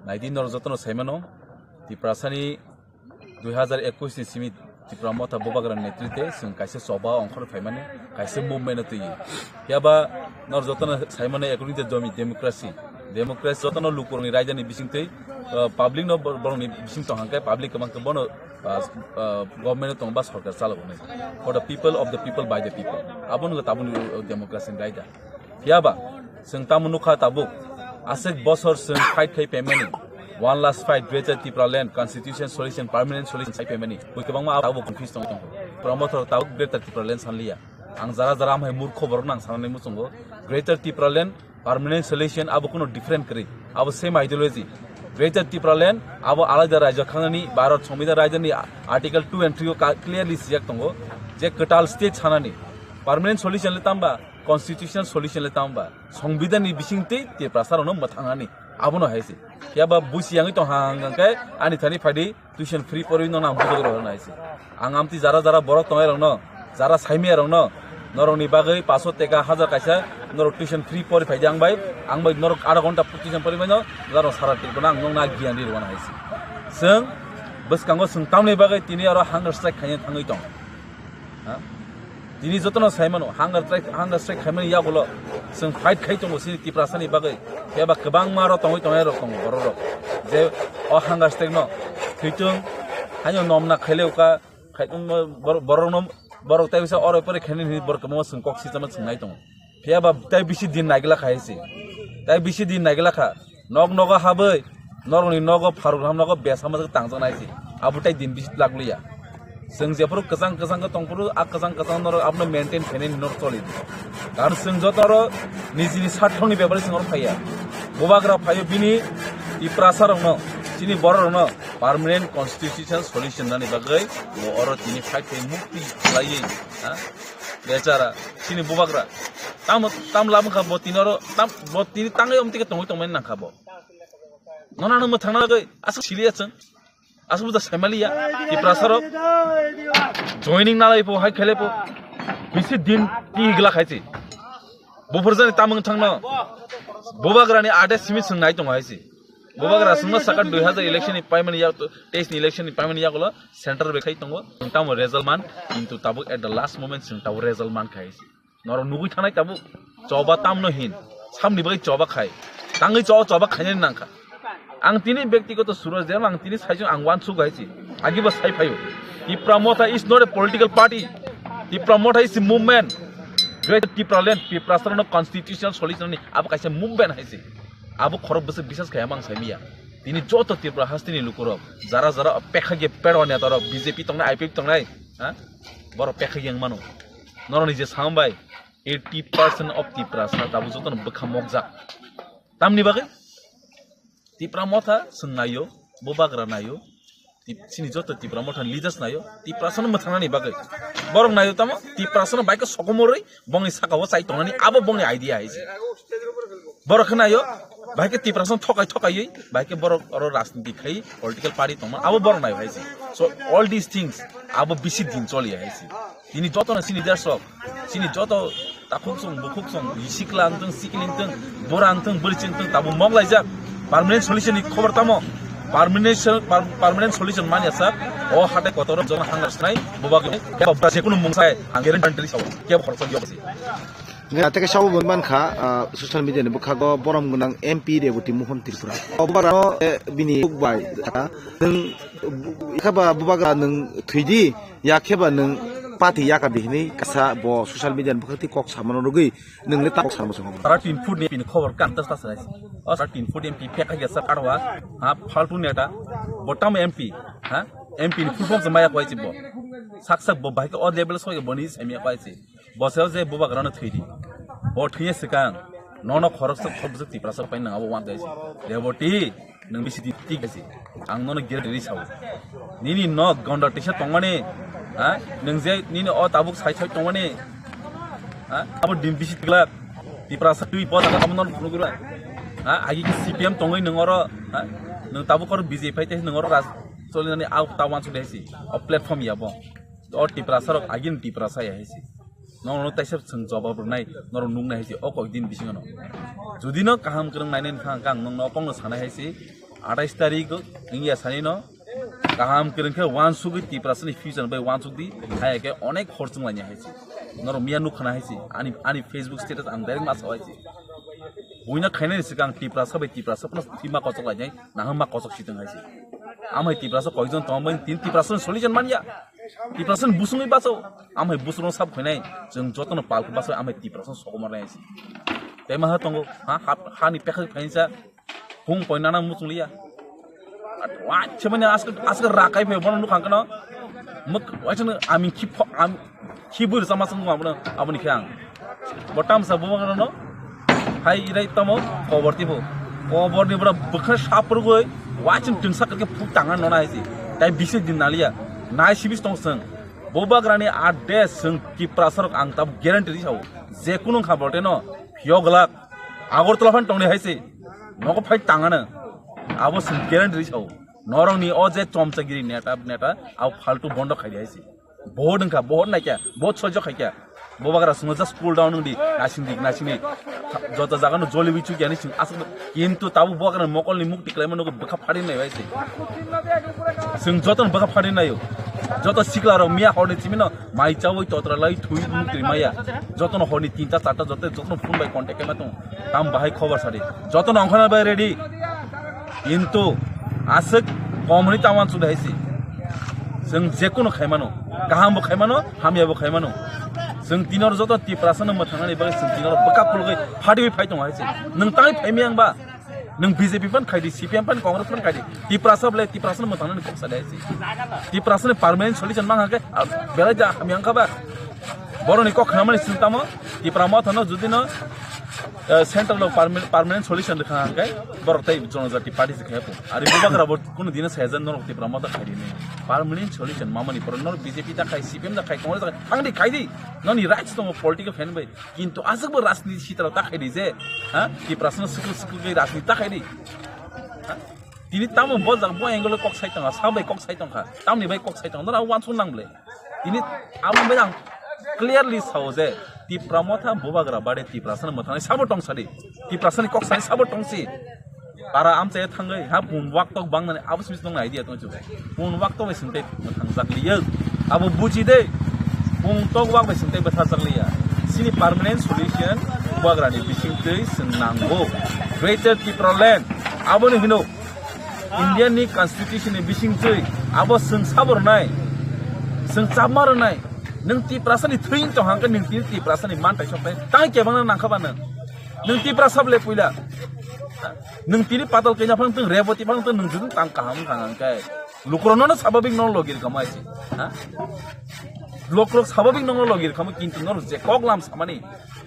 Naidi norok jotono saimano, Tiprasani dui hazar ekush ni simi Tipra Motha Bubagra netrite chwng kaisa choba ongkhor phaimani, kaisa movement o twi. Phiya ba norok jotono saimano, according to domi-, democracy, democracy jotono lukurokni raidani bisingtwi, uh, public no bor-, borokni bising tong hangkhe public kwbang khe bono, uh, uh, government o tong ba sorkar chalago nai. For the people, of the people, by the people. Abono tabukni, uh, democracy ni raida. Phiya ba, chwng tamo nukha tabuk, aswk bosor chwng fight khai phaimani, one last fight, Greater Tipraland, Constitution Solution, Permanent Solution sai phaimani, bui kwbangma abo confuse tong tong. Promoter tabuk Greater Tipraland sanliya. Ang jara jara amhai murkho borok nang sanani muchungo. Greater Tipraland, Permanent Solution abo kuno different kwrwi. Abo same ideology. Greater Tipraland abo alaida rajyo khanani, Bharat Sambidan raidani Article two and three o ka-, clearly sijak tongo je kwtal state sanani. Permanent solution le tamba, constitutional solution le tamba, Songbidan ni bisingtwi Tiprasa rokno mwthangnani, abono hai se. Phiya ba busi yangwi tong hang hang khe ani thani phaidi tuition free porwi no nang bujok rok nai se. Ang amtwi jara jara borok tongnai rokno, jara saimaya rokno, norokni bagwi paso teka hajar kaisa norok tuition free pori phaidi ang bai, ang bai norok adha ghonta tuition pori bai no, norok sara Tripura ang nokna giyan ri rwna hai se. Chwng bwskango chwng tamni bagwi tini aro hunger strike khaina thangwi tong. Ha? Tini jotono sai mano, hunger strike, hunger strike khaimani yagulo chwng fight khai tongo chini Tiprasani bagwi. Phiya ba kwbangma aro tongwi tongnai rok tongo, borok rok. Je o hunger strike no thwitung, haino nomna khaile uka, khai tongma bor-, borok no, borok tai bisa oro pore khaini hini borok kwbangma chwng kok sitama chwng nai tongo. Phiya ba tai bisi din naigla kha hai se. Tai bisi din naigla kha. Nok nogo habwi, norokni nogo pharuk ham nogo besa majak tangjak nai se. Abo tai din bisi lak liya. Chwng jephuru kwchang kwchang khe tongphuru, a kwchang kwchang norok abono maintain khainai norok choli di. Karon chwng joto oro nijini sarthokni bepari chwng oro phaiya. Bubagra phaio bini Tiprasa rokno, chini borok rokno permanent constitution solution nani bagwi bo oro tini fight khai mukti khlaiwi, ha? Bechara, chini bubagra. Tamo, tam labwkha bo tini oro, tam, bo tini tangwi omtike tongwi tongmani nangkha bo. Nono ano mwthangna bagwi aswk siliya chwng. Aswk buda saimaliya. Tiprasa rok joining nalai po, hai khelai po. Bisi din tigla khai si. Buphur jani tamung thangno. Bubagrani ade simi chwng nai tongo hai si. Bubagra chwngno saka dui hazar election ni paimani yak, teis ni election ni paimani yagulo center bai khai tongo. Chwng tamo result man, kintu tabuk at the last moment chwng tabuk result man khai si. Norok nugui thanai tabuk choba tamno hin, samni bagwi choba khai, tangwi cho-, choba khainani nangkha. Ang tini bektigoto suro je ang tini saichung ang uansuk hai si, agibo sai phaio. Tipra Motha is not a political party. Tipra Motha is a movement. Greater Tipraland, Tiprasarokno constitutional solution ni abo kaisa movement hai si. Abo khorok bwswk bisas khai amang saimiya. Tini joto Tripura hasteni lukurok, jara jara pekha ge pedwa netarok, B J P tongnai, I P F tongnai, ha? Borok pekha ge wng mano. Norok ni je sambai, eighty percent of Tiprasa tabuk jotono bwkha mokjak. Tamni bagwi Tipra Motha chwng naio, Bubagra naio, Tip-, chini joto Tipra Motha ni leaders naio, Tiprasano mwthangnani bagwi. Borok naio tamo, Tiprasano bai khe sokomorwi bongni saka o chai tongnani, abo bongni idea hai se. Borok khe naio, bai khe Tiprasano thokai thokaiwi, bai khe borok oro rajniti khai, political party tongma, abo borok naio hai se. So, all these things, abo bisi din choli hai se. Tini joto no chini desh rok, chini joto takhuk song, bukhuk song, sikla wngtong, sikli wngtong, bura wngtong, bwrwi wngtong, tabuk mok laijak. Permanent solution ni khobor tamo? Permanent sol-, per-, permanent solution manya sak. O hatai kotor joto hangar snai, bubak kebo bura je kunu mung sai, ang guarantee sao, kebo khoroksa yok se. Nge ateke sabo bo mankha, ah, social media ni bwkhago borom gwnang M P Reboti Mohon Tripura. O bubak rano, eh, bini bai, ah, nwng, ikha ba bubak ra nwng thwidi, ya khe ba nwng pati yaka di hinwi kasa bo social media ni bwkhak twi kok samano rwgwi nwng le ta kok samano swngo. Sara tin foot ni pini khobor kan tas tas nai. O sara tin foot M P pek ya sa karwa. Ha, faltu neta. Botam M P. Ha? M P ni full form se maya kwai si bo. Sak sak bo bahai o level soi bo ni se maya kwai si. Bo se je bubagrano thwidi. Bo thwiya swkang. Nono khoroksa khoroksa Tiprasa pai nang abo wan dai si. Reboti. Nwng bisi di tik bisi. Ang nono gere ri sao. Nini no gonda tisa tongmani. Ha? Nwng je nini o tabuk sai sai tongmani. Ha? Abo dim bisi tiglak. Tiprasa twi bo jaga tamo nono phunugura. Ha? Agi ki C P M tongoi nwng oro. Ha? Nwng tabuk oro B J P te nwng oro ras solinani au ta wan suli haisi. O platform ya bo. O Tiprasa rok agin Tiprasa ya haisi. Nono taisa chwng jawab rwnai, norok nuknai hai se o kok din bisingo no. Jodi no kaham kwrwng nainai wngkha, ang nokno o kokno sanai hai se, atais tarik wngya sani no kaham kwrwng khe uansugwi Tiprasani future bai uansuk di, hai khe onek hor chwng lainai hai se. Norok miya nukha na hai se, ani, ani Facebook status ang direct ma sao hai se. Buino khainani swkang Tiprasa bai Tiprasa phano thwima kochok lainai, naham ma kochok sitwng hai se. Amhai Tiprasa koijon tongmani tin Tiprasani solution manya. Tiprasani busungwi baso, amhai busung sab khainai, chwng jotono palkhe baso, amhai Tiprasani sokomornai se. Tei maha tongo, ha, ha, hani pekha khainsa, hung poinana muchungliya. Wachemani aske, aske rakai phe bono nukhang kano. Muk, wachana ami khipho, am, khibur sama sung ma bono, aboni khe ang. Bo tamsa bubagrano hai irai tamo kobor tipo. Kobor ni bora bwkha saprugoi wachim tingsa kake phuk tanga nona haisi. Tai bisi din naliya. Nai sibis tong seng. Bubagrani ade seng Tiprasa rok ang tab guarantee ri sao. Je kunu kha bolte no phiyok lak Agartala phan tongni haisi. Nogo phai tangana. Abo seng guarantee ri sao. Norok ni o je chomchagiri neta neta abo faltu bondo khaidi haisi. Bohot wngkha, bohot naikha, bohot sojjo khaikha. Bubagra swngo just cool down wngdi, nasingdi, nasingdi. Joto jaga no joli bichuk yani sing aswk. Kintu tabuk bubagra mokol ni mukti kwlaima nugo bwkha phari nai bai se. Sing joto no bwkha phari naio. Joto sikla rok miya horni chimino mai chawi totra lai thui mukti maya. Joto no horni tinta charta joto, joto no phone bai contact kema tong. Tam bahai khobor sadi. Joto no ongkhana bai ready. Kintu aswk kom hwnwi tamo ang chudai si. Chwng jekunu khaimano, kahambo khaimano, hamyabo khaimano. Chwng tinor joto Tiprasano mwthangnani bagwi chwng tinor bwkha khulgwi phadiwi phai tongo hai se. Nwng tangwi phaimaya wngba? Nwng B J P phan khaidi, C P M phan, Congress phan khaidi. Tiprasa bwle Tiprasano mwthangnani kok sa dai si. Tiprasani permanent solution mang hakhe, ah, belai da hamya wngkha ba? Boroni kok khnamani sing tamo, Tipra Mothano judino eh, central o permanent, permanent solution rwkha hwnkhe borok tei jonojati party se khe phung. Ari bubagra bo kunu dino sayajan norok Tipra Motha khaidi ni. Permanent solution mamani pore norok B J P da khai, C P M da khai, Congress da khai, thangdi khaidi. Noni rights tongo political fan bai. Kintu aswk bo rajniti sitra ta khaidi je, ha? Tiprasano sukul sukul bai rajniti ta khaidi. Ha? Tini tamo bo jak bo angle kok sai tongkha, sa bai kok sai tongkha, tamni bai kok sai tongkha, nora wansuk nang ble. Tini amo bai ang clearly sao je Tipra Motha bubagra bade Tiprasani mwthangnai sabo tong sadi. Tiprasani kok sani sabo tong si. Para amchai thangwi ha pun wak tok bang nani abo simi tong idea tong chu. Pun wak tok bai sing tei mwthang jak liya. Abo buji de. Pun tok wak bai sing tei bwtha jak liya. Sini permanent solution bubagrani bising tei sing nango. Greater Tipraland. Aboni hino Indian ni constitution ni bising twi abo chwng sabo rwnai, chwng chapma rwnai. Nwng Tiprasa ni thwi wng tong hang khe nwng tini Tiprasa ni mantai sok tai tang kebang nang kha ba nwng. Nwng Tiprasa bole puila. Nwng tini patal kenya phang tong Reboti phang tong nwng judung tang kaham wng thang hang khe. Lukurok no sababik no logir kamo aisi. Ha? Lukurok sababik no logir kamo kintu no je kok lam samani.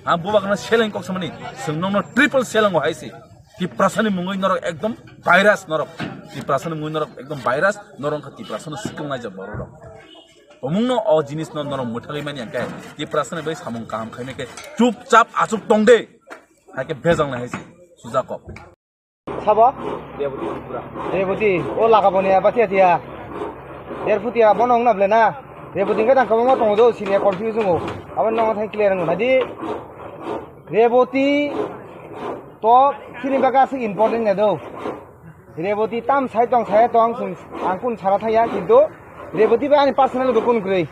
Ang bubagrano seleng kok samani, chwng nokno triple seleng o hai se. Tiprasani mungwi norok ekdom virus norok. Tiprasani mungwi norok ekdom virus, norok wngkha Tiprasano swkang naijak borok rok. Omungno o jinisno norok mwthagwi mani hwnkhe Tiprasani bai samung kaham khaimai khe chupchap achuk tong de. Haikhe bejal nai hai se. Sujakok. Sabo? Reboti Tripura. Reboti, o laka boni aba tiya tiya. Derphu tiya bono wngna ble na. Reboti hwnkhe tang kwbangma tongo do, sini confuse wngo. Abo nokno thang clear wngo. Nadi Reboti to chini bagwi aswk important ya do. Reboti tam sai tong, sai tong, chwng, ang kun sara thaya, kintu Reboti bai ani personal bo kun kwrwi.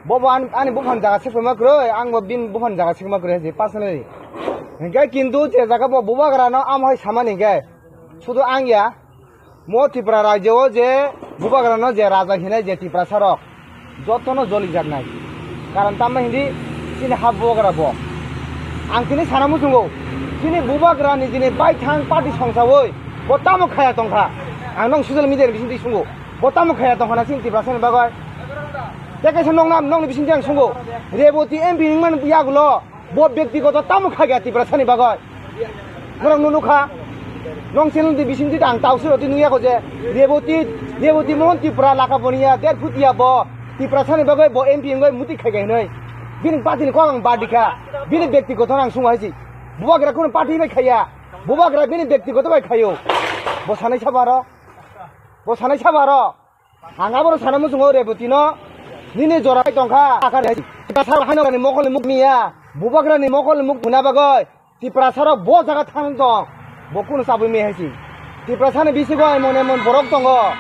Bo bo ani, ani buphang jaga sekma kwrwi, ang bo bini buphang jaga sekma kwrwi, je personally. Hingke kintu je jaga bo bubagrano amo hai samani hingke, sudu ang ya, mo Tripura rajyo o je bubagrano je raja hinai je Tiprasa rok, jotono jolijaknai. Karon tamma hindi chini ha bubagra bo. Ang tini sana muchungo, chini bubagrani jini baithang party songsawi bo tamo khaya tongkha. Ang nong social media ni bisingtwi sungo, bo tamo khaya tongkha na chini Tiprasani bagwi. Tei kaisa nokna, nokni bisingtwi ang sungo, Reboti M P wngmani yagulo bo byaktigoto tamo khaikha Tiprasani bagwi. Norok nukha, nong channel ni bisingtwi ang tausui roti nukya ko je Reboti, Reboti Mohan Tripura laka boniya, der phutia bo Tiprasani bagwi bo M P wngwi muti khaikha hinwi. Bini party ni kok ang badikha, bini byaktigoto ang sungo hai si. Bubagra kuno party bai khaiya, bubagra bini byaktigoto bai khaio. Bo sanai sabaro, bo sanai sabaro. Ang abono sana muchungo Reboti no, nini jora tongkha, akar hai. Tiprasa haino ni mokol ni muk miya, bubagra ni mokol ni muk muna bagoi, Tiprasa rok bo jaga thang tong, bo kuno chabwi mi hai si. Tiprasa ni bisingo emon emon borok tongo,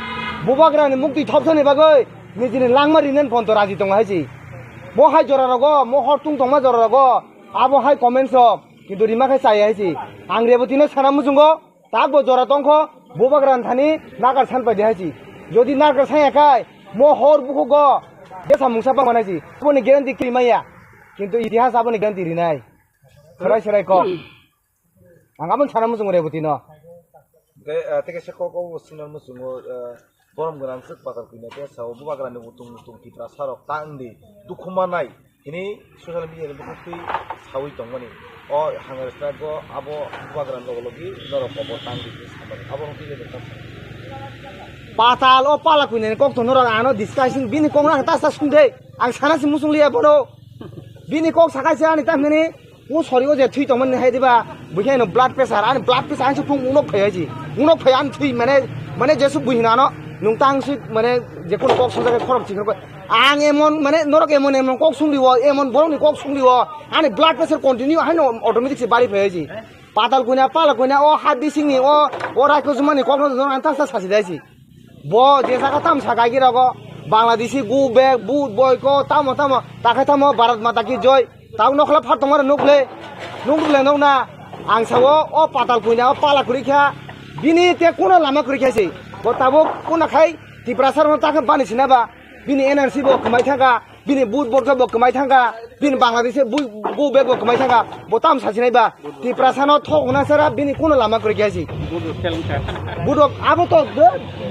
bubagra ni muk twi thopsa ni bagoi, nijini langma rinen ponto raji tongo hai si. Bo hai jora rogo, mo hor tung tongma jora rogo, abo hai comments rok, kintu rima khe chaya hai si. Ang Reboti no sana muchungo, tak bo jora tongkho, bubagra ni thani nakar san pai di hai si. Jodi nakar san ya kai, mo hor bukugo, besa mungsa pa manai si. Aboni guarantee kiri maya. Kintu itihas aboni guarantee rinai. Serai serai kok. Ang aboni sana muchungo Reboti no. Tei, ah, tei kaisa kok o swnam muchungo, ah, borom gwnang swk patal kwina tei sao bubagrani utung utung Tiprasa rok ta wngdi dukhu manai hini social media ni bukhuk twi sawi tongmani. O hamya rwchapgo abo bubagrani logo logi norok kobor ta wngdi hini samani. Abo rok twi le rwchap. Patal o pala kwina ni kok to norok ano discussion bini kok no ang ta sa sung de. Ang sana si muchung liya bono. Bini kok sakai se ani ta hwnani. O sori o je thwi tongmani hai diba, buikhe no blood pressure, ani blood pressure ani phung unok phai haji. Unok phai ani thwi mane, mane jesu buihina no, nung tang si mane je kono kok sojak khorok chikon koi. Ang emon mane norok emon emon kok sungri o, emon borok ni kok sungri o, ani blood pressure continue haino automatic se bari phai haji. Patal kuina, pala kuina, o ha bising ni, o, o raiko jumani kok no, no, ang ta sa sasi dai si. Bo je saka tam saka gi rogo, Bangladeshi go back, but boy ko, tamo tamo, takai tamo, Bharat Mata ki joy. Tao nokla phat tongmani nukle, nukle nokna. Ang sao, o patal kuina, o pala kuri kha. Bini te kuno lama kuri kha si. Bo tabo kuna khai, Tiprasa rok ta khe bani sina ba. Bini N R C bo kwmai thangkha. Bini but borok bo kwmai thangkha, bini Bangladesh bu-, go back bo kwmai thangkha, bo tam sasinai ba, Tiprasa no thok hwnna sara bini kuno lama kwrwi khe si. Budok, abo to,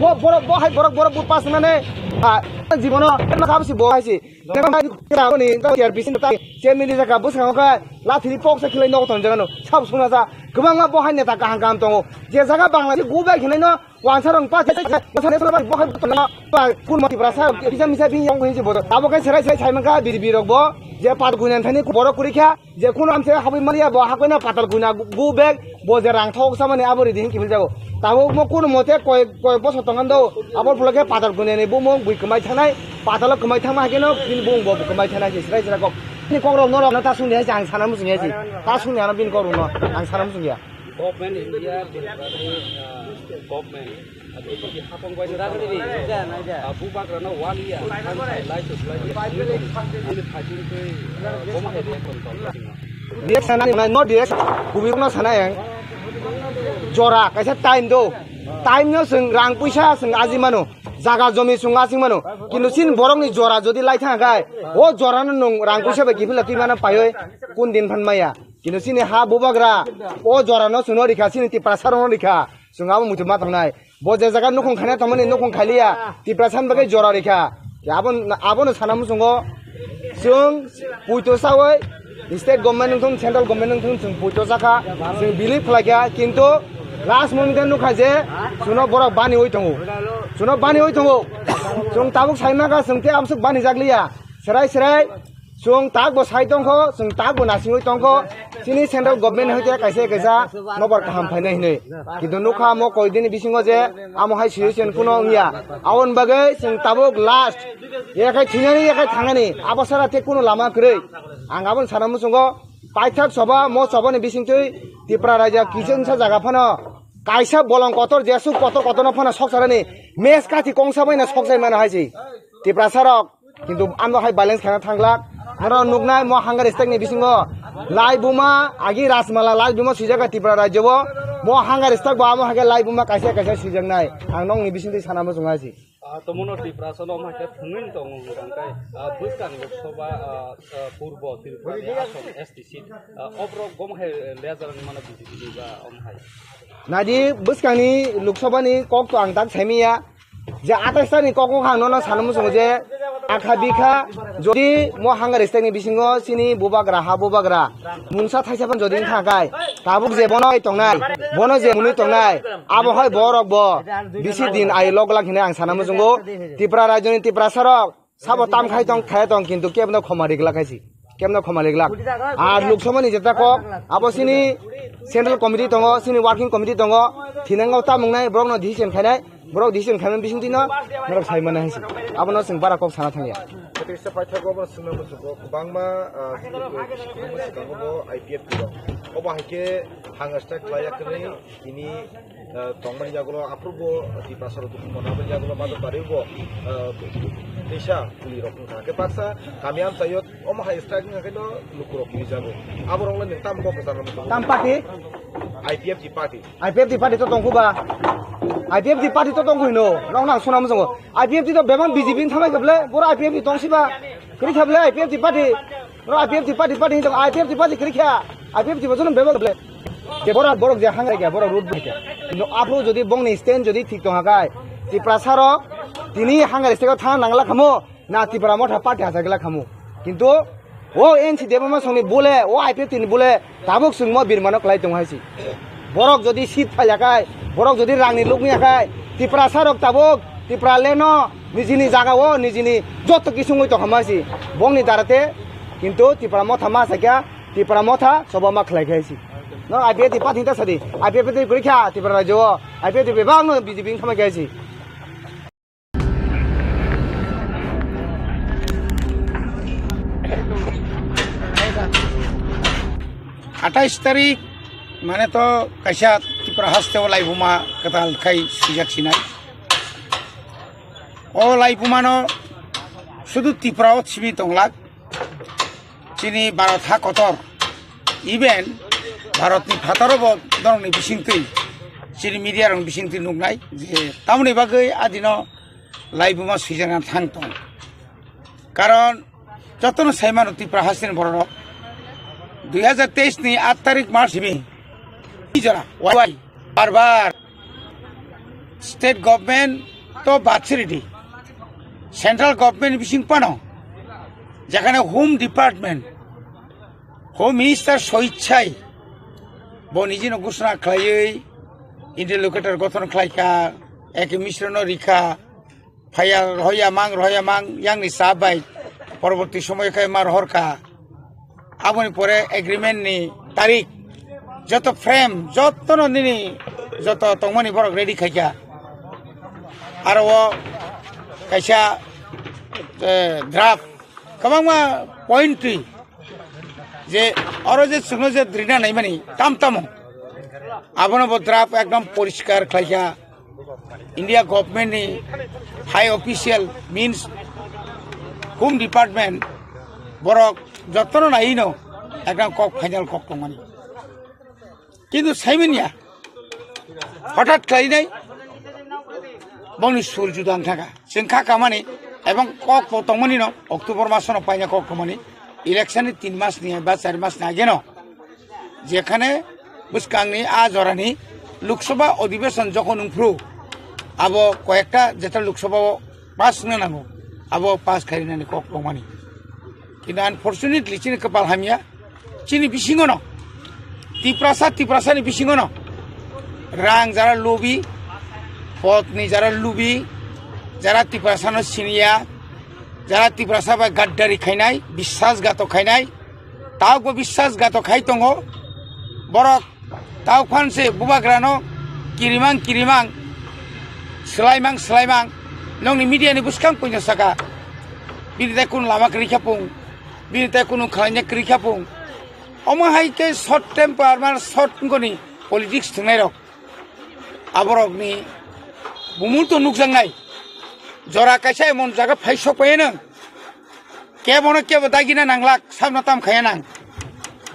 bo, borok, bo hai borok, borok but pass nane, ah, jibono, ma kabo si bo hai si. Ni, T R P C ni tai, chairman ni jaga bwskango khe, lathi ri pok sa khilai nogo ton jaga no, sab suna sa, kwbangma bo hai neta kaham kaham tongo. Je jaga Bangladesh go back hinai no, Wansa rong pa, wansa ne solo bo hai tongna pa kun mati brasa, bisa misa bini yong hinsi bodo. Abo kai serai serai sai mangka biri biri rok bo, je pat gunan thani borok kuri kha, je kun amse habwi maliya bo hakoi na patal guna go back, bo je rang thok samani abo ridi hin kibil jago. Tabo mo kun mote koi, koi boso tongan do, abo pula khe patal gunani bo mo bui kwmai thanai, patal kwmai thangma hakeno bini bung bo kwmai thanai se serai serai kok. Ni kok rok no rok no ta sung de ang sana musung ya si. Ta sung ya no bini kok rok no ang sana musung ya. Government India, uh, government, uh, hapang bai, uh, bubagra no one year, lai to lai, ini phajin tei, uh, goma hai reaction tong. Reaction ani, no reaction, kubi no sana yang. Jora, kaisa time do. Time no sing rang puisa sing aji mano. Jaga jomi sung asing mano. Kintu sin borok ni jora jodi lai thang kai, o jora no nung rang puisa bai kifila twi mana paioi, kun din phan maya. Kintu chini ha bubagra, o jora no chwngno rikha, chini Tiprasa rok no rikha, chwng abo muitu ma tongnai. Bo je jaga nukhung khaina tongmani nukhung khailiya, Tiprasa ni bagwi jora rikha. Abo, abo no sana muchungo, chwng puito sawi, State government wngthung, central government wngthung, chwng poito jakha, chwng believe khlaikha, kintu last moment nukha je chwngno borok baniwi tongo, chwngno baniwi tongo. Chwng tabuk saimankha, chwng tei amsuk banijakliya. Serai serai chwng takbo sai tongkho, chwng takbo nasingwi tongkho. Chini central government hoite kaisa kaisa nobar kaham phainai hinwi. Kintu nukha mo koidini bisingo je amo hai situation kuno wngya. Aboni bagwi chwng tabuk last. Yakhai thwinani, yakhai thangnani. Abo sara tei kuno lama kwrwi. Ang aboni sana muchungo paithak soba, mo sobani bisingtwi Tipra raja kichengsa jaga phano kaisa bolong kotor, jesuk kotor kotorno phano sokcharani mes kathi kongsa baino sokchai mano hai se. Tiprasa rok kintu ano hai balance khana thanglak. Norok nuknai mo hunger strike ni bisingo lai buma agi Rajmala lai buma swijak Tripura rajyo o. Mo hunger strike bo amo hai lai buma kaisa kaisa swijaknai. Ang nokni bisingtwi sana muchungo hai se. Ah, tomono Tiprasa no omo hai khe thwngwi tongo hwnkha khe, ah, bwskang Lok Sabha, ah, ah, Purbo Tripura ni Asam S T seat, ah, oborok gom hai leader ni mano B J P ni ba omo hai. Nadi bwskangni Lok Sabha ni kok to ang tak saimiya. Je atais ta ni kok kok ang nono sana muchungo je akha bikha jodi mo hunger strike ni bisingo chini bubagra ha bubagra mungsa thaisa phan jodi wngkha kai, tabuk je bono tongnai, bono je mwnwi tongnai, abo hai borok bo bisi din ai lok lak hinwi ang sana muchungo. Tripura rajyoni Tiprasa rok sabo tam khai tong, khai tong, kintu kebno khoma riglak hai si, kebno khoma riglak. Ar Lok Sabha ni jeta kok abo chini central committee tongo, chini working committee tongo, thinango tam wngnai borokno decision khainai. Borok decision khaimani bisingtwi no norok sai mano hai se. Abono chwng bara kok sana thangya. Kaisa paithago obo swngna muchungo kwbangma, ah, swkango bo I P F T rok. Obo hai khe hunger strike khlaiya kwrwi tini, ah, tongmani yagulo aphuru bo Tiprasa rok dukhu mona aboni yagulo Bajar Bari bo, ah, teisa kuli rok wngkha. Khe baksa kami amchaio omo hai strike wngkha khe no lukurok kilijago. Aborok le nwng tamo kok kwchangma muchungo. Tam party? I P F T party. I P F T party to tongkhu ba? I P F T party to tongkhu hino. Nokno ang suna muchungo. I P F T to bebak B J P ni thamai khe ble. Boro I P F T tongsi ba. Kwrwi kha ble I P F T party. Boro I P F T party party hinwi tongo. I P F T party kwrwi kha. I P F T bo jono bebak ble. Je boro borok je hangai khe borok root bui kha. No aphuru jodi bongni stand jodi thik tongha kai. Tiprasa rok tini hangai sego thang nangla khamo. Na Tipra Motha party hachagwlak khamu. Kintu o N C Debbarma songni bole, o I P F T ni bole tabuk chwngmo birmano kwlai tongo hai se. Borok jodi seat phaiya khai, borok jodi rangni lukmiya khai, Tiprasa rok tabuk Tipra leno nijini jaga o nijini joto kisungwi tongkha ma se. Bongni darate kintu Tipra Motha ma sakya, Tipra Motha sobo ma khlai khai se. No I P F T party ta sadi, I P F T kwrwi kha Tipra rajyo o, I P F T bebak no B J P ni khamai khai se. Atais tarik mane to kaisa Tripura haste o laibuma kwtal khai swijak sinai. O laibuma no sudu Tripura o simi tonglak. Chini Bharat ha kotor, even Bharat ni phataro bo norok ni bisingtwi, chini media rok ni bisingtwi nuknai je tamoni bagwi adino laibuma swijana thang tong. Karon jotono saimano Tripura hasteni bororok dui hazar teis ni aat tarik March simi jora wai wai bar bar state government to batsiri di, central government bising pano, jekhane Home Department, Home Minister soichai bo nijino ghosona khlaiwi interlocutor gothon khlaikha, eke misrono rikha, phaiya rohoya mang, rohoya mang, yangni sa bai porborti somoyo khe ma rohorkha. Aboni pore agreement ni tarik, joto frame, jotono nini joto tongmani borok ready khaikha. Aro o kaisa, eh, draft kwbangma point twi je oro je chwngno je drina naimani tam tamo abono bo draft ekdom poriskar khlaikha. India government ni high official means Home Department borok jotono naino ekdam kok final kok tongmani. Kintu saimanya hothat khlainai bongni sur juda wngthangkha. Chwng kha kamani ebong kok bo tongmani no October masono paina kok tongmani election ni tin mas ni ba char mas ni ageno. Jekhane bwskangni a jorani Lok Sabha Adhibeshon jokhon wngphru, abo koyekta jeta Lok Sabha o pass wngna nango, abo pass khainani kok tongmani. Kintu unfortunately chini kwpal hamya, Chini bisingono, Tiprasa, Tiprasani bisingono rang jara lobi, potni jara lubi, jara Tiprasano siniya, jara Tiprasa bai gaddari khainai, biswasgato khainai, taubo biswasgato khai tongo. Borok tau phan se bubagrano kirimang kirimang, swlaimang swlaimang, nongni media ni bwskang puino saka, bini tai kunu lama kwrwi kha pung, bini tai kunu khlaina kwrwi kha pung. Omo hai khe short temper, mane short wngkoni politics thwngnairok. Aborokni bumung to nukjaknai. Jora kaisa emon jaga phai sok phaiya nang. Kebono kebo dagina nanglak, sabna tam khaya nang.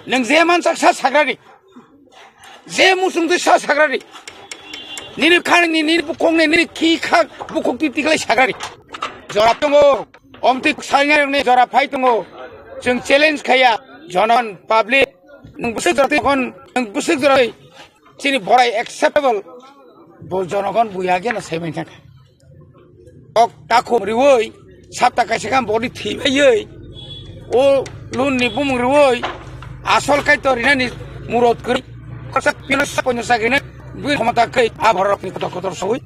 Nang je mansak sa sagrari. Je musung twi sa sagrari. Nini khani, nini bukhokni, nini khi kha bukhok twi tiklai sagrari. Jora tongo. Omtwi salnarokni jora phai tongo. Chwng challenge khaya. Jonon public. Nwng bwswk jora twi kon, nwng bwswk jora twi. Chini borai acceptable. Bo jonogon buya gena sai maithangkha. Kok takhum riwi, sapta kaisa kha boni thwi baiwi, o loan ni bumung riwi, asol kai to rinani murot kwrwi. Kasa pino sa ponyo sa gene, bui khomota kai, a borok ni kotor kotor sawi,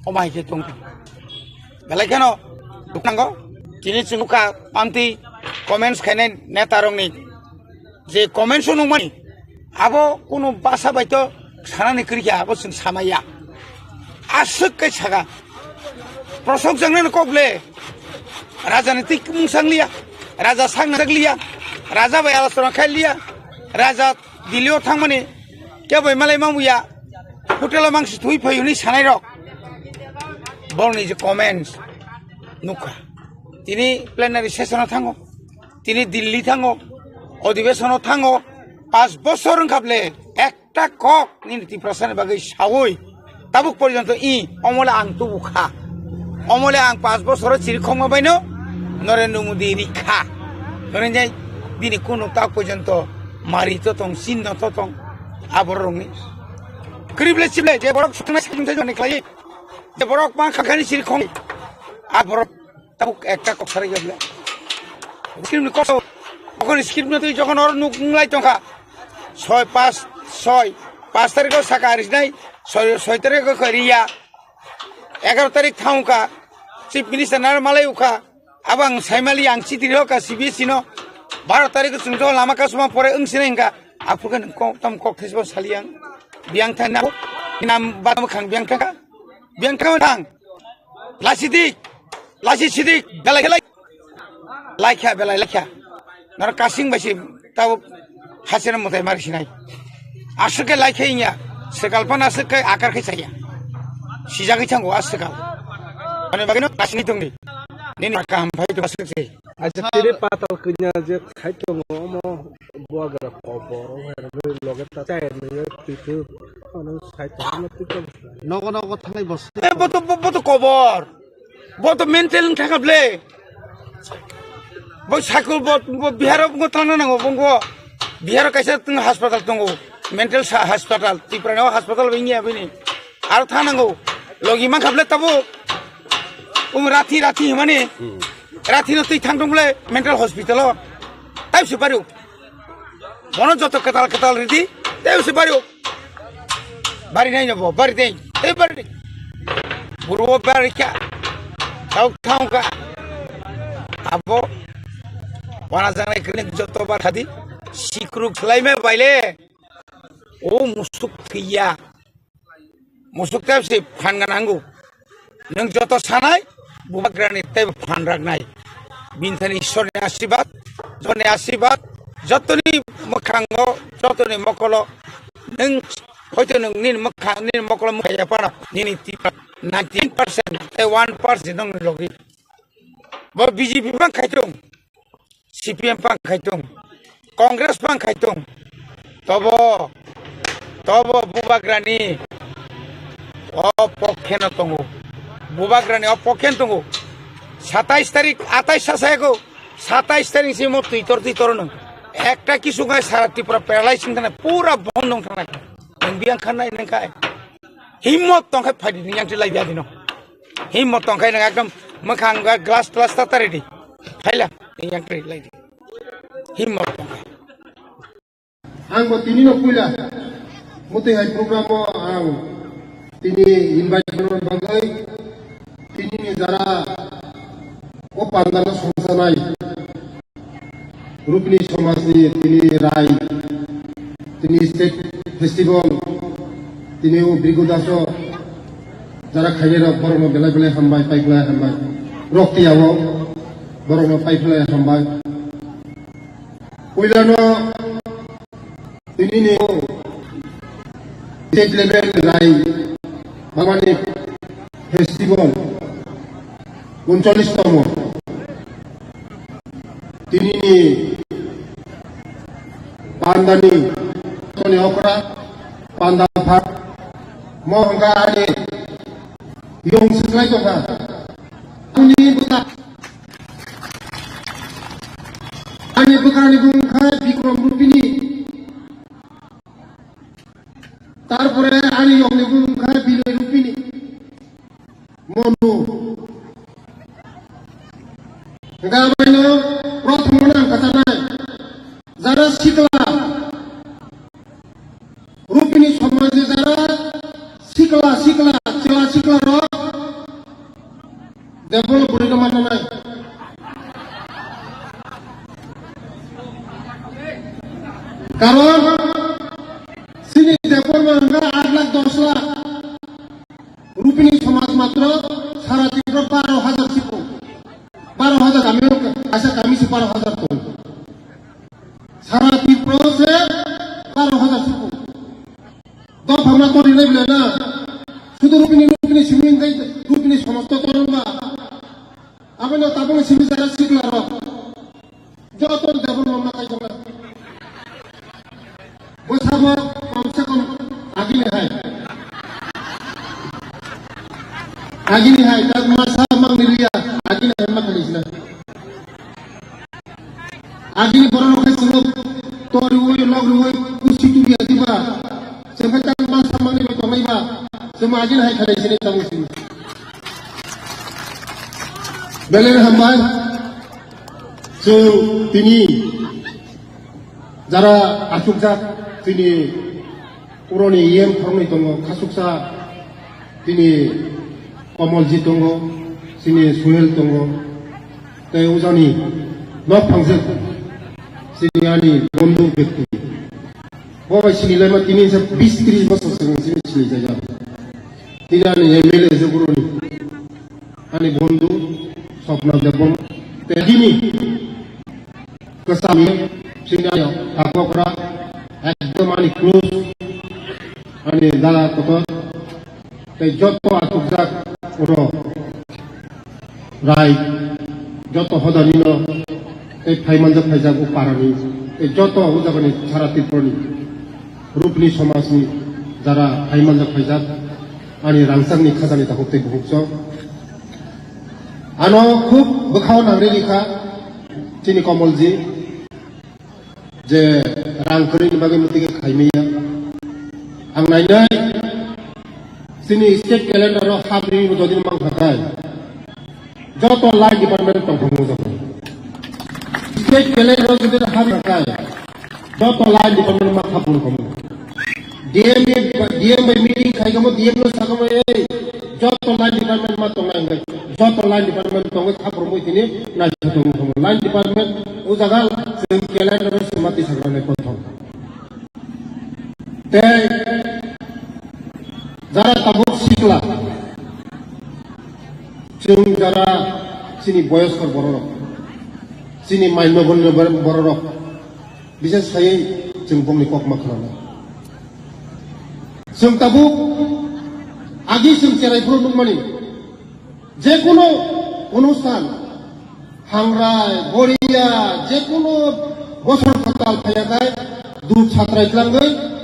omai khe tong. Belai kheno, duknango, chini chunguka, amti, comments khainai neta rokni, je comments o nukmani, abo kunu basa bai to sanani kwrwi kha, abo chwng samaya. Aswk kai saka. Prosok jangnani kok le. Raja ni twi mung sang liya. Raja sang na liya. Raja bai alasora khai liya. Raja Delhi o thangmani kebo malai mangbuya. Hotel o mangsi thui phai hwnwi sanai rok. Borokni je comments nukha. Tini plenary session o thango. Tini Delhi thango. Odhibesono thango. Pas bosor wngkha ble. Ekta kok nini Tiprasani bagwi sawi. Tabuk porjonto i omole ang tubu kha. Omole ang pas bosoro chiri khokma baino Narendra Modi ri kha. Narendra bini kunu tak porjonto mari to tong, sinno to tong. Aborokni. Krible chible je borok sukna sakni thai jani khlai. Je borok ma khakhani chiri khong. Aborok Tabuk ekta kok sarai ya bole. Script ni kok. Bokon script no twi jokon or nuk nglai tongkha. Soi pas, soi. Pas tarikh o saka aris nai. Soi, soi tarikh o kariya. Egaroh tarikh thangkha. Chief Minister nar malai ukha. Abang saimali ang chiti rokha C B S E no. Baro tarikh o chwng jokon lama kasuma pore wng sinai hwnkha. Aphuru khe nwng kok tam kok thesbo sali ang. Biyang thang na. Nam bat mwkhang biyang thang. Biyang thang thang. Lasi dik, lasi sidik, belai khe lai. Laikha, belai laikha. Noro kasing bai se tabo hasena mutai mari sinai. Aswk khe laikha inya, swkal pan aswk khe akar khe chaya. Sijagwi thango a swkal. Ani bagwi no kasing tongdi. Nini kaham phai to aswk se. Acha tiri patal kanya je khai tongo omo buagra kobor o hai loge ta chai nini pitu ano sai tongo twi tong. Nogo nogo thangai bos. Eh, boto, bo-, boto kobor. Boto mental wng thangkha ble. Bo sakul bo, bo Bihar o bo tangna nango, bo Bihar o kaisa tong hospital tongo. Mental sa-, hospital, Tripura ni o hospital bo wngya bini. Aro thang nango. Logi mankha ble tabo. Um rathi rathi himani. Hmm. Rathi no twi thang tong ble mental hospital o. Taibse bari o. Bono joto kwtal kwtal ridi, tei usi bari o. Bari nai no bo, bari dei, tei bari dei. Buru o bari kha. Tau thang kha. Abo. Wana janai kene joto bar khadi. Sikruk khlai me baile. O musuk thiya. Musuk tei se phan gana hango. Nwng joto sanai, bubagrani tei phan raknai. Bini thani Ishwarni asirwad, Ishwarni asirwad, jotoni mwkhango, jotoni mokolo, nwng hoito nwng nini mwkhang, nini mokolo mwkhaya pano, nini tipa ninety nine percent tei one percent nwng logi. Bo B J P bang khaitung. C P M pang khai tong, Congress pang khai tong, tobo, tobo bubagrani o pokhe no tongo, bubagrani o pokhe no tongo. Satais tarik, atais sa sayago, satais tarik si mo twitor twitor no ekta kisu ngai sara Tripura paralyze wng thana pura bond wng thana. Ang biyang khanai nang khai. Himmot tongkhe phaidi ni yang lai biya dino. Himmot tongkhe nang ekdom mwkhang glass glass ta tari di. Phaila ni yang lai di. Himmot tongkhe. Ang bo tini no puila mutai hai program o ang tini invite rwna bagwi tini ni jara o pandal no songsanai Rupini somaj ni tini rai, tini state festival, tini o Brigu Daso jara khainai rok borok no belai belai hambai, paiphlai hambai. Rok tiya o borok no paiphlai hambai. Puila no tini ni o state level rai mamani festival uncholish tomo. Tini ni pandani toni okra panda pha mo hwnka ani yong siklai tongkha. Ani bwkha, ani bwkhani bung kha Bikram Rupini. Tarpore ani yongni bung kha Binoy Rupini. Monu. Hwnka abaino prothom no ang kwchanai. Jara sikla. Rupini somaj ni jara sikla, sikla, chwla sikla rok. Develop bwrwi no manna nai. Karon chini development hwnka aat lakh dos lakh. Rupini somaj matro sara Tripura baro hajar sipo. Baro hajar kami, asa kami si baro hajar ton. Sara Tripura se baro hajar sipo. Dopha ma tori nai bwle na. Sudu Rupini, Rupini simi hwnkai, Rupini somosto torong ba. Aboni tabung simi jara sikla rok. Joto ni tabung mamna kai jona. Bwsamo kom se kom agini hai. Agini hai, tak masa mang ni liya, agini hai ma khali sina. Agini borok rok hai chwng toriwi, logriwi, kusi tubi adiba. Chwng hai tang ma samani bai tongnai ba. Chwng ma agini hai khalai sini tabuk sini. Belai hambai. Chwng tini jara achukjak tini Puroni E M khoroknwi tongo, khasuksa chini Komolji tongo, chini Suhel tongo, tei ujani nok phangjak chini ani bondhu bekti. Bo bai sini laima tini sa bis tris bosor song sini sini jaya. Tini ani M L A je Puroni. Ani bondhu Swapna Debbarma tei agini kwcham chini ani kakokra ekdom ani close ani dada kotor tei joto achukjak oro rai joto hodani no tei phaimanjak phaijak o parani tei joto o jagani sara Tripurani Rupini somajni jara phaimanjak phaijak ani rangchakni khajani takhuk tei bukhuk chok. Ano khub bwkhao nangri rikha chini Komolji je rang kwrwini bagwi mwtwi khe khaimaya. Ang nainai chini state calendar o hapri jodi mangkha khai joto line department tongthok mujak. State calendar o jodi hapri khai joto line department ma khapung khamu. D M ni, D M bai meeting khai kamo D M no sakamo ei joto line department ma tongnai hwnbai joto line department tongwi khapurmui tini naisotong kamo line department o jaga chwng calendar o sima twi sakranai kothok. Tei jara tabuk sikla chwng jara chini boyoskor bororok chini maino bororok Bises khaiwi chwng bongni kokma khwnana. Chwng tabuk agi chwng cherai phuru nukmani. Jekunu onusthan, hangrai, goriya, jekunu bosor kwtal phaiyakhai, dut satrai tlangwi,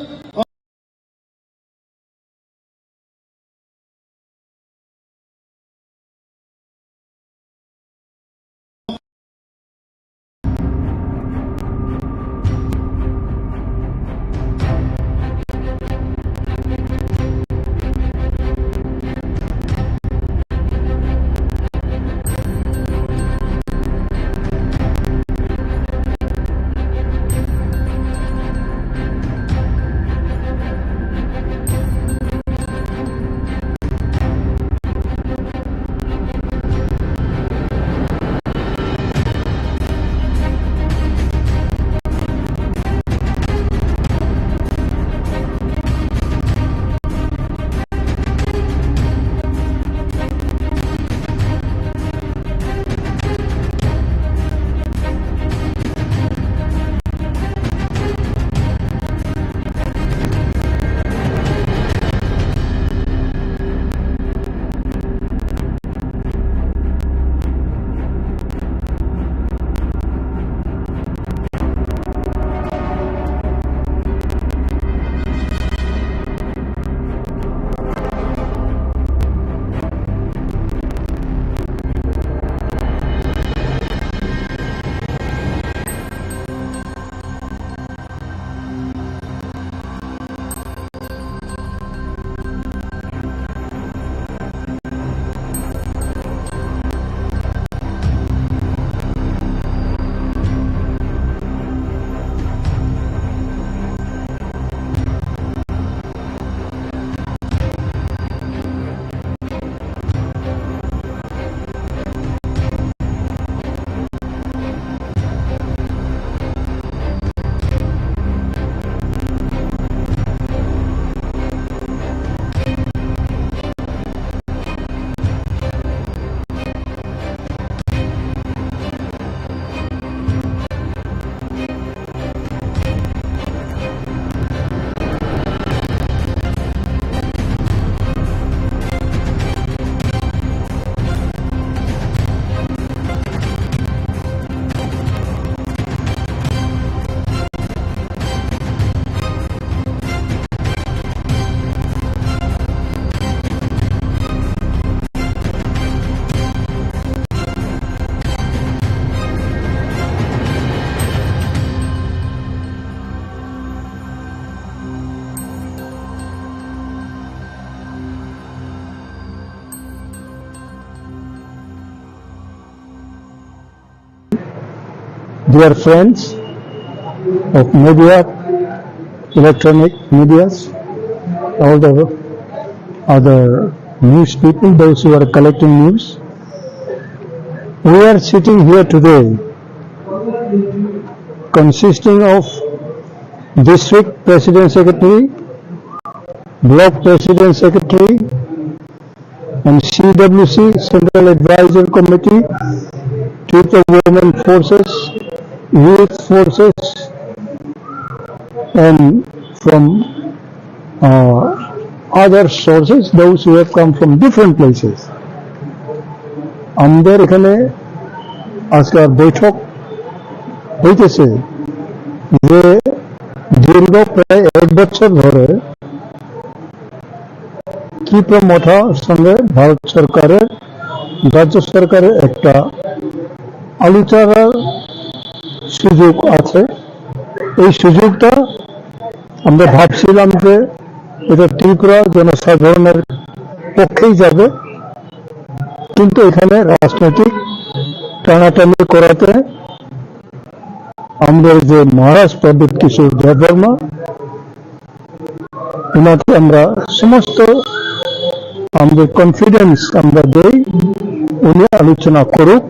Dear friends of media, electronic medias, all the other news people, those who are collecting news. We are sitting here today consisting of district president secretary, block president secretary, and C W C, Central Advisory Committee, Tripura Women Forces, Youth Forces, and from uh, other sources, those who have come from different places. আমাদের এখানে আজকে বৈঠক হইতেছে যে দীর্ঘ প্রায় এক বছর ধরে ত্রিপুরা মথার সঙ্গে ভারত সরকারের, রাজ্য সরকারের একটা আলোচনার সুযোগ আছে। এই সুযোগটা আমরা ভাবছিলাম যে এটা ত্রিপুরা জনসাধারণের পক্ষেই যাবে, কিন্তু এখানে রাজনৈতিক টানাটানি করাতে আমাদের যে মহারাজ প্রদ্যুৎ কিশোর দেববর্মা, ওনাকে আমরা সমস্ত আমাদের কনফিডেন্স আমরা দেই, উনি আলোচনা করুক।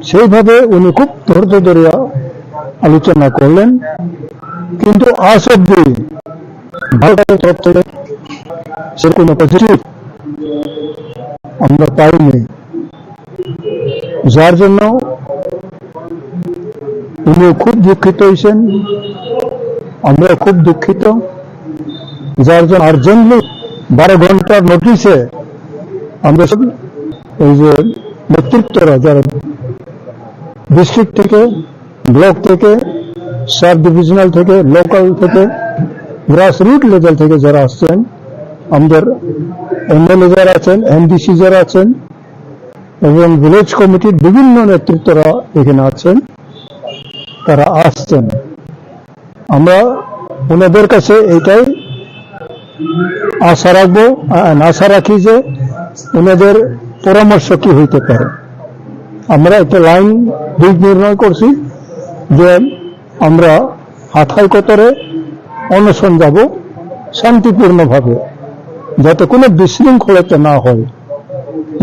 সেইভাবে উনি খুব ধৈর্য ধরিয়া আলোচনা করলেন, কিন্তু আজ অব্দি ভারতের তরফ থেকে সেরকম কোনো পজিটিভ আমরা পাইনি, যার জন্য উনিও খুব দুঃখিত হয়েছেন, আমরাও খুব দুঃখিত। যার জন্য আর্জেন্টলি বারো ঘন্টার নোটিশে আমরা সব এই যে নেতৃত্বরা যারা ডিস্ট্রিক্ট থেকে, ব্লক থেকে, সাব ডিভিশনাল থেকে, লোকাল থেকে, গ্রাসরুট লেভেল থেকে যারা আসছেন, আমাদের এমএলএ যারা আছেন, এমডিসি যারা আছেন এবং ভিলেজ কমিটির বিভিন্ন নেতৃত্বরা এখানে আছেন, তারা আসছেন। আমরা ওনাদের কাছে এটাই আশা রাখবো, আ-, আশা রাখি যে ওনাদের পরামর্শ কি হইতে পারে। আমরা একটা লাইন দিক নির্ণয় করছি যে আমরা হাথাই কোতরে অনশন যাব শান্তিপূর্ণভাবে, যাতে কোনো বিশৃঙ্খলতা না হয়।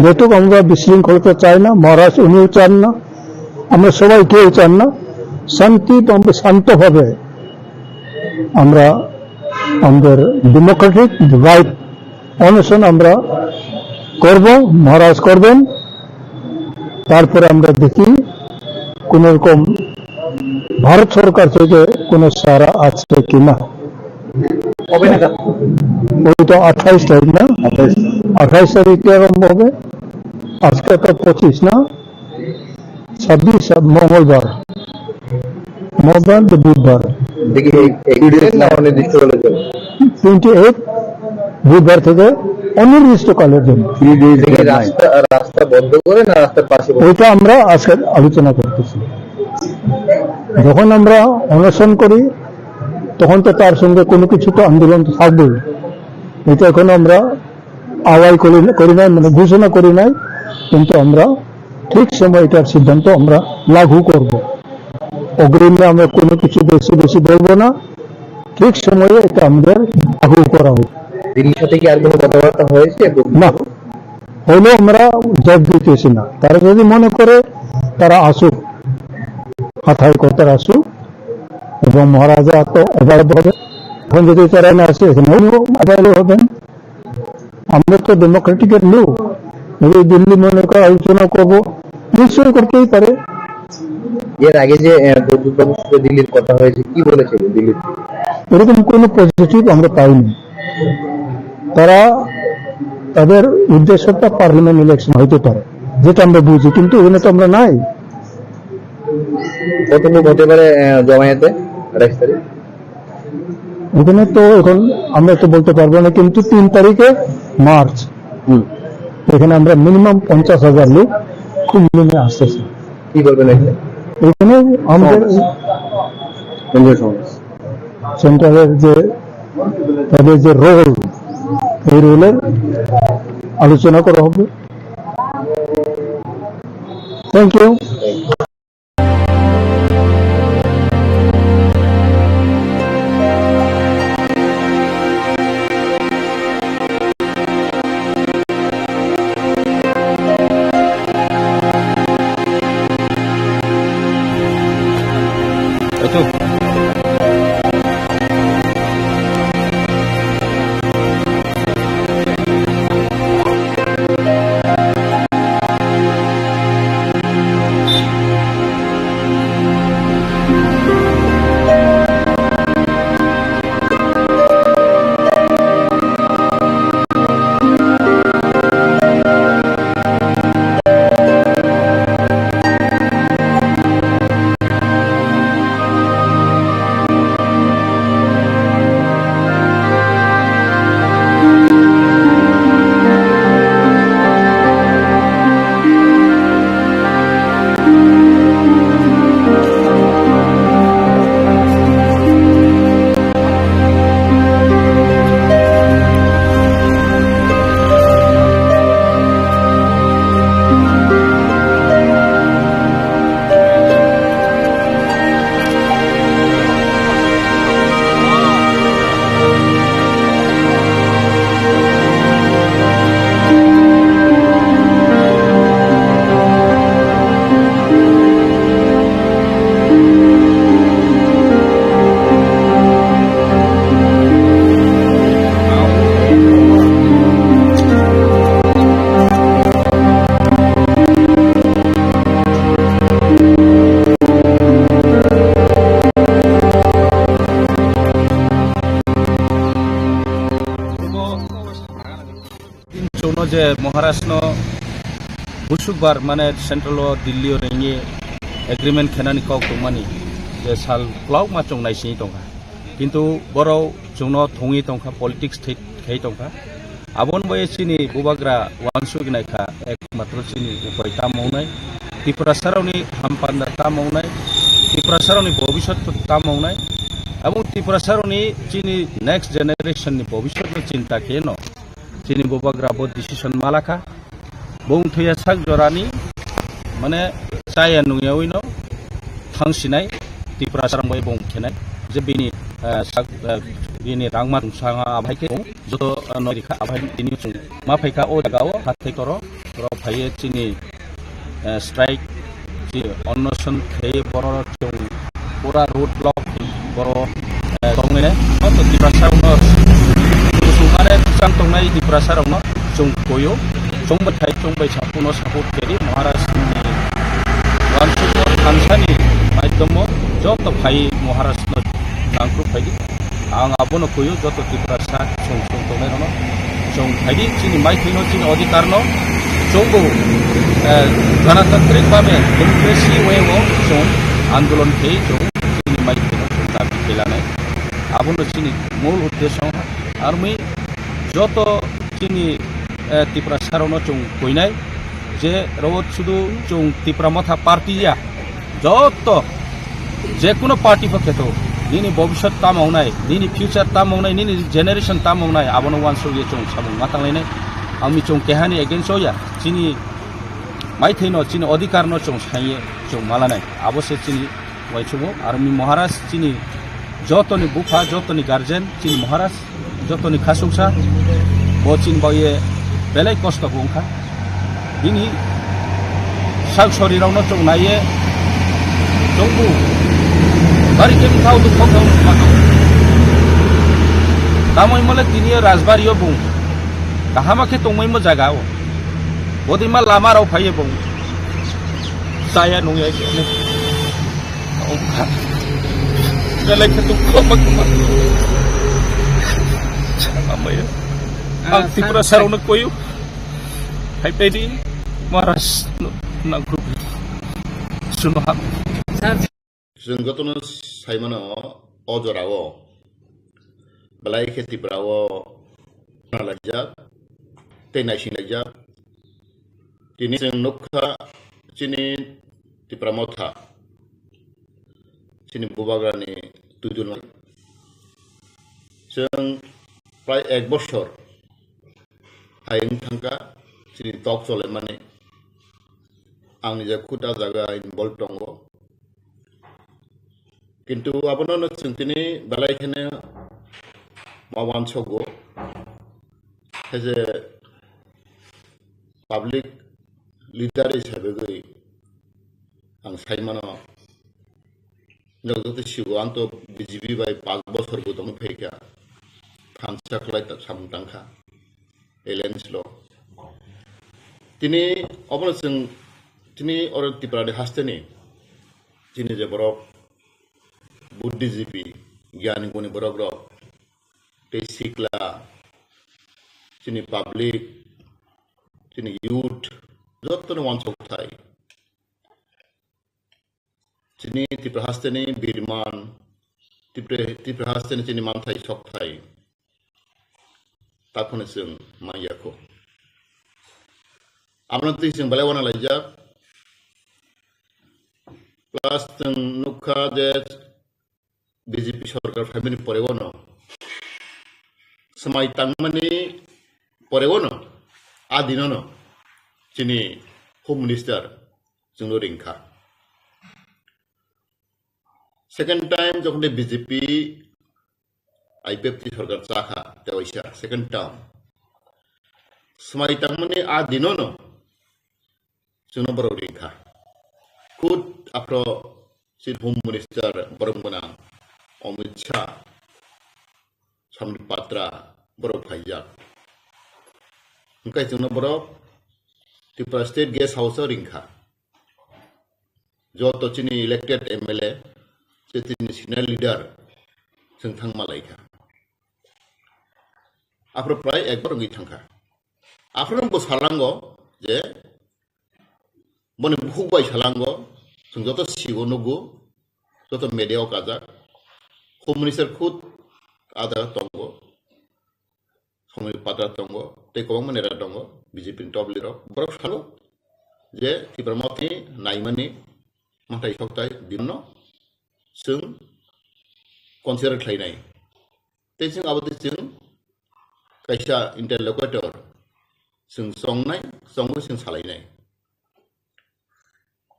যেহেতু আমরা বিশৃঙ্খলতা চাই না, মহারাজ উনিও চান না, আমরা সবাই কেউ চান না, শান্তি এবং শান্তভাবে আমরা আমাদের ডেমোক্রেটিক রাইট অনশন আমরা করব, মহারাজ করবেন। তারপরে আমরা দেখি কোন রকম ভারত সরকার থেকে কোনো সাড়া আছে কিনা। কবে নাগাদ? ওই তো আঠাইশ তারিখ না? আঠাইশ। আঠাইশ তারিখ থেকে আরম্ভ হবে। আজকে তো পঁচিশ না? ছাব্বিশ, মঙ্গলবার। মঙ্গলবার তো বুধবার। দেখি এই, এই দিন না অনির্দিষ্ট কালের জন্য? টোয়েন্টি এইট, বুধবার থেকে অনির্দিষ্টকালের জন্য। থ্রি ডেজ দেখি রাস্তা, রাস্তা বন্ধ করে না রাস্তার পাশে বসে? ওইটা আমরা আজকে আলোচনা করতেছি। যখন আমরা অনশন করি, তখন তো তার সঙ্গে কোনো কিছু তো আন্দোলন তো থাকবেই। এটা এখন আমরা আওয়াই করি, করি নাই, মানে ঘোষণা করি নাই, কিন্তু আমরা ঠিক সময় এটার সিদ্ধান্ত আমরা লাগু করব। অগ্রিমে আমরা কোনো কিছু বেশি বেশি বলবো না, ঠিক সময়ে এটা আমাদের লাগু করা হবে। দিল্লির সাথে কি আর কোনো কথাবার্তা হয়েছে? না, হলেও আমরা জব দিতেছি না। তারা যদি মনে করে তারা আসুক, হাথাই করতে আসুক, এবং মহারাজা তো অবাধ হবে। এখন যদি তারা না আসে, এখানে উনিও অবাধ হবেন। আমরা তো ডেমোক্রেটিকের লোক, যদি দিল্লি মনে করে আলোচনা করব, নিশ্চয়ই করতেই পারে। এর আগে যে, আহ, প্রদ্যুৎ বাবুর সাথে দিল্লির কথা হয়েছে, কি বলেছে দিল্লির থেকে? এরকম কোনো পজিটিভ আমরা পাইনি। তারা, তাদের উদ্দেশ্যটা পার্লামেন্ট ইলেকশন হইতে পারে, যেটা আমরা বুঝি, কিন্তু এখানে তো আমরা নাই। কত লোক হতে পারে, আহ, জমায়েতে আঠাইশ তারিখ? এখানে তো এখন আমরা তো বলতে পারবো না, কিন্তু তিন তারিখে মার্চ, হুম। এখানে আমরা মিনিমাম পঞ্চাশ হাজার লোক খুব মিনিমাম আসতেছে। কি বলবেন এখানে? এখানে আমাদের সমাবেশ। কেন্দ্রীয় সমাবেশ। সেন্ট্রালের যে, তাদের যে রোল, এই রোলের আলোচনা করা হবে। Thank you. chwngno je Maharashtra no busukbar mane central o Delhi o ringwi agreement khenani kok tongmani je sal kwlauma chwng naisingwi tongkha. Kintu borok chwngno thungwi tongkha, politics thwi khai tongkha. Aboni bai chini bubagra uansuk naikha, ekmatro chini upai tamo wngnai. Tiprasarokni hampanda tamo wngnai. Tiprasarokni bobiswt tamo wngnai. Aboni Tiprasarokni chini next generation ni bobiswt no chinta khe no chini bubagra bo decision malakha. Bung thwiya sak jorani, mane, chaya nungyawi no thangsinai Tiprasarok bai bung khenai. Je bini, eh, sak, eh, bini rangma sanga abai khe bung joto, eh, no rikha abai tini chung ma phaikha o jaga o hathai toro, oro phaiye chini, eh, strike si onnoson khe borok chwng pura road block borok, eh, tongnai. Joto Tiprasa rokno kusung mane kwchang tongnai Tiprasa rokno chwng koyo. Chwng bai thai chwng bai sapuno support keri Maharaj ni wansukno thansani maidromo joto phai Maharaj no nangkru phaidi. Ang abono kuyu joto Tiprasa song song tongnai rokno. Song phaidi chini maithai no chini odhikar no chwngbo, eh, ganatantrik bhabe democracy way o song andolon khe song chini maithai no song dabi khe lanai. Abono chini mul uddesyo armi joto chini, eh, Tiprasa rokno chwng kuinai je ro sudu chwng Tipra Motha party ya. Joto, je kuno party pho kheto, nini bobiswt tamo wngnai, nini future tamo wngnai, nini generation tamo wngnai, abono uansuk ye chwng samung ma tanglainai. Ami chwng kehani against o ya, chini maithai no, chini odhikar no chwng saiye chwng malanai. Abo se chini uaisukmung, aro mi Maharaj chini jotoni bupha, jotoni guardian, chini Maharaj, jotoni khasuksa, bo chini bagwi belai kosto bo wngkha. Bini sak sori rokno chwng naiye chwngbu bari khe bwthao dukho khe wngkha. Tamoni mole tini rajbari o bung kahama khe tongmaimo jaga o. Bodima lama rok phaiye bung chaya nungya khe. Belai khe dukho ma kwma. Amaya. Ah, ang Tiprasa rokno koyu. Hai pedi Maharaj no nangkru. Suno hap. Sir. Chwng jotono saimano o jorao belai khe Tripura o laijak tei naising laijak. Tini chwng nukha chini Tipra Motha, chini bubagrani twidulma. Chwng prai ek bosor hai wng thangkha chini tok cholaimani. Ang nijak khuta jaga involve tongo. Kintu abono no chwng tini belai kheno ma uansogo. As a public leader hisabe gwi ang sai mano, jok joto sigo ang to B J P bai paanch bosor bo tong phaikha, thansa khlai ta samung tangkha, alliance lo. Tini obono chwng tini oro Tripura ni hasteni chini je borok buddhijibi, gyan guni borok rok, tei sikla, chini public, chini youth, jotono uansuk thai. Chini Tripura hasteni birman, Tripura, Tripura hasteni chini manthai sokthai, takhwno chwng manya kho. Abono twi chwng belai uana laijak. Plus chwng nukha je B J P sorkar phaimani pore uano, swmai tangmani pore uano, a dinono chini Home Minister chwngno ringkha. Second time jokhon de B J P I P F T sorkar chakha, tewaisa second term. Swmai tangmani a dinono chwngno borok ringkha. Khud aphro chini Home Minister borok gwnang Amit Shah, Sambit Patra borok phaijak. Hwnkhe chwngno borok Tripura State Guest House o ringkha. Joto chini elected M L A, chini senior leader chwng thang malaikha. Aphro prai ekbar wngwi thangkha. Aphuru bo salango je boni bukhuk bai salango, chwng joto sigo nugo, joto media o kajak, Home Minister khud ada tongo, Somil Patar tongo, tei kwbangma neta tongo, B J P ni top leader rok. Borok salo je Tipra Motha ni naimani mathai soktai dinno chwng consider khlainai. Tei chwng abo tei chwng kaisa interlocutor, chwng chongnai, chongwi chwng salainai.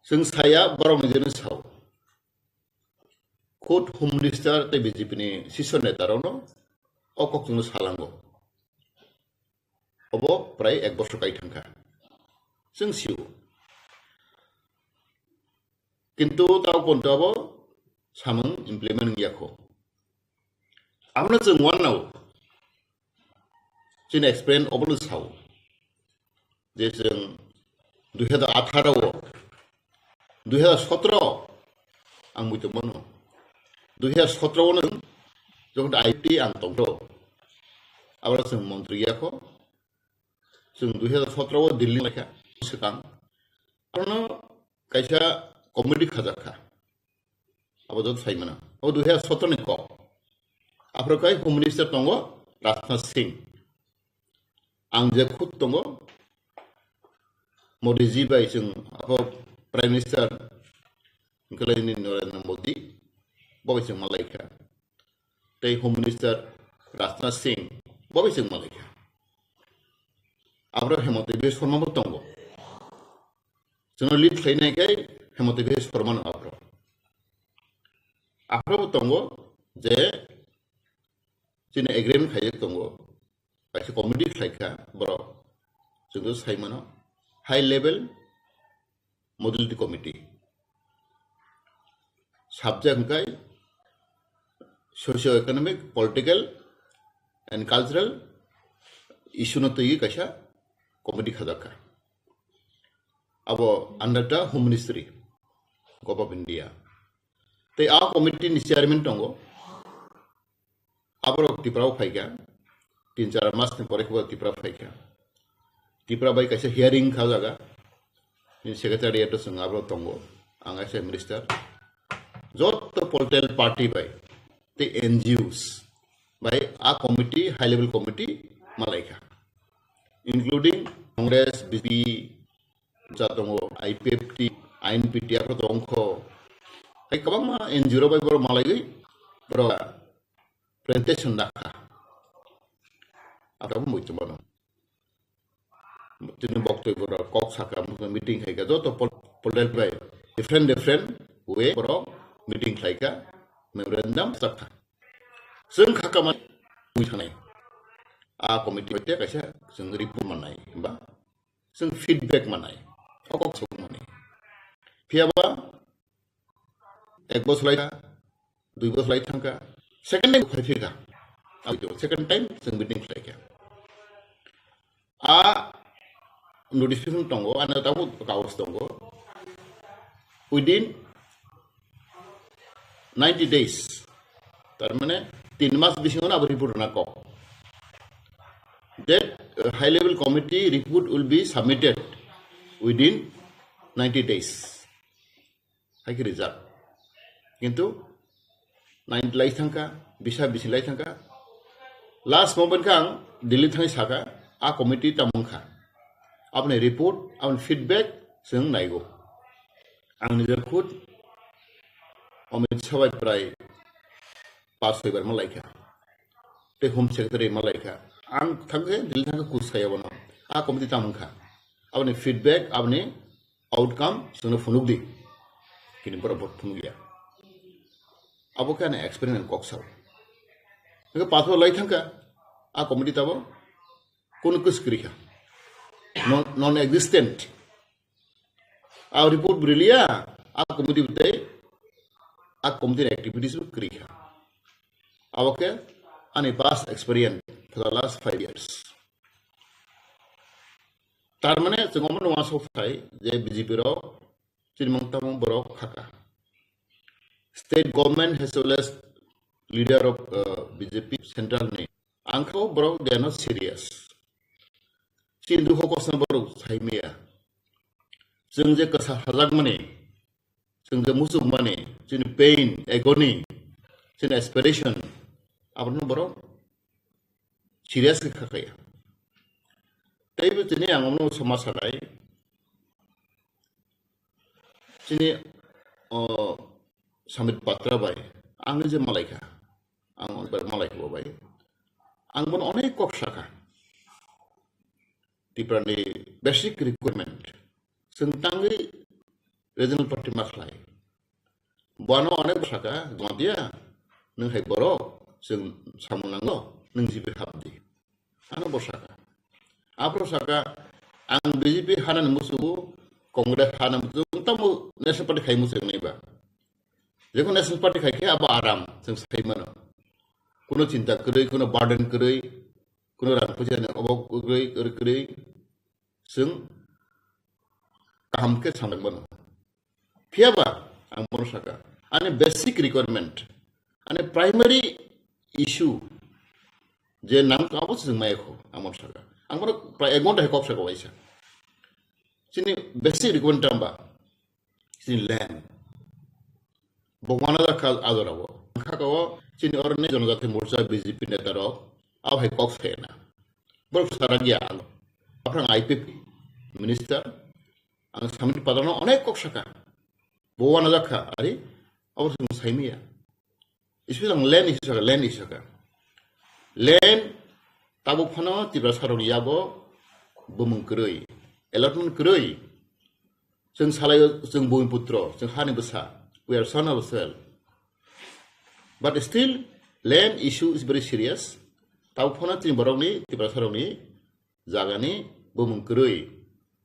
Chwng saya borok ni jeno sao. Khud Home Minister tei B J P ni sisyo neta rokno o kok chwngno salango. Obo prai ek bosor kai thangkha. Chwng sio. Kintu tao ponto abo samung implement wngya kho. Abono chwng wanao chini experience obono sao. Je chwng dui hazar atharo o, dui hazar sotro ang muitu mano. Dui hazar sotro o nwng jokhon I P T ang tongtho, aboro chwng montri ya kho. Chwng dui hazar sotro o Delhi lekha swkang. Abono kaisa committee khajak kha. Abo joto sai mano. Abo dui hazar sotro ni kok. Aphuru kai Home Minister tongo Rajnath Singh. Ang je khud tongo Modi ji bai chwng abo Prime Minister wngkha lai ni Narendra Modi, bo bai chwng malai kha. Tei Home Minister Rajnath Singh bo bai chwng malai kha. Aphuru Hemanta Biswa Sarma bo tongo. Chwngno lead khlainai khe Hemanta Biswa Sarma no aphuru. Aphuru bo tongo je chini agreement khaijak tongo. Kaisa committee khlai kha borok. Chwng to sai mano. High level modality committee. Subject hwnkhe socio-economic, political and cultural issue no twiwi kaisa committee khajak kha. Abo under the Home Ministry, Government of India. Tei a committee ni chairman tongo, aborok Tripura o phaikha, tin char mas ni pore khe bo Tripura phaikha. Tripura bai kaisa hearing kha jaga, ni secretariat o chwng aborok tongo, ang S I minister. Joto political party bai tei N G Os bai a committee, high level committee malai kha, including Congress, B J P, ja tongo, I P F T, I N P T, aphuru tongo kho. Hai kwbangma N G O rok bai borok malaiwi borok presentation nakha. Abo muitu mano. Tini boktwi borok kok sakha, meeting khaikha, joto pol-, political bai different different way borok meeting khlaikha, memorandum sakha. Chwng kha kamani mui thanai. A committee bai tei kaisa chwng report mannai, himba chwng feedback mannai. O kok chwng mani. Phiyaba ek bosor lai thangkha, dui bosor lai thangkha, second time phai phirkha. Aboni second time chwng meeting khlaikha. A notification tongo, ano tabuk kaus tongo. Within ninety days, tar mane tin mas bisingo abo report rwna kok. That uh, high level committee report will be submitted within ninety days. Hai khe rijak. Kintu nine lai thangkha, bisa bisi lai thangkha. Last moment khe ang Delhi thangwi sakha, a committee tamo wngkha. Aboni report, aboni feedback chwng naigo. Ang nijer khud Amit Shah bai prai pas soi bar malaikha. Tei Home Secretary malaikha. Ang thangkhe Delhi thangkhe kus khayo bono. A committee tamo wngkha. Aboni feedback, aboni outcome chwngno phunukdi. Kini borok bo phunukya. Abo khe ani experience kok sao. Hingke passport lai thangkha, a committee tabo kunu kus kwrwi kha. Non, non-existent. A report bo riliya, a committee bo tei, a committee ni activities bo kwrwi kha. Abo khe ani past experience for the last five years. Tar mane chwng omo nung asok thai je B J P rok chini mang tamo borok khaka. State government as well as leader of uh, B J P central ni ang kha borok they are not serious. Chini dukho kosto borok sai maya. Chwng je kwsa sajakmani, chwng je muchungmani, chini pain, agony, chini aspiration, abono borok serious khe kha kaya. Teibo tini ang omo sama sanai, chini, o, Sambit Patra bai, ang je malai kha, ang bai malai kha bo bai, ang bono onek kok sakha. Tiprani basic requirement, chwng tangwi regional party ma khlai. Bono onek bwsaka, Jamatia, nwng hai borok, chwng samung nango, nwng G P hapdi. Ano bwsaka. Aphro saka, ang B J P hanani muchungo, Congress hanani muchungo, tamo National Party khai muchung nai ba. Jekon National Party khai khe abo aram, chwng sai mano. Kuno chinta kwrwi, kuno burden kwrwi, kuno rang puisa ni obo kwrwi, kwrwi, kwrwi, chwng kaham khe samung mano. Phiya ba, ang bono saka, ani basic requirement, ani primary issue, je nang abo se chwng maya kho, ang bono saka. Ang bono prai ek ghonta hai kok saka waisa. Chini basic requirement tamba, chini land. Bo wana jakha ajorao. Ang kha ko chini oroni Jonojati Morcha B J P neta rok, abo hai kok sai na. Borok sara gya ang. Aphrang I P P minister, ang Sambit Patrano onek kok saka. Bo wana jakha, ari, abo chwng sai maya. Especially ang land issue saka, land issue saka. Land tabuk phano Tiprasa rokni yago bumung kwrwi, allotment kwrwi. Chwng salaio, chwng Bhumiputro, chwng hani bwsa. We are son of soil. But still, land issue is very serious. Tabuk phano chini borokni, Tiprasa rokni jagani bumung kwrwi,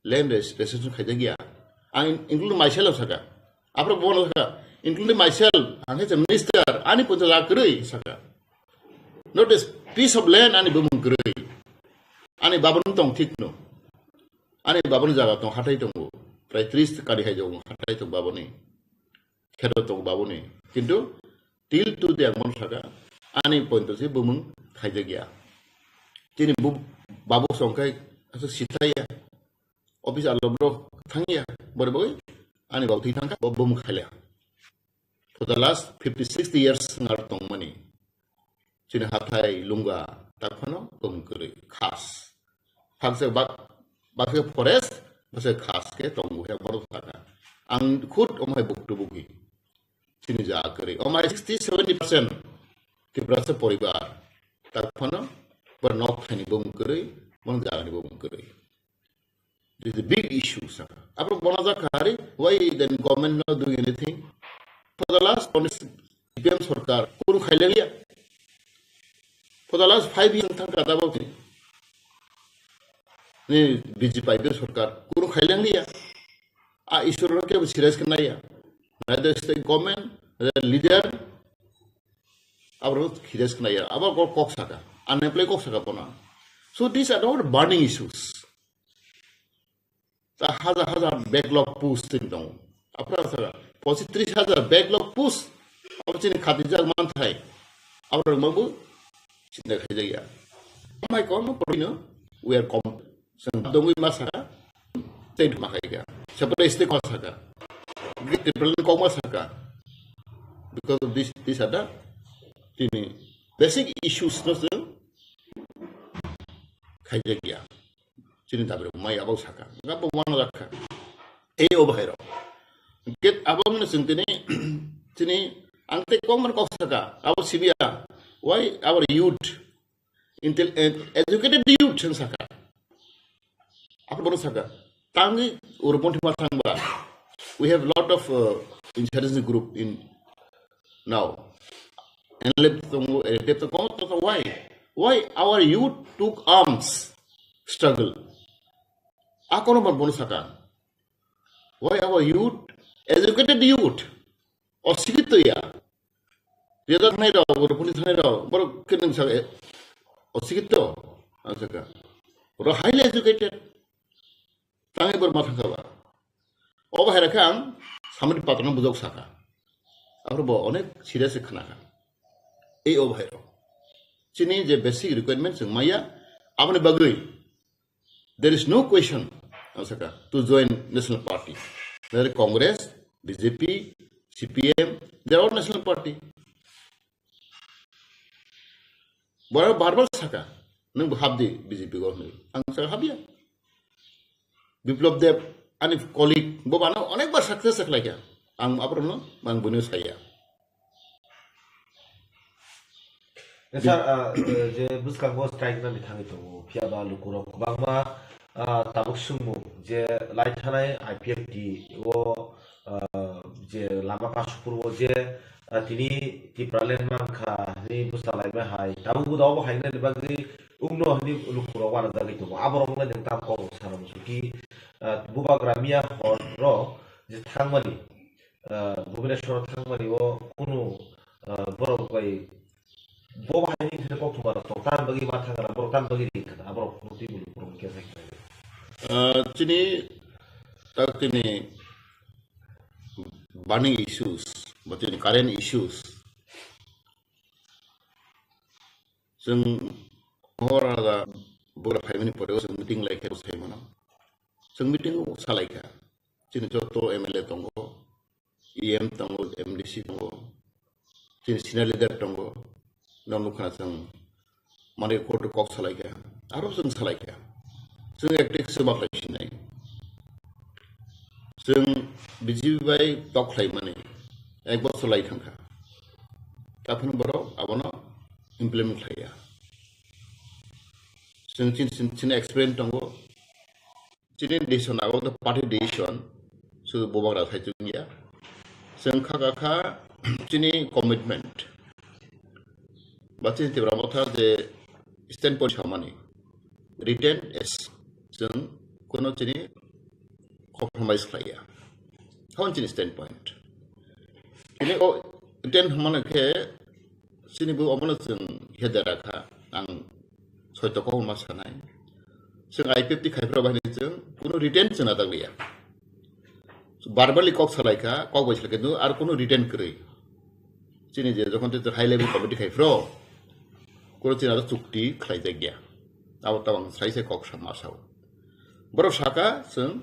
land res-, restriction khaijak ya. Ang in-, including myself saka. Aphro bono saka, including myself, ang khe minister, ani puncha jaga kwrwi saka. Not a piece of land ani bumung kwrwi. Ani babani tong thik no. Ani babani jaga tong, hathai tongo. Prai tris kari hai tongo, hathai tong babani. Kheto tongo babuni. Kintu till today ang bono saka, ani pointo se bumung khaijak ya. Chini bu-, babu songkhai aswk sithai ya. Office alo bro thang ya. Bore boi ani babu thwi thangkha, bo bumung khaila. For the last fifty, sixty years ngar tongmani. Chini hathai lunga tak phano bumung kwrwi khas. Hakse bak-, bakse forest, bakse khas khe tongo he borok saka. Ang khud omo hai buktu bugi. Chini jaga kwrwi. Omo hai sixty, seventy percent Tiprasa poribar. Tak phano bor nok thaini bumung kwrwi, bor jagani bumung kwrwi. This is a big issue, sir. Apo bono jak hari, why then government not doing anything? For the last, C P M sarkar, kunu khailangya. For the last five years, thang kata bok ni B J P sarkar, kunu khailangya. A issue ro ke serious khnaya. Neither state government, neither leader, abo serious khnaya. Abo kok, kok saka. Unemployed kok saka bono. So these are not burning issues. Ta hajar hajar backlog post tini tongo. Aphra saka, pochi tris hajar backlog post. Abo chini khatijak manthai. Abo rwngmabo chinta khaijakya. Amai kono porino, we are com-, chwng dongwi ma saka, state ma khaika. Separate state ma saka. Development kok ma saka. Because of this, these are the, tini basic issues no chwng khaijakya. Chini dabi rok mai abo saka. Nga bo wana jakha. Ei o bahai rok. Ket abo ngene chwng tini, chini ang tei kok man kok saka. Abo sibiya. Why our youth? Intel-, ed-, educated youth chwng saka. Abo bono saka. Tangi uro ponthi ma thangba. We have lot of, uh, insurgency group in now. N L F tongo, L T F tongo, tongo, why? Why our youth took arms struggle? Akono ban bono saka. Why our youth, educated youth, osikito ya. Rida thanai rok, Gurupuni thanai rok, borok kini saka, eh, osikito, ang saka. Oro highly educated. Tangai bor ma thangkha ba. Obo hai rakhe ang samani patano bujok saka. Abo bo onek serious khnakha. Ei obo hai rok. Chini je basic requirement chwng maya, aboni bagwi There is no question, ang saka, to join national party. Whether Congress, B J P, C P M, they are all national party. Bara bar bar saka, nang bo habdi B J P go hwnwi. Ang saka habya. Biplab Deb, ani colleague, bo bana onek bar success khlaikha. Ang aborno, ang bwino saya. Eh, sir, ah, eh, je bwskango strike nani thangwi tongo, phiya ba lukurok kwbangma, ah, tabuk swngmung je lai thanai I P F T o, ah, je lama Kasupur o je, ah, tini Tipraland mankha hwnwi bwsa laima hai, tabuk bo dao bo hai nani bagwi wngno hwnwi lukurok uanajagwi tongo. Aborok wngkha nwng tam kok sana musuki, ah, bubagra miya hor rok je thangmani, ah, Bhubaneswar thangmani o kunu, ah, borok bai bo bahai ni thani koktwma rok tong, tan bagwi ma thang rok, borok tan bagwi ring kha, aborok kunu twi bulu borok khe thang kha. Ah, chini, tak chini burning issues, ba chini current issues, chwng hor ada bura phaimani pore o chwng meeting lai khe sai mano. Chwng meeting o salai kha. Chini joto M L A tongo, E M tongo, M D C tongo, chini senior leader tongo, no nukha chwng mane court kok salai kha, aro chwng salai kha. Chwng ekte khe chwma khlai sinai. Chwng B J P bai tok khlai mani ek bosor lai thang kha. Taphano borok abono implement khlai ya. Chwng chini, chini, chini experience tongo. Chini decision abo the party decision, sudu bubagra sai chwng ya. Chwng kha kha kha chini commitment. Ba chini Tipra Motha je stand point samani written as chwng kono chini compromise khlai ya. Hon chini stand point. Chini o written hwnmano khe chini bo omono chwng hedera kha. Ang soito kok ma sanai. Chwng I P F T khai phra bahai chwng kuno written chwng na dagliya. Verbally kok salai kha, kok bai salai kha, ar kuno written kwrwi. Chini je jokhon te high level committee khai phro, kuno chini aro chukti khlai jak ya. Abo tabang sai sai kok sa ma sao. Borok saka chwng,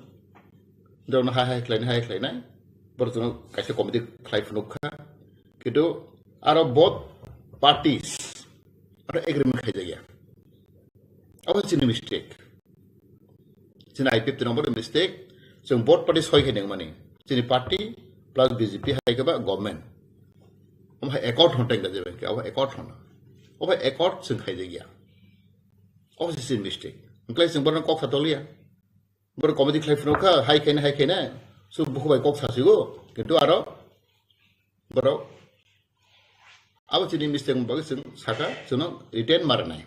borokno hai hai khlainai, hai khlainai. Borok chwngno kaisa committee khlai phunuk kha. Kintu aro both parties aro agreement khaijak ya. Abo chini mistake. Chini I P F T ni abo mistake. Chwng both party soi khe nangmani. Chini party plus B J P hai khe ba government. Omo hai accord hwn tengda je bai khe, abo accord hwn. Obo accord chwng khaijak ya. Obo se chini mistake. Hwnkhe chwng borokno kok sa toliya. Borok committee khlai phunuk kha, hai khaina, hai khaina. So bukhuk bai kok sa sigo. Kintu aro borok abo chini mistake wng bagwi chwng saka, chwngno written ma rwnai.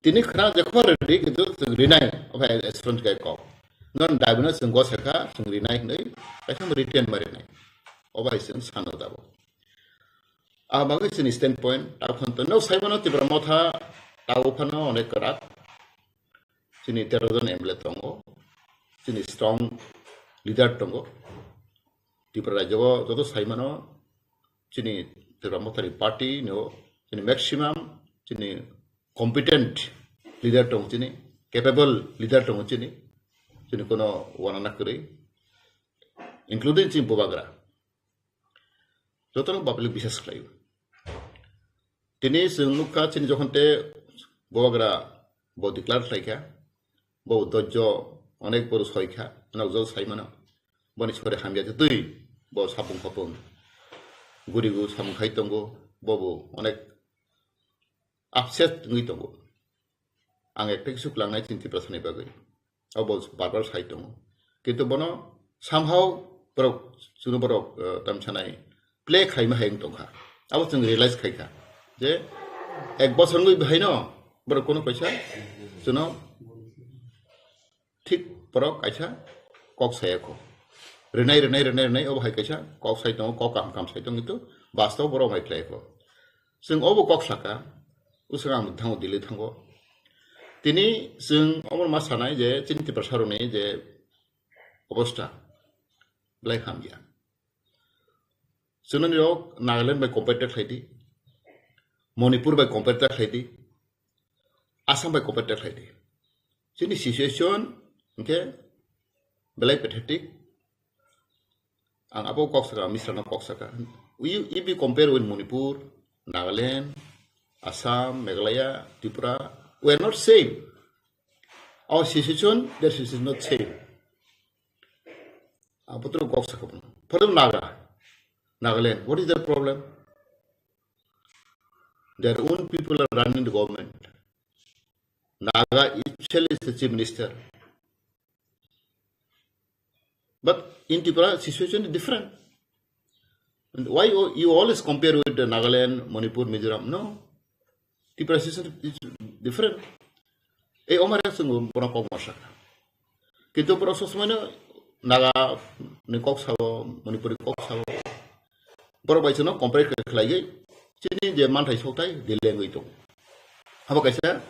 Tini khna je khma rwdi, kintu chwng rinai, obo hai experience kai kok. Non daibino chwng go saka, chwng rinai hwnwi, kaisa written ma rinai. Obo hai chwng sano dabo. A bagwi chini stand point, ta khon to. Nok sai mano Tipra Motha, ta uphano onek kwrak. Chini tero jon M L A tongo. Chini strong leader tongo. Tripura rajyo o joto sai mano, chini Tipra Motha ni party no, chini maximum, chini competent leader tongo chini, capable leader tongo chini, chini kono wanana kwrwi, including chini bubagra. Jotono public bisas khlaio. Tini chwng nukha chini jokhon te bubagra bo declare khlaikha, bo dojjo onek boru soikha, nokjol sai mano. Boni sori hamya twi bo sapung khopung gurigu samung khai tongo, bobo onek upset wngwi tongo. Ang ekta khe suk langnai chini Tiprasani bagwi. Abo bar bar sai tongo. Kintu bono somehow borok, chwngno borok, eh, tamsanai play khaima hai wng tongkha. Abo chwng realize khaikha je ek bosor wngwi bahaino borok kono kaisa chwngno thik borok kaisa kok saya kho. Rinai, rinai, rinai, rinai, obo hai kaisa kok sai tongo, kok kaham kaham sai tongo, kintu bastob borok mai khlai kho. Chwng obo kok saka, uswk ang thango, Delhi thango. Tini chwng omo ma sanai je chini Tiprasa rokni je obostha belai hamya. Chwngno nirok Nagaland bai compare ta khlai di, Manipur bai compare ta khlai di, Assam bai compare ta khlai di. Chini situation hwnkhe belai pathetic. Ang abo kok saka, Misra no kok saka. We, if we compare with Manipur, Nagaland, Assam, Meghalaya, Tripura, we are not same. Our situation, their situation is not same. Ang putro kok saka. For example, Naga, Nagaland, what is their problem? Their own people are running the government. Naga itself is the chief minister. But in Tripura, situation is different. And why you, you always compare with the Nagaland, Manipur, Mizoram? No. Tripura situation is different. Ei omare chwng bono kok ma saka. Kintu borok sob somoi no Naga ni kok sao, Manipuri kok sao. Borok bai chwngno compare khlaigwi chini je manthai sokthai delengwi tongo. Abo kaisa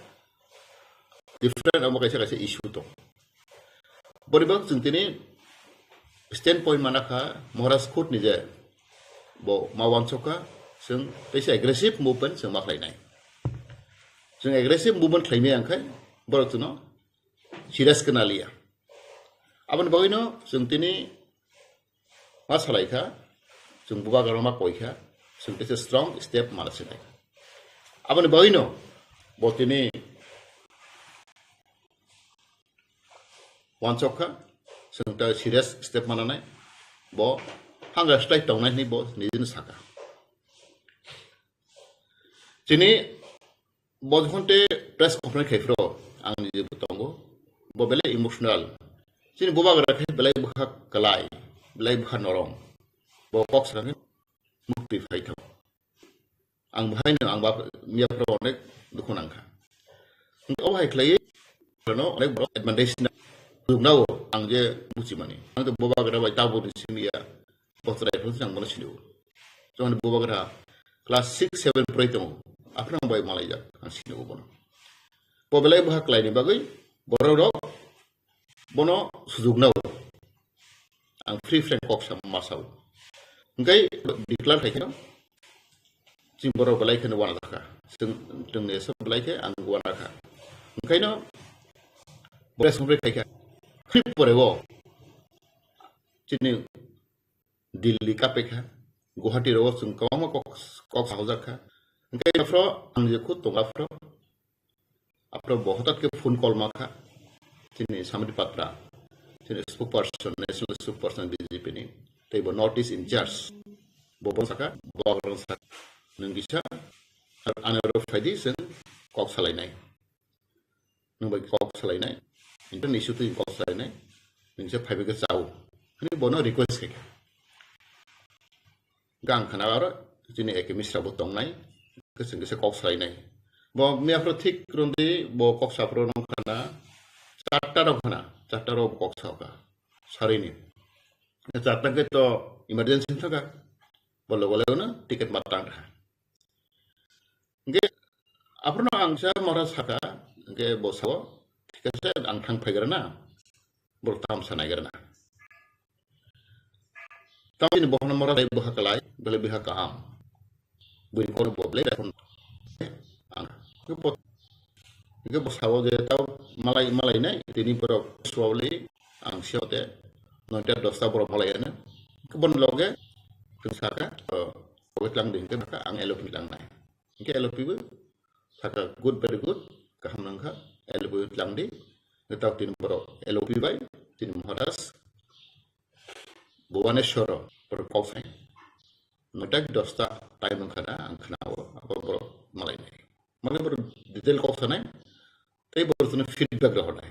different, abo kaisa, kaisa issue tongo. Boribak chwng tini standpoint mana kha Maharaj khud ni je bo ma wansokha, chwng teisa aggressive movement chwng ma khlainai. Chwng aggressive movement khlaimaya wngkhe borok chwngno serious khe naliya. Aboni bagwino chwng tini ma salai kha, chwng bubagrano ma koi kha, chwng teisa strong step mana sinai. Aboni bagwino bo tini wansok kha, chwng ta serious step mananai, bo hanga slai tongnai hinwi bo nijini saka. Chini bo jokhon te press conference khai phro, ang nije bo tongo, bo belai emotional. Chini bubagra khe belai bwkha kwlai, belai bwkha norom. Bo kok sakha khe mukti phai thango. Ang bahai no, ang bap miya phro onek dukhu nang kha. Hwnkhe o hai khlai no onek borok advantage na, nuknao ang je buchimani. Ang to bubagra bai tabuk ni simi ya. Bo chwrai phano ang bono sini o. Jokhon bubagra class six, seven prai tongo, aphano ang bai malai jak, ang sini o bono. Bo belai bwkha kwlai ni bagwi borok rok bono sujuk nao. Ang free frank kok sa ma sao. Hwnkhe declare khai khe chini borok belai kheno wana jakha. Chwng, chwngni esa belai khe ang wana kha. Hwnkhe no press conference khai kha. Free pore o chini Delhi kapekha, Guwahati rogo chwng kwbangma kok, kok sahojak kha. Hwnkhe aphro ang je khud tongo aphro, aphro bo hotat khe phone call ma kha. Chini Samit Patra, chini spokesperson, national spokesperson B J P ni, tei bo North East in charge. Bo bo saka, bo rang saka, nwng kisa, ani oro phaidi chwng kok salainai. Nwng bai kok salainai, internal issue twi kok salainai, nwng se phaibai khe chao, hwnwi bono request khai kha. Gang khana aro chini A K Misra bo tongnai, khe chwng kisa kok salainai. Bo miya phro thik rwndi, bo kok saphro nong khana, charta rok khana, charta rok kok sao kha, sarini. Charta khe to emergency thaka, bo logo logo no ticket ma tang kha. Hingke aphano ang sa mora saka, hingke bo sao, thik ase, ang thang phaigrana, bo tamsa naigrana. Tamni bokhno mora dai bwkha kalai, bele bwkha kaham. Buini kono bo bele phone ang. Hingke bo, hingke bo sao je tao malai, malai nai, tini borok suabli ang siyote, noita dosta borok malai ano. Hingke bon loge, tong saka, o, oge tlang di hingke baka ang L O P tlang nai. Hingke L O P bo saka, "Good, very good, kaham nangkha, L O P tlang di." Ngetak tini borok L O P bai, tini Maharaj, Bhubaneswar, borok kok sai. Noita dosta time wngkha na, ang khnao, abo borok malai nai. Malai borok detail kok sanai, tei borok tini feedback rohornai.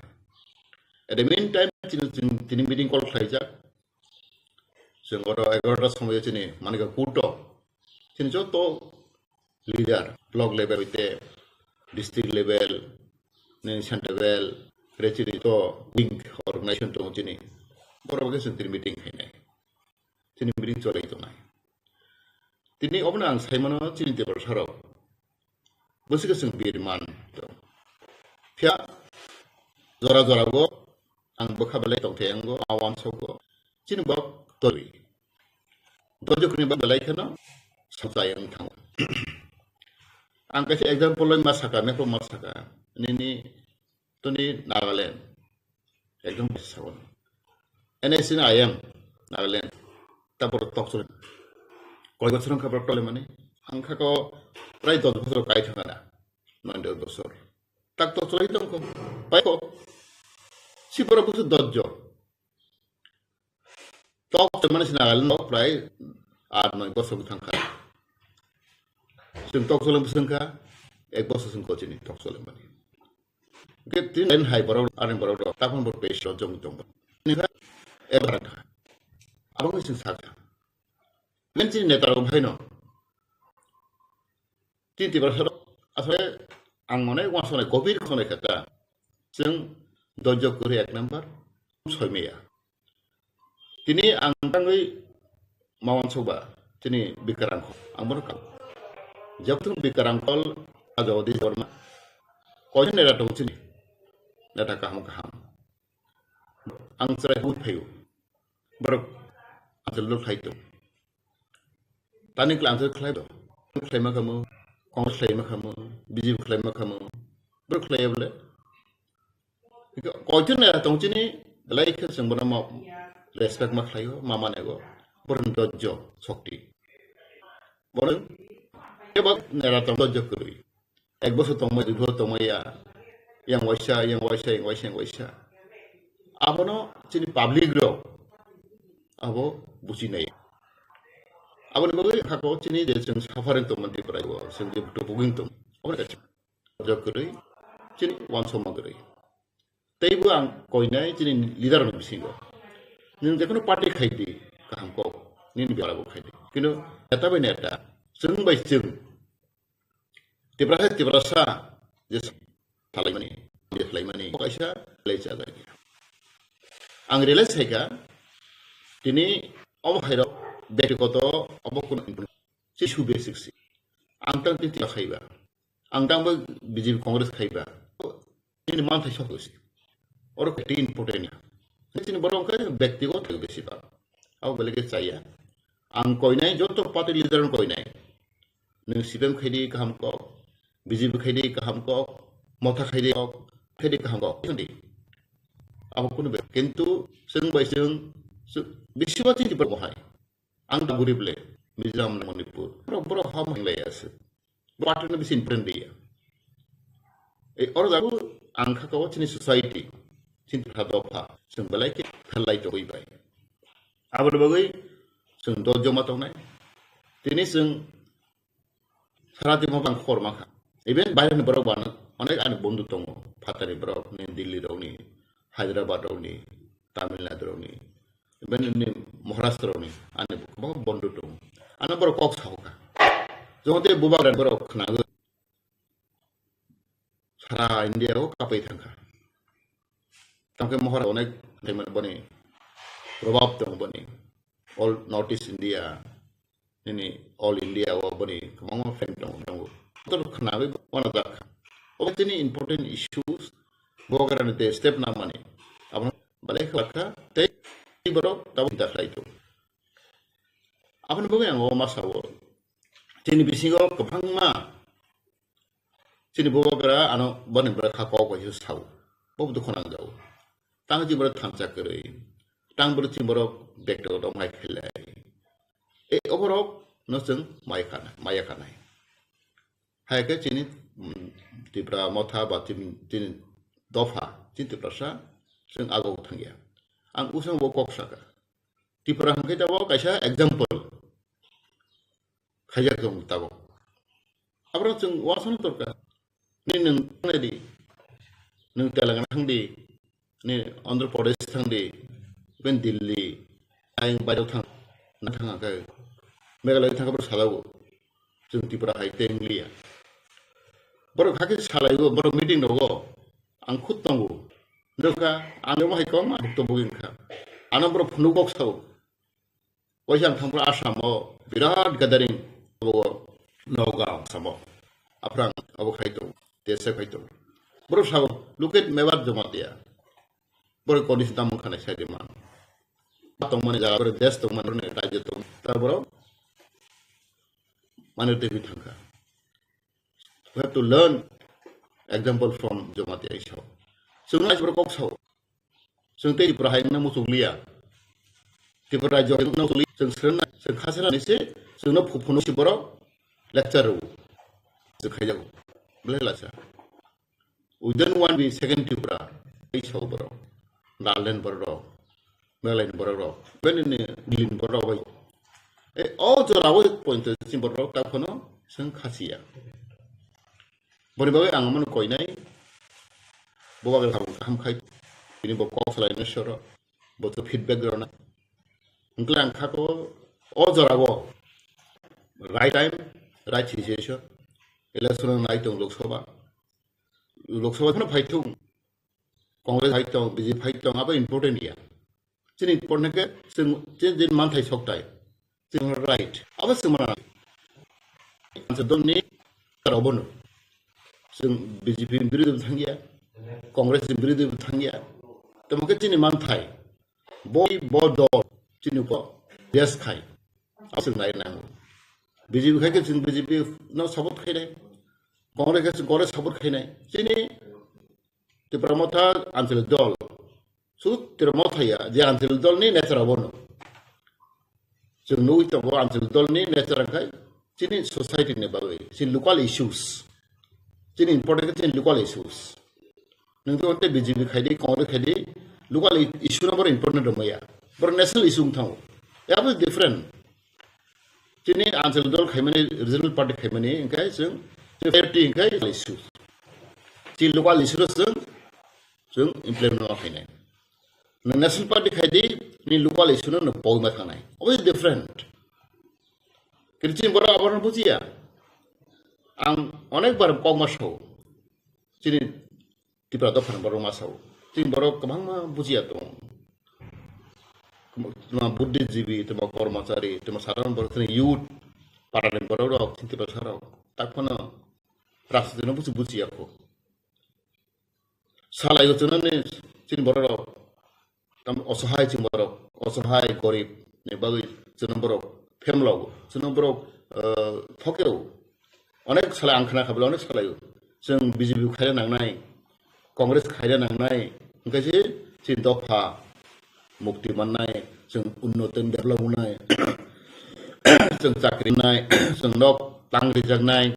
At the meantime, tini, tini, tini meeting call khlaijak. Chwng oro egarota somoyo chini, manika kuto. Chini joto leader, block level hoite, district level, nini central level, re chini to wing organization tongo chini. Borok khe chwng tini meeting khainai. Chini meeting cholai tongnai. Tini obono ang sai mano chini Tiprasa rok. Bwswk chwng birman tong. Phiya jora jora go ang bwkha belai tongthai ango, awan sogo. Chini bok twi. Dojo kuni bok belai kheno sajai ang thango. Ang kaisa example loi ma saka, mepro ma saka. Nini Toni Nagaland, ekdom bisi sago. N S C ni I M, Nagaland, ta borok tokchole. Koi bochor wngkha borok tole mani, ang kha ko prai dos bochor kai thangana, noy dos bochor. Tak tokchole tongkho, pai ko. Si borok busu dos jon. Tok chwng mani se Nagaland o prai aat noi bosor thang kha. Chwng tok chwlwng bwswng kha, ek bosor chwng kochini tok chwlwng mani. Hwnkhe tini hai borok, ani borok rok, taphang borok pesh rok jong tong. Tini kha, ek barang kha. Abang ni chwng sa kha. Men chini neta rok bhai no. Tini Tiprasa rok asole ang mone wansone gobir khone kha ta. Chwng dojjo kwrwi ek number, soimaya. Tini ang tangwi mawan soba, tini Bikarang Kol, ang bono kal. Jabtung Bikarang Kol, Ajawadi Borma, koino neta tong chini, neta kaham kaham. Ang chwrai hut phaio, borok ang lok khai tong. Tani kla ang khlai do, khlai ma khamu, Congress khlai ma khamu, B J P khlai ma khamu, borok khlai bole. Koitu ne tong chini, belai khe chwng bono ma respect ma khlaio, ma manego. Borok dojjo, shokti. Borok kebo nera tong dojjo kwrwi. Ek bosor tongmai, dui bosor tongmai ya. Yang waisa, yang waisa, yang waisa, yang waisa. Abono chini public rok abo buchinai. Aboni bagwi hako chini je chwng suffering tongmani Tripura o, chwng je tubugwing tong. Aboni kaisa jok kwrwi chini wansokma kwrwi. Teibo ang koinai chini leader ni bisingo. Nwng jekono party khai di, kaham kok, nini biara bo khai di. Kintu neta bai neta, chwng bai chwng, Tiprasa hai Tiprasa, je salaimani, je salaimani, kaisa lai chajak. Ang realize khaika, tini omo hairok, bektigoto, obo kuno si su basic si. Ang tang tini khaiba. Ang tang bo B J P Congress khaiba. Ini manthai sok si. Oro kati important ya. Ini sini borok khe bektigoto besi ba. Abo belai khe chaya. Ang koinai joto party leader ang koinai. Nwng C P M khaidi kaham kok, B J P khaidi kaham kok, Motha khaidi kok, khaidi kaham kok. Hindi. Abo kuno be. Kintu chwng bai chwng, chwng, bisi ba chini borok hai. Ang ta gurib le, Mizoram, Manipur. Borok, borok ham hinglai ase. Borok atwrwino bisi important dia. Ei, oro jago ang kha kao chini society, chini dopha, chwng belai khe pherlai tongwi bai. Aboni bagwi chwng dol joma tongnai. Tini chwng sara timo bang khor ma kha. Even baireni borok bano onek ani bondhu tongo. Phatani borok ni, Delhi rokni, Hyderabad rokni, Tamil Nadu rokni, even ni Maharashtra rokni, ani kwbangma bondhu tongo. Ano borok kok sao kha. Jokhon tei bubagrani borok khnago sara India o kapai thangkha. Tamkhe Maharashtra onek thaimani boni probab tongo boni. All North East India, nini All India o boni kwbangma fan tongo, tongo. Kotor khnawi bono jak kha. Obo chini important issues, bubagrani tei step namani. Abono belai kha kha, tei borok tabuk da khlai tongo. Aboni bagwi ang o ma sao, chini bisingo kwbangma chini bubagra ano boni bwrwi kha kok bai sao, bo dukhu nangjago. Tang chini borok thansa kwrwi, tang borok chini borok bektigoto mai khailai. E oborok no chwng mai khana, maya khanai. Hai khe chini, mm, Tipra Motha ba chini, chini dopha, chini Tiprasa, chwng agok thangya. Ang usang bo kok saka. Tipra hwnkhe tabok kaisa example khaijak tong tabok. Aborok chwng uansukna dorkar. Nini nwng thangdi, nwng Telangana thangdi, nini Andhra Pradesh thangdi, even Delhi, ayang bairok thang, na thang khe Meghalaya thang khe borok salago. Chwng Tipra hai tei wngliya. Borok hakhe salaigo, borok meeting rogo. Ang khud tongo. Nukha, ang omo hai kok ma bukto bugwi wngkha. Ano borok phunuk kok sao. Waisa ang thangphru Assam o birat gathering abo Nagaon Assam o. Aphrang abo khai tongo, tesa khai tongo. Borok sao, "Look at Mewar Jamatia." Borok condition tamo wngkha nai sai de man. Tongmani jaga, borok desh tongmani, borok rajyo tong. Tar borok mani twi thangkha. We have to learn example from Jamatia Isao. Chwng no borok kok sao. Chwng tei Tripura hai wngna muchung liya. Tripura rajyo hai wngna muchung liya. Chwng srwngna, chwng kha srwngna ni se, chwng no phu-, phunuk si borok lecture rw. Chwng khaijago. Belai lasa. We don't want to be second Tripura. Ei sao borok. Nagaland borok rok. Meghalaya ni borok rok. Beni ni Delhi ni borok rok bai. E, o jora o point chini borok rok ta phano chwng kha siya. Boni bagwi ang mano koinai. Bo bagwi ham, ham khai. Bini bo kok salai no soro. Bo to feedback rona. Hwnkhe ang khako o jora o right time, right situation. Election nai tong Lok Sabha. Lok Sabha phano phai thung. Congress phai tong, B J P phai tong, abo important ya. Chini important khe chwng, chini, chini manthai soktai. Chwng right. Abo chwng mana. Ang sa dol ni karo bono. Chwng B J P ni birodhi bo thangya. Congress ni birodhi bo thangya. Tamo khe chini manthai. Bo, bo dol. Chini ko. Yes khai. Abo chwng nai nango. B J P khai khe chwng B J P no support khainai. Congress khe chwng Congress support khainai. Chini Tipra Motha Anchalik dol. Su Tipra Motha ya, je Anchalik dol ni nature abono. Chwng nugwi tongo Anchalik dol ni nature khai chini society ni bagwi, chini local issues. Chini important khe chini local issues. Nwng to tei B J P khai di, Congress khai di, local i-, issue no boro important rwmaya. Boro national issue wng thango. Ya bo different. Chini Anchalik dol khaimani, regional party khaimani, hwnkhe chwng, chini priority hwnkhe local issue. Chini local issue no chwng, chwng implement ma khainai. Nwng national party khai di, ni local issue no nwng pogwi ma thangnai. Obviously different. Kintu chini borok abono bujiya. Ang onek bar kok ma sao. Chini Tipra dophani borok ma sao. Chini borok kwbangma bujiya tongo. Tuma buddhijibi, tuma kormachari, tuma sadharon borok, chini youth, parani borok rok, chini Tipra sarok. Tak phano rajniti no buji bujiya kho. Salai o chwnani chini borok rok. Tam osohai chwng borok, osohai gorib ni bagwi chwng borok phemlao, chwng borok, eh, thokeo. Onek salai ang khna kha bwle onek salai o. Chwng B J P khaina nangnai, Congress khaina nangnai, hwnkhe se chini dopha mukti mannai, chwng unnotin develop wngnai, chwng chakri nai, chwng nok tang rijaknai,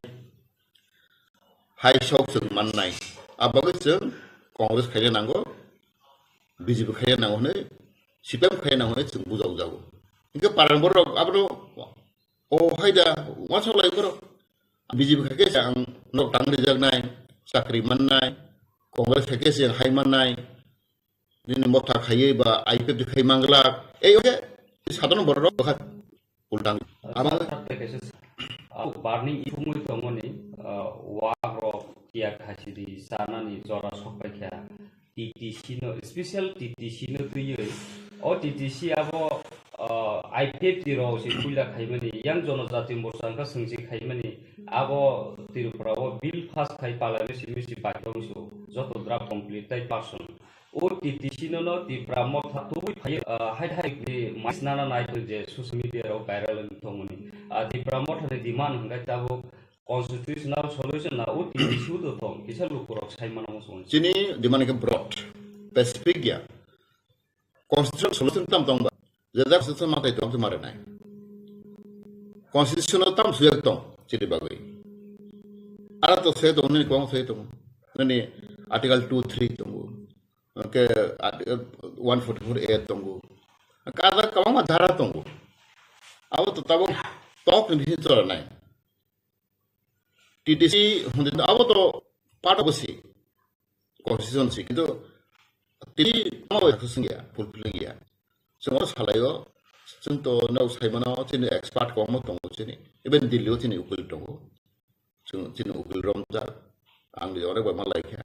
hai sok chwng mannai. A bagwi chwng Congress khaina nango, B J P khaina nango hwnwi, C P M khaina nango hwnwi chwng bujak jago. Hwnkhe parang borok abono, o hai da, uansuk lai borok. B J P khai khe se ang nok tang rijaknai, chakri mannai, Congress khai khe se hai mannai, nini motha khaiwi ba I P F T khai manglak. Ei, oke, sadhana borok rok kha. Uldang. Ama Sir, tei kaisa sa-, ah, burning issue wngwi tongmani, ah, wak rok kiya khasidi chanani jora sokpai kha. T T C no, special T T C no twiwi, o T T C abo, ah, I P F T rok se puila khaimani, yang Jonojati Morcha wngkha swngsi khaimani, abo Tripura o bill pass khai palaino simi si baithang su, joto draft complete tai person. O T T C no no Tipra Motha tubui phaiyo, ah, hai hai ni mais nana nai to je social media rok viral wng tongmani. Ah, Tipra Motha ni demand hwnkhe tabuk constitutional solution na o T T C o to tong, kisa lukurok sai mano mo song. Chini demand khe broad, specific ya. Constitutional solution tam tong ba. Je jak constitution matai tong se mare nai. Constitutional tam suyak tong, chini bagwi. Ara to se tong, nini kwbang se tong. Nini Article two three tongo. Hwnkhe, ah, one forty-four A tongo. Kaisa kwbangma dhara tongo. Abo to tabuk tok ni bisingo chwla nai. T T C hwnwi abo to part of si constitution si, kintu tini tamo bai khosong ya, fulfilling ya. Chwng o salai o, chwng to nok sai mano, chini expert kwbangma tongo chini. Even Delhi o chini ukil tongo. Chwng chini ukil romjak, ang ni onek bai ma lai kha.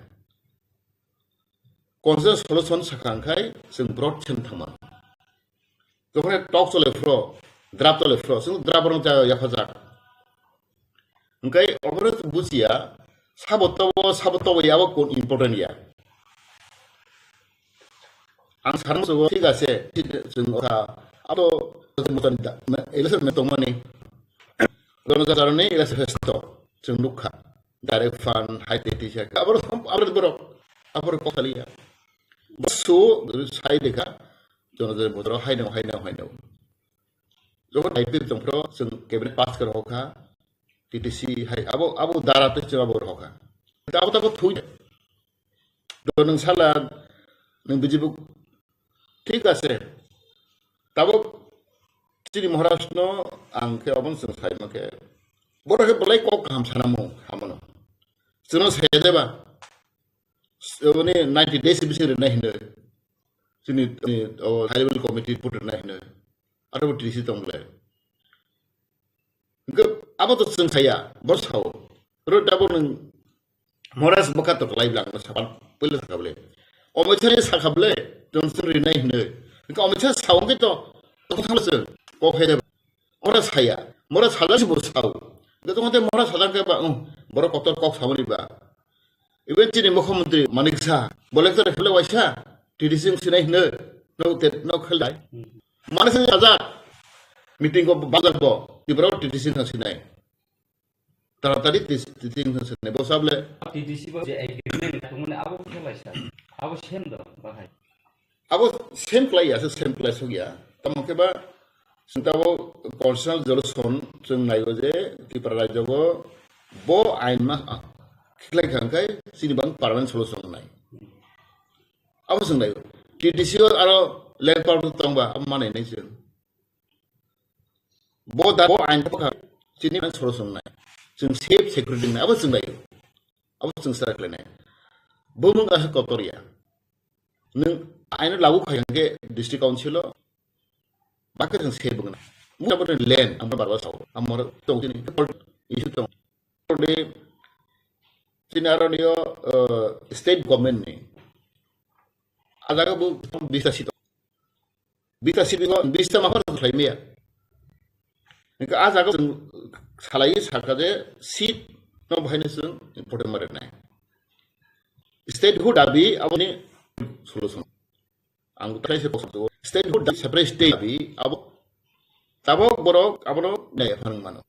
Constitutional solution sakha hwnkhe chwng broad sem thangma. Jokhon tok chole phro, draft chole phro, chwng draft rok cha yaphajak. Hwnkhe obono bujiya, sabo tobo, sabo tobo yabo kun important ya. Ang sana musugo thik ase, thik chwng kha, abo election me tongmani. Gono jagaroni election festo, chwng nukha. Direct fund, hai tei tisa, abo, abo borok. Aboro kok saliya. Bo su sai dekha, jono jono botoro haino, haino, haino. Jokhon I P F tongphro, chwng cabinet pass khe rohor kha, T T C hai, abo, abo dara tei chwng abo rohor kha. Abo tabo thui. Do nwng sala, nwng bijibu, thik ase. Tabo chini Maharaj no ang khe obo chwng sai ma khe. Boro khe belai kok kaham sana mu, hamono. Chwngno saya deba. Mane ninety days bising rwnai hinwi. Chini, chini, o, high level committee report rwnai hinwi. Aro bo T D C tong le. Hingke abo to chwng saya, bo sao. Ro tabo nwng Maharaj bwkha to kalai bwla ang sapan puila sakha bwle. Omoi thani sakha bwle, tong chwng rinai hinwi. Hingke omoi thani sao hingke to, to thang chwng, kok hai de. Maharaj saya, Maharaj sajak si bo sao. Hingke to hingke Maharaj sajak khe ba, um, borok kotor kok samani ba. Even chini mukhyamantri Manik Saha, bo lecture khele waisa, T D C wng sinai hino, no te, no khel dai. Mane se ajak, meeting ko bajak bo, Tripura T D C wng sinai. Taratari T D C wng sinai, bo sable. T D C bo je agreement tongmani abo khelaisa, abo sem do, bahai. Abo same klai ya, se same klai sok ya. Tamo khe ba, sing tabo constitutional solution chwng naiyo je Tripura rajyo bo, bo ain ma, ah, khiklai kha hwnkhe chini bang permanent solution nai. Abo chwng naiyo. T D C o aro land power tongba, abo manai nai chwng. Bo da, bo ain kha chini bang solution nai. Chwng safe security nai, abo chwng naiyo. Abo chwng sa khlai nai. Bo mung asa kotor ya. Nwng aino lagu khai hwnkhe district council o, bakhe chwng se bwgwna. Mungsa bo land, ang barwa sao, ang moro tong tini, issue tong. Tini, tini aro niyo, eh, state government ni. Ajaga bo bista sito. Bista sito, bista ma hor khlai miya. Hingke ajaga chwng salai sakha je seat no bahai no chwng important ma rwnai. Statehood dabi aboni solution. Ang tei se kok satu. Statehood dabi separate state dabi abo tabok borok abono nai phang mano.